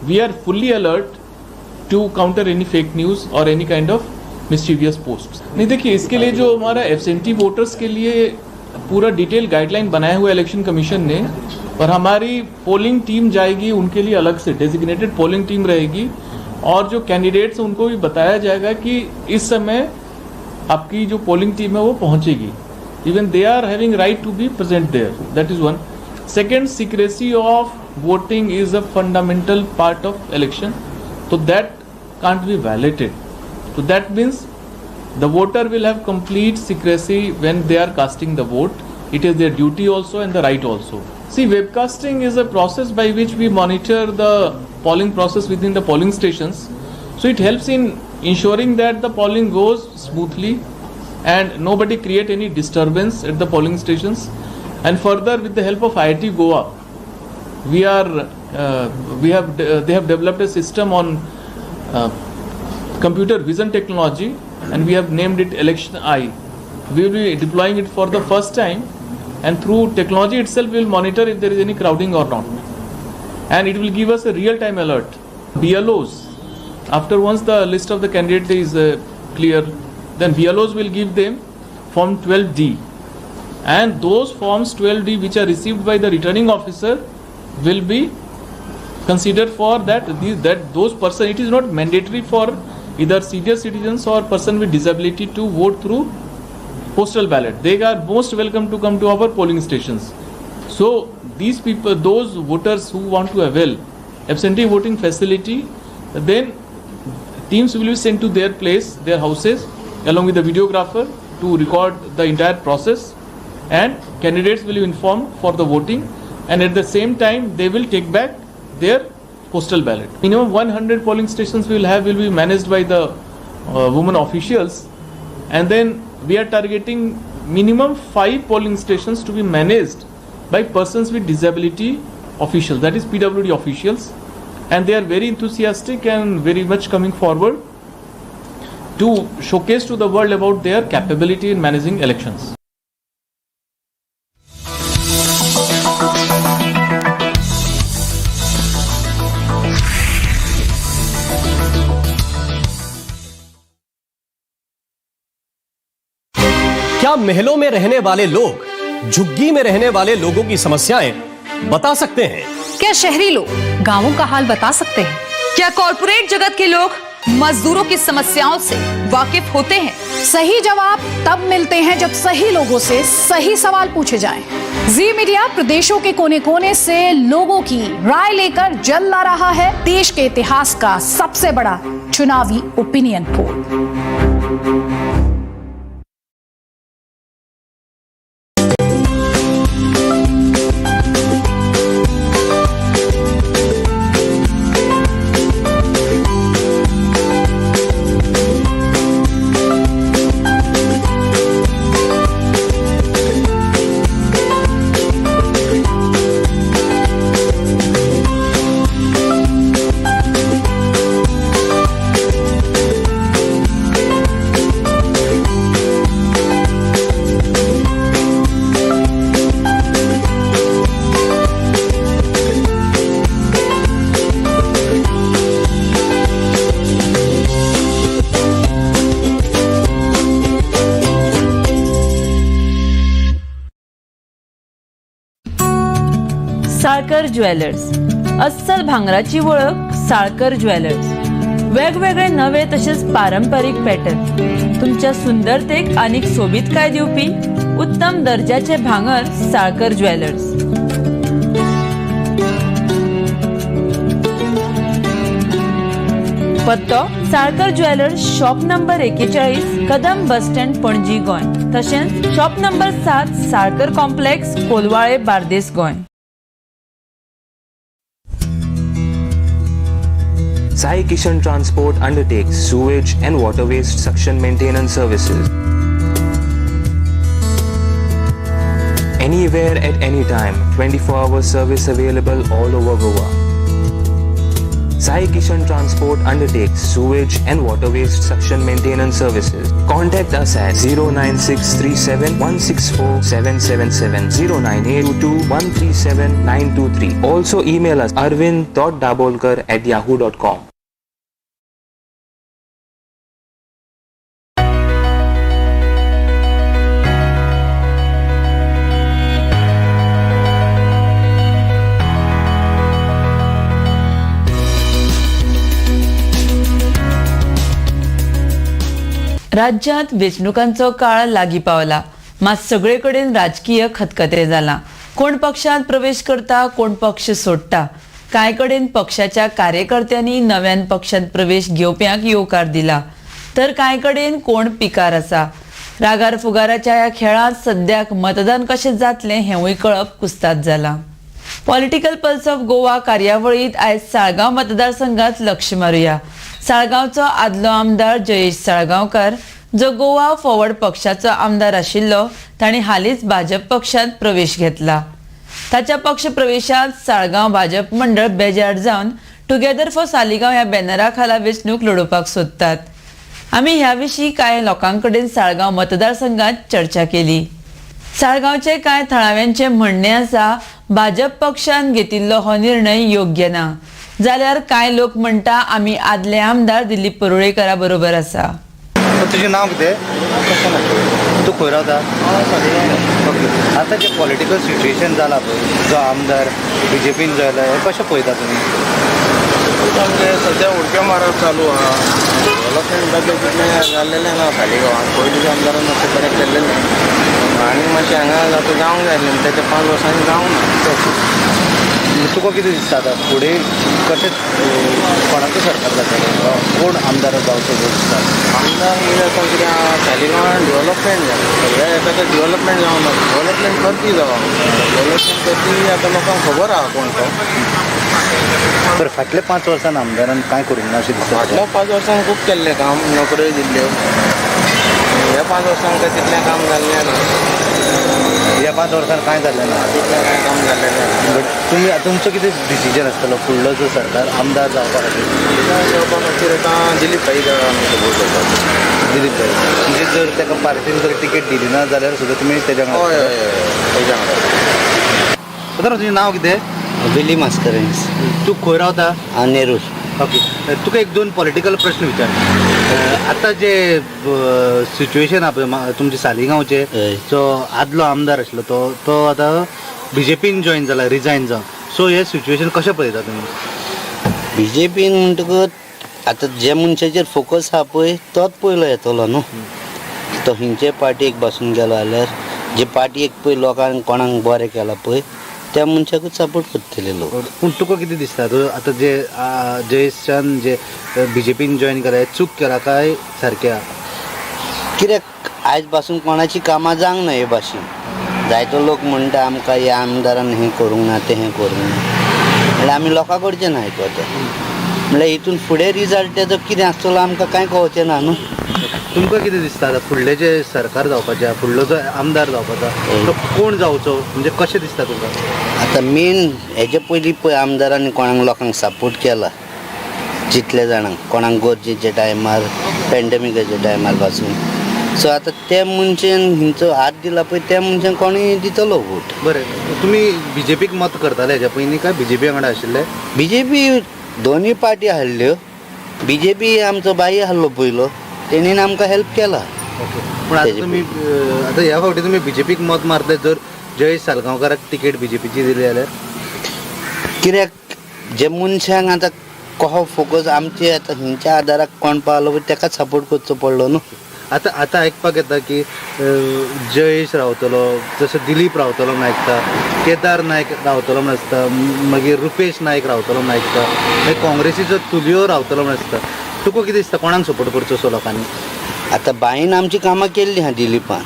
we are fully alert to counter any fake news or any kind of mischievous posts. नहीं, देखिए, इसके लिए जो हमारा absentee voters K लिए पूरा detail guideline बनाया हुआ इलेक्शन कमीशन ने, और हमारी पोलिंग टीम जाएगी, उनके लिए अलग से डेजिग्नेटेड पोलिंग टीम रहेगी, और जो कैंडिडेट्स हैं उनको भी बताया जाएगा कि इस समय आपकी जो पोलिंग टीम है वो पहुंचेगी. Even they are having right to be present there. That is one. Second, secrecy of voting is a fundamental part of election, तो that can't be violated. तो that means the voter will have complete secrecy when they are casting the vote. It is their duty also and the right also. See, webcasting is a process by which we monitor the polling process within the polling stations. So it helps in ensuring that the polling goes smoothly and nobody create any disturbance at the polling stations. And further, with the help of IIT Goa, We are we have they have developed a system on computer vision technology, and we have named it Election Eye. We will be deploying it for the first time, and through technology itself we will monitor if there is any crowding or not, and it will give us a real time alert. BLOs, after once the list of the candidate is clear, then BLOs will give them form 12D, and those forms 12D which are received by the returning officer will be considered for that that those person. It is not mandatory for either senior citizens or person with disability to vote through postal ballot. They are most welcome to come to our polling stations. So these people, those voters who want to avail absentee voting facility, then teams will be sent to their place, their houses, along with the videographer to record the entire process, and candidates will be informed for the voting, and at the same time they will take back their postal ballot. Minimum 100 polling stations we will have will be managed by the women officials, and then we are targeting minimum 5 polling stations to be managed by persons with disability officials, that is PWD officials, and they are very enthusiastic and very much coming forward to showcase to the world about their capability in managing elections. क्या महलों में रहने वाले लोग झुग्गी में रहने वाले लोगों की समस्याएं बता सकते हैं? क्या शहरी लोग गांवों का हाल बता सकते हैं? क्या कॉर्पोरेट जगत के लोग मजदूरों की समस्याओं से वाकिफ होते हैं? सही जवाब तब मिलते हैं जब सही लोगों से सही सवाल पूछे जाएं। जी मीडिया प्रदेशों के कोने कोने से लोगों की राय लेकर जल ला रहा है देश के इतिहास का सबसे बड़ा चुनावी ओपिनियन पोल। साळकर ज्वेलर्स, अस्सल भांगराची वळख साळकर ज्वेलर्स. वेगवेगळे नवे तशेंच पारंपरीक पॅटर्न, तुमच्या सुंदरतेक आनीक सोबीतकाय दिवपी उत्तम दर्जाचे भांगर साळकर ज्वेलर्स. पत्तो Salkar jewellers, shop number 41, Kadam bus stand, Panaji, Goa. तशेंच shop number 7, Salkar complex, Colvale, Bardez, Goa. Sai Kishan Transport undertakes sewage and water waste suction maintenance services. Anywhere at any time, 24-hour service available all over Goa. Sai Kishan Transport undertakes sewage and water waste suction maintenance services. Contact us at 09637 164 777, 09822 137 923. Also email us arvind.dabolkar@yahoo.com. राज्यांत वेंचणुकांचो काळ लागीं पावला, मात सगळे कडेन राजकीय खतखतें जालां. कोण पक्षांत प्रवेश करता, कोण पक्ष सोडटा. कांय कडेन पक्षाच्या कार्यकर्त्यांनी नव्यान पक्षांत प्रवेश घेवप्यांक येवकार दिला, तर कांय कडेन कोण पिकार आसा. रागार फुगाराच्या ह्या खेळांत सद्याक मतदान कशें जातलें हेंवूय कळप कुस्ताद जालां. पॉलिटिकल पल्स ऑफ गोवा कार्यावळींत आयज साळगांव मतदारसंघात लक्ष मारुया. साळगांवचो आदलो आमदार जयेश साळगांवकार, जो गोवा फॉरवर्ड पक्षाचो आमदार आशिल्लो, तांणी हालींच भाजप पक्षांत प्रवेश घेतला. ताच्या पक्ष प्रवेशात साळगांव भाजप मंडळ बेजार जावन टुगेदर फॉर सालिगांव ह्या बॅनरा खाला वेंचणूक लडोवपाक सोदतात. आमी ह्या विशीं कांय लोकां कडेन साळगांव मतदारसंघात चर्चा केली. साळगांवचे कांय थळाव्यांचे म्हणणें आसा, भाजप पक्षान घेतिल्लो हो निर्णय योग्य ना, जाल्यार कांय लोक म्हणटा आमी आदले आमदार दिलीप परुळेकरा बरोबर आसा. तुजें नांव कितें? तूं खंय रावता? ओके, आतां जें पॉलिटिकल सिट्युएशन जालां पळय, जो आमदार बीजेपीन जाला, हें कशें पळयता तुमी? आमचें सद्या उडक्यो मारप चालू आहा. डेवलपमेंट जातलें तितलें जाल्लेलें ना सालिगांवान. पयलींच्या आमदारान मातशें बरें केल्लेलें आनी मातशें हांगा आतां जावंक जाय आसलें, तेच्या 5 वर्सांनी जावंक ना. तुका कितें दिसता आतां फुडें कशें कोणाचें सरकार जातलें, कोण आमदार जावचो अशें दिसता? आमदार म्हणजे आतां कितें आहा, सालिगांवान डेवलपमेंट जाय. सगळ्या हेका आतां डेवलपमेंट जावंक ना. डेवलपमेंट करपी जावं, डेवलपमेंट करपी आतां लोकांक खबर आहा कोण तो. बरें, फाटल्या 5 वर्सान आमदारान कांय करूंक ना अशें दिसता? फाटल्या 5 वर्सांक खूब केल्लें काम, नोकऱ्यो दिल्ल्यो. ह्या 5 वर्सांक काय तितलें काम जाल्लें ना. ह्या 5 वर्सांत कांय जालें ना? तितलें कांय काम जाल्लें ना. बट तुमी तुमचो कितें डिसिजन आसतलो फुडलो जो सरकार आमदार जावपा खातीर? आमदार जावपा खातीर आतां दिलीप भाई आमी सपोर्ट करतात. दिलीप भाई म्हणजे जर ताका पार्टीन जर तिकेट दिली ना जाल्यार सुद्दां तुमी तेज्या वांगडा? हय हय हय, तेज्या वांगडा. दादा, तुजें नांव कितें? विली मास्करेन्स. तूं खंय रावता? नेरूर. ओके, तुका एक 2 पॉलिटिकल प्रश्न विचारता. आतां जे सिट्युएशन आहा पळय तुमचे सालिगांवचे, जो आदलो आमदार आशिल्लो तो आतां बीजेपीन जॉयन जाला, रिजायन जावन, सो हे सिट्युएशन कशें पळयता तुमी? बीजेपीन म्हणटकच आतां जे मनशाचेर फोकस आहा पळय तोच पयलो येतलो न्हू. तो खंयचे पार्टयेक बसून गेलो जाल्यार जे पार्टयेक पळय लोकांक कोणाक बरें केलां पळय त्या मनशाकूच सपोर्ट करतले लोक. पूण तुका कितें दिसता, तूं आतां जे जयेशान जे बीजेपीन जॉयन केला चूक केला काय सारकें आहा? कित्याक आयज पासून कोणाची कामां जावंक ना हे भाशेन. जायतो लोक म्हणटा आमकां ह्या आमदारान हें करूंक ना तें हें करूंक ना, म्हणल्यार आमी लोकां कडच्यान आयकता. म्हणल्यार हितून फुडें रिजल्ट तेजो कितें आसतलो आमकां कांय कळचें ना न्हू. तुमकां कितें दिसता आतां फुडलें जें सरकार जावपाचें आहा, फुडलो जो आमदार जावपाचो आहा तो कोण जावचो, म्हणजे कशें दिसता तुमकां? आतां मेन हेजे पयलीं पळय आमदारांनी कोणाक लोकांक सपोर्ट केला जितले जाणांक कोणाक गरजेच्या टायमार, पेंडेमिकाच्या टायमार पासून. सो आतां त्या मनशान हिंचो हात दिला पळय त्या मनशान कोणूय दितलो वोट. बरें, तुमी बीजेपीक मत करताले हेज्या पयलीं काय बीजेपी वांगडा आशिल्ले? बीजेपी दोनूय पार्टी हाडल्यो. बीजेपी आमचो बाई आहलो पयलो, तेणीन आमकां हेल्प केला. ओके, पूण आतां तुमी आतां ह्या फावटी तुमी बीजेपीक मत मारतले जर जयेश सालगांवकाराक तिकेट बीजेपीची दिली जाल्यार? कित्याक जे मनशांक आतां कहो फोकस आमचे आतां हिंच्या आदाराक कोण पावलो पळय तेकाच सपोर्ट करचो पडलो न्हू. आतां आतां आयकपाक येता की जयेश रावतलो, जसो दिलीप रावतलो म्हूण आयकता, केदार नायक रावतलो म्हूण आसता, मागीर रुपेश नायक रावतलो म्हूण आयकता, मागीर काँग्रेसीचो तुलियो रावतलो म्हूण आसता. तुका कितें दिसता कोणाक सपोर्ट करचो असो लोकांनी? आतां बाईन आमची कामां केल्लीं आहा दिलीपान.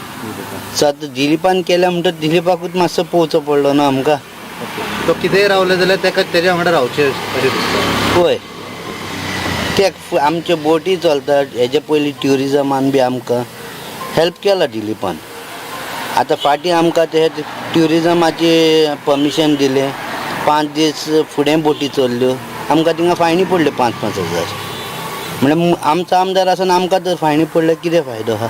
सो आतां दिलीपान केल्या म्हणटकच दिलीपाकूच मातसो पळोवचो पडलो न्हू आमकां. तो कितेंय रावले जाल्यार ताका तेज्या वांगडा रावचें अशें दिसता? पळय ते आमच्यो बोटी चलतात, हेजे पयलीं ट्युरिजमान बी आमकां हेल्प केला दिलीपान. आतां फाटीं आमकां ते ट्युरिजमाची परमिशन दिलें, 5 दीस फुडें बोटी चल्ल्यो, आमकां थिंगा फायनी पडल्यो 5-5 हजार. म्हणल्यार आमचो आमदार आसून आमकां जर फायनी पडले कितें फायदो आहा?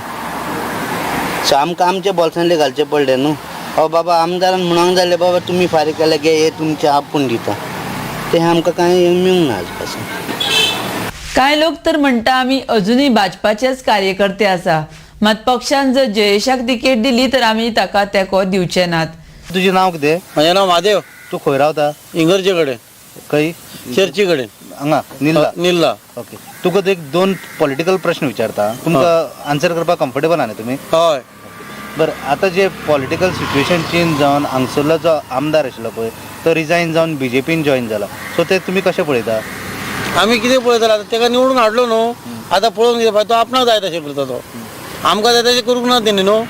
सो आमकां आमच्या बोल्सांतले घालचें पडलें न्हू. ओ बाबा आमदारान म्हणूंक जालें बाबा तुमी फारीक केल्या घे हे तुमचें आपूण दिता, तें आमकां कांय मेळूंक ना आज पासून. कांय लोक तर म्हणटा आमी अजुनूय भाजपाचेच कार्यकर्ते आसा, मात पक्षान जर जयेशाक तिकेट दिली तर आमी ताका तेंको दिवचे नात. तुजें नांव कितें? म्हजें नांव म्हादेव. तूं खंय रावता? इगर्जे कडेन. खंय? चर्ची कडेन. हांगा निल्ला? निल्ला. ओके, तुका एक 2 पॉलिटिकल प्रश्न विचारता, तुमकां आन्सर करपाक कम्फर्टेबल आहा न्ही तुमी? हय. बरें, आतां जे पॉलिटिकल सिट्युएशन चेंज जावन हांगसरलो जो आमदार आशिल्लो पळय तो रिजायन जावन बीजेपीन जॉयन जाला, सो ते तुमी कशें पळयता? आमी कितें पळयतले आतां, ताका निवडून हाडलो न्हू, आतां पळोवन कितें फायदो, तो आपणाक जाय तशें करता, तो आमकां जाय तशें करूंक ना तेणी न्हू.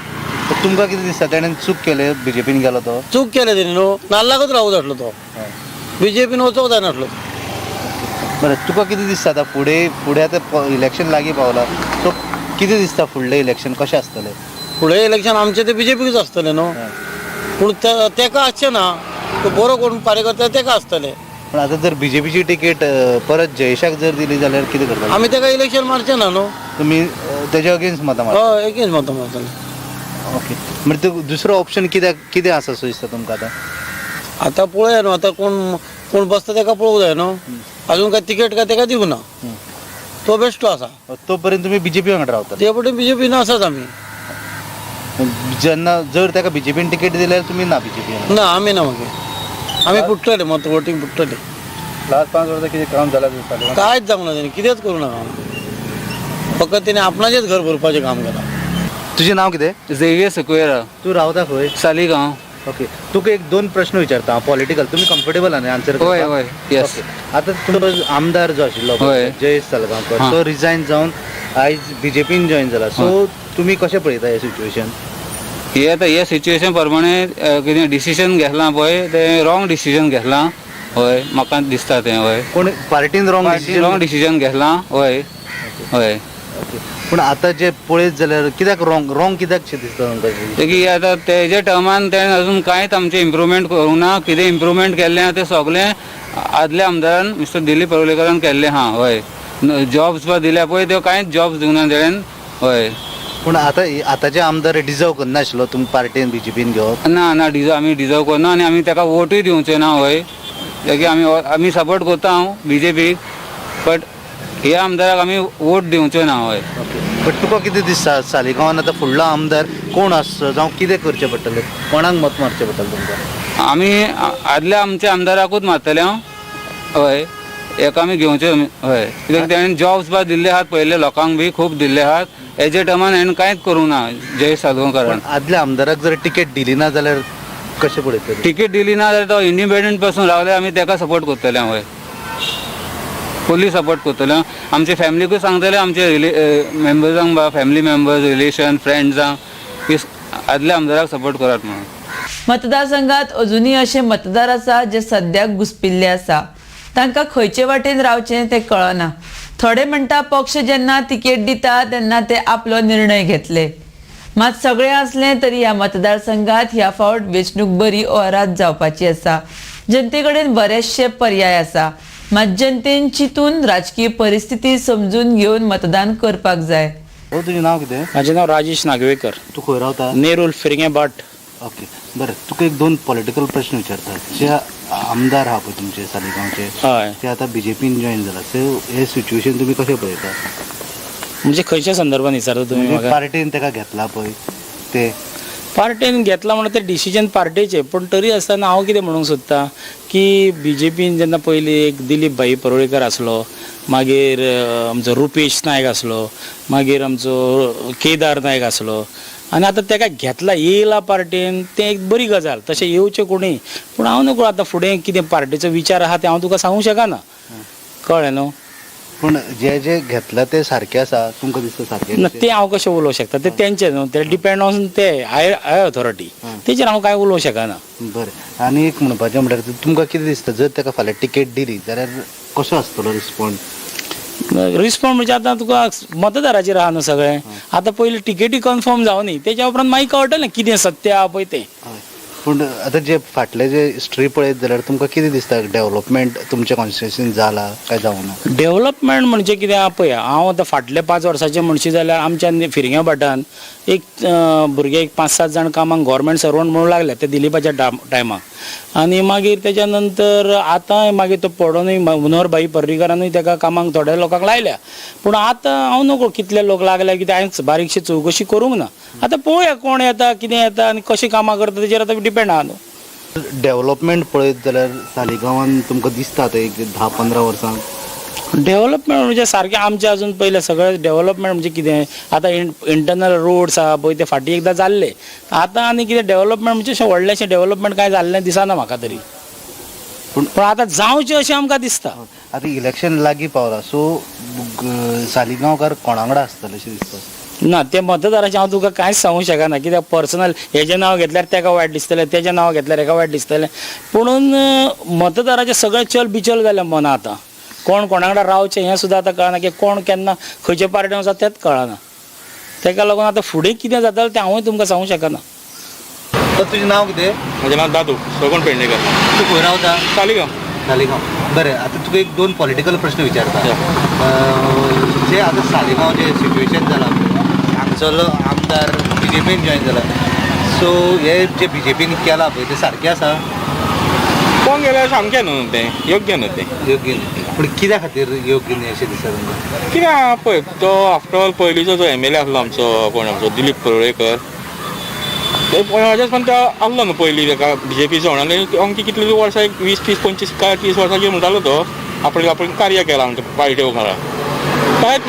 तुमकां कितें दिसता तेणें चूक केलें बीजेपीन गेलो तो? चूक केलें तेणी न्हू, नाल्लाकूच रावूंक जाय आसलो तो, बीजेपीन वचोंक जायनासलो. बरें, तुका कितें दिसता आतां फुडें फुडें आतां इलेक्शन लागीं पावलां, सो कितें दिसता फुडलें इलेक्शन कशें आसतलें? फुडें इलेक्शन आमचें तें बीजेपीकूच आसतलें न्हू, पूण तेका आसचें ना. तो बरो कोण कार्यकर्ता तेका आसतले. पण आतां जर बीजेपीची तिकेट परत जयेशाक जर दिली जाल्यार कितें करतले? आमी तेका इलेक्शन मारचे ना न्हू. तुमी तेजे अगेन्स्ट मतां मारता? हय, एगेन्स्ट मतां मारतले. ओके, म्हणजे दुसरो ऑप्शन कित्याक कितें आसा सो दिसता तुमकां आतां? आतां पळोवया न्हू, आतां कोण कोण बसता तेका पळोवंक जाय न्हू. अजून काय तिकेट काय तेका दिवंक ना, तो बेश्टो आसा. तो पर्यंत तुमी बीजेपी वांगडा रावतले? ते पटी बीजेपीन आसात आमी. जेन्ना जर ताका बीजेपीन तिकेट दिल्यार तुमी ना बीजेपी? ना, आमी ना. मागीर आमी पुट्टले मत, वोटींग पुट्टले. लास्ट 5 वर्सां कितें काम जालां? कांयच जावंक ना, तेणी कितेंच करूं ना काम. फकत तेणी आपणाचेंच घर भरपाचें काम केलां. तुजें नांव कितें? झेवियर सिक्वेरा. तूं रावता खंय? सालिगांव. ओके, तुका एक 2 प्रश्न विचारता हांव, पॉलिटिकल. तुमी कम्फर्टेबल आहा आन्सर? हय हय, येस. आतां तुमचो आमदार जो आशिल्लो जयेश साळगांवकर, तो रिजायन जावन आयज बीजेपीन जॉयन जाला, सो तुमी कशें पळयता हें सिच्युएशन? हे आतां हे सिच्युएशन प्रमाणे कितें डिसिजन घेतलां पळय तें रॉंग डिसिजन घेतलां. हय, म्हाका दिसता तें. हय, कोण पार्टीन रॉंग रॉंग डिसिजन घेतलां. हय हय. पूण आतां जे पळयत जाल्यार कित्याक रॉंग रॉंग कित्याक शें दिसता तुमकां? की आतां तेजे टर्मान तेणें अजून कांयच आमचें इम्प्रुवमेंट करूंक ना. कितें इम्प्रुवमेंट केल्लें आहा तें सगळें आदल्या आमदारान मिस्टर दिलीप परुळेकरान केल्लें आहा. हय, जॉब्स बा दिल्या पळय त्यो कांयच जॉब्स दिवंक ना तेणेन. हय. पूण आतां आतांचे आमदार डिजर्व करनाशिल्लो तुमी पार्टीन बीजेपीन घेवप? ना ना, डिजर्व आमी डिजर्व करना आनी आमी ताका वोटूय दिवचे ना. हय, की आमी आमी सपोर्ट करता हांव बीजेपीक, बट ह्या आमदाराक आमी वोट दिवचे ना. हय. बट तुका कितें दिसता सालिगांवान आतां फुडलो आमदार कोण आसचो, जावं कितें करचें पडटलें, कोणाक मत मारचें पडटलें तुमकां? आमी आदल्या आमच्या आमदाराकूच मारतले हांव. हय, हेका आमी घेवचे. हय, कित्याक तेणें जॉब्स बा दिल्ले आहात पयले लोकांक बी खूब दिल्ले आहात. हेजे टर्मान हेणें कांयच करूंक ना जयेश साळगांवकारान. आदल्या आमदाराक जर तिकेट दिली ना जाल्यार कशें पळयतले? तिकेट दिली ना जाल्यार तो इंडिपेंडंट पासून रावले आमी ताका सपोर्ट करतले. हय, फुल्ली सपोर्ट करतले. आमचे फॅमिलीकूय सांगतले, आमचे मेंबर्सांक बा फॅमिली मेंबर्स, रिलेशन, फ्रेंड्सांक की आदल्या आमदाराक सपोर्ट करात म्हणून. मतदारसंघात अजूनय अशे मतदार आसा जे सद्याक घुसपिल्ले आसा. तांकां खंयचे वाटेन रावचें तें कळना. थोडे म्हणटा पक्ष जेन्ना तिकेट दिता तेन्ना ते आपलो निर्णय घेतले. मात सगळें आसलें तरी ह्या मतदारसंघात ह्या फावट वेंचणूक बरी ओरात जावपाची आसा. जनते कडेन बरेचशे पर्याय आसा, मात जनतेन चिंतून राजकीय परिस्थिती समजून घेवन मतदान करपाक जाय. तुजें नांव कितें? म्हाजें नांव राजेश नागवेकर. तूं खंय रावता? नेरूल फिरगें भाट. ओके, बरें, तुका एक 2 पॉलिटिकल प्रश्न विचारता. जे आमदार आहा पळय तुमचे सालिगांवचे, हय, ते आतां बीजेपीन जॉयन जाला, सो हे सिच्युएशन तुमी कशें पळयता? म्हणजे खंयच्या संदर्भान विचारता तुमी म्हाका? पार्टीन ताका घेतला पळय ते पार्टेन घेतला म्हणून ते डिसिजन पार्टेचें, पूण तरी आसतना हांव कितें म्हणूंक सोदता की बीजेपीन जेन्ना पयलीं एक दिलीप भाई परुळेकर आसलो, मागीर आमचो रुपेश नायक आसलो, मागीर आमचो केदार नायक आसलो, आनी आतां ताका घेतला येयला पार्टेन, तें एक बरी गजाल. तशें येवचें कोणूय, पूण हांव नको आतां फुडें कितें पार्टेचो विचार आहा तें हांव तुका सांगूंक शकना. कळ्ळें न्हू? पूण जे जे घेतला ते सारके आसा तुमकां दिसता सारकें? ना, तें हांव कशें उलोवंक शकता, तें तेंचें न्हू, तें डिपेंड ऑन ते हायर हायर ऑथॉरिटी, तेचेर हांव कांय उलोवंक शकना. बरें, आनी एक म्हणपाचें म्हणल्यार तुमकां कितें दिसता जर ताका फाल्यां तिकेट दिली जाल्यार कसो आसतलो रिस्पॉन्स? रिस्पॉन्स म्हणजे आतां तुका मतदाराचेर आहा न्हू सगळें. आतां पयलीं टिकेटी कन्फर्म जावनी, तेच्या उपरांत मागीर कळटलें कितें सत्य आहा पळय तें. पूण आतां जे फाटले जे हिस्ट्री पळयत जाल्यार तुमकां कितें दिसता डेव्हलपमेंट तुमच्या कॉन्स्टिट्युएन्सीन जाला काय जावना? डेव्हलपमेंट म्हणजे कितें आहा पळय, हांव आतां फाटले 5 वर्सांचे म्हणशी जाल्यार आमच्या फिरग्यां भाटान एक भुरगे एक 5-7 जाण कामाक गव्हर्मेंट सर्वंट म्हणून लागले ते दिलीपाच्या टायमाक, आनी मागीर तेच्या नंतर आतां मागीर तो पडोनूय मनोहर भाई पर्रीकरानूय ताका कामाक थोड्या लोकांक लायल्या. पूण आतां हांव नको कितले लोक लागले कितें हांवें बारीकशी चवकशी करूंक ना. आतां पळोवया कोण येता कितें येता आनी कशीं कामां करता तेजेर आतां डिपेंड आहा न्हू. डेव्हलपमेंट पळयत जाल्यार सालिगांवान तुमकां दिसता आतां एक 10-15 वर्सां डेव्हलपमेंट म्हणजे सारकें आमचें अजून पयलें सगळें डेव्हलपमेंट म्हणजे कितें आतां इंटरनल रोड्स आहा पळय ते फाटीं एकदां जाल्ले, आतां आनी कितें डेव्हलपमेंट म्हणजे अशें व्हडलेंशें डेव्हलपमेंट कांय जाल्लें दिसना म्हाका तरी, पूण आतां जावचें अशें आमकां दिसता. आतां इलेक्शन लागीं पावलां, सो सालिगांवकार कोणा वांगडा आसतले अशें दिसता? ना, ते मतदाराचें हांव तुका कांयच सांगूंक शकना, कित्याक पर्सनल हेजें नांव घेतल्यार तेका वायट दिसतलें, तेजें नांव घेतल्यार हेका वायट दिसतलें, पुणून मतदाराचें सगळें चल बिचल जालें मना. आतां कोण कोणा वांगडा रावचें हें सुद्दां आतां कळना, की कोण केन्ना खंयचे पार्टी वचता तेंच कळना. तेका लागून आतां फुडें कितें जातलें तें हांवूय तुमकां सांगूंक शकना. तर तुजें नांव कितें? म्हजें नांव दादू सगूण पेडणेकर. तूं खंय रावता? सालिगांव. सालिगांव. बरें, आतां तुका एक दोन पॉलिटिकल प्रश्न विचारता. जे आतां सालिगांव जे सिट्युएशन जालां, हांगसरलो आमदार बीजेपीन जॉयन जाला, सो हे जे बीजेपीन केलां पळय तें सारकें आसा? पळोवंक गेल्यार सामकें न्हू तें, योग्य न्हू तें. योग्य न्हू, पूण कित्या खातीर योग्य न्ही अशें दिसता तुमकां? कित्याक आहा पळय, तो आफ्टर ऑल पयलींचो जो एम एल ए आसलो आमचो, कोण आमचो दिलीप परुळेकर, ते पण तो आसलो न्हू पयलीं तेका बीजेपीचो म्हणून. आनी अमकी कितलीं वर्सां, एक 20 30 25 काय 30 वर्सां म्हणटालो तो आपणें कार्य केलां आमच्या पार्टी मुखार. कांयच मागीर.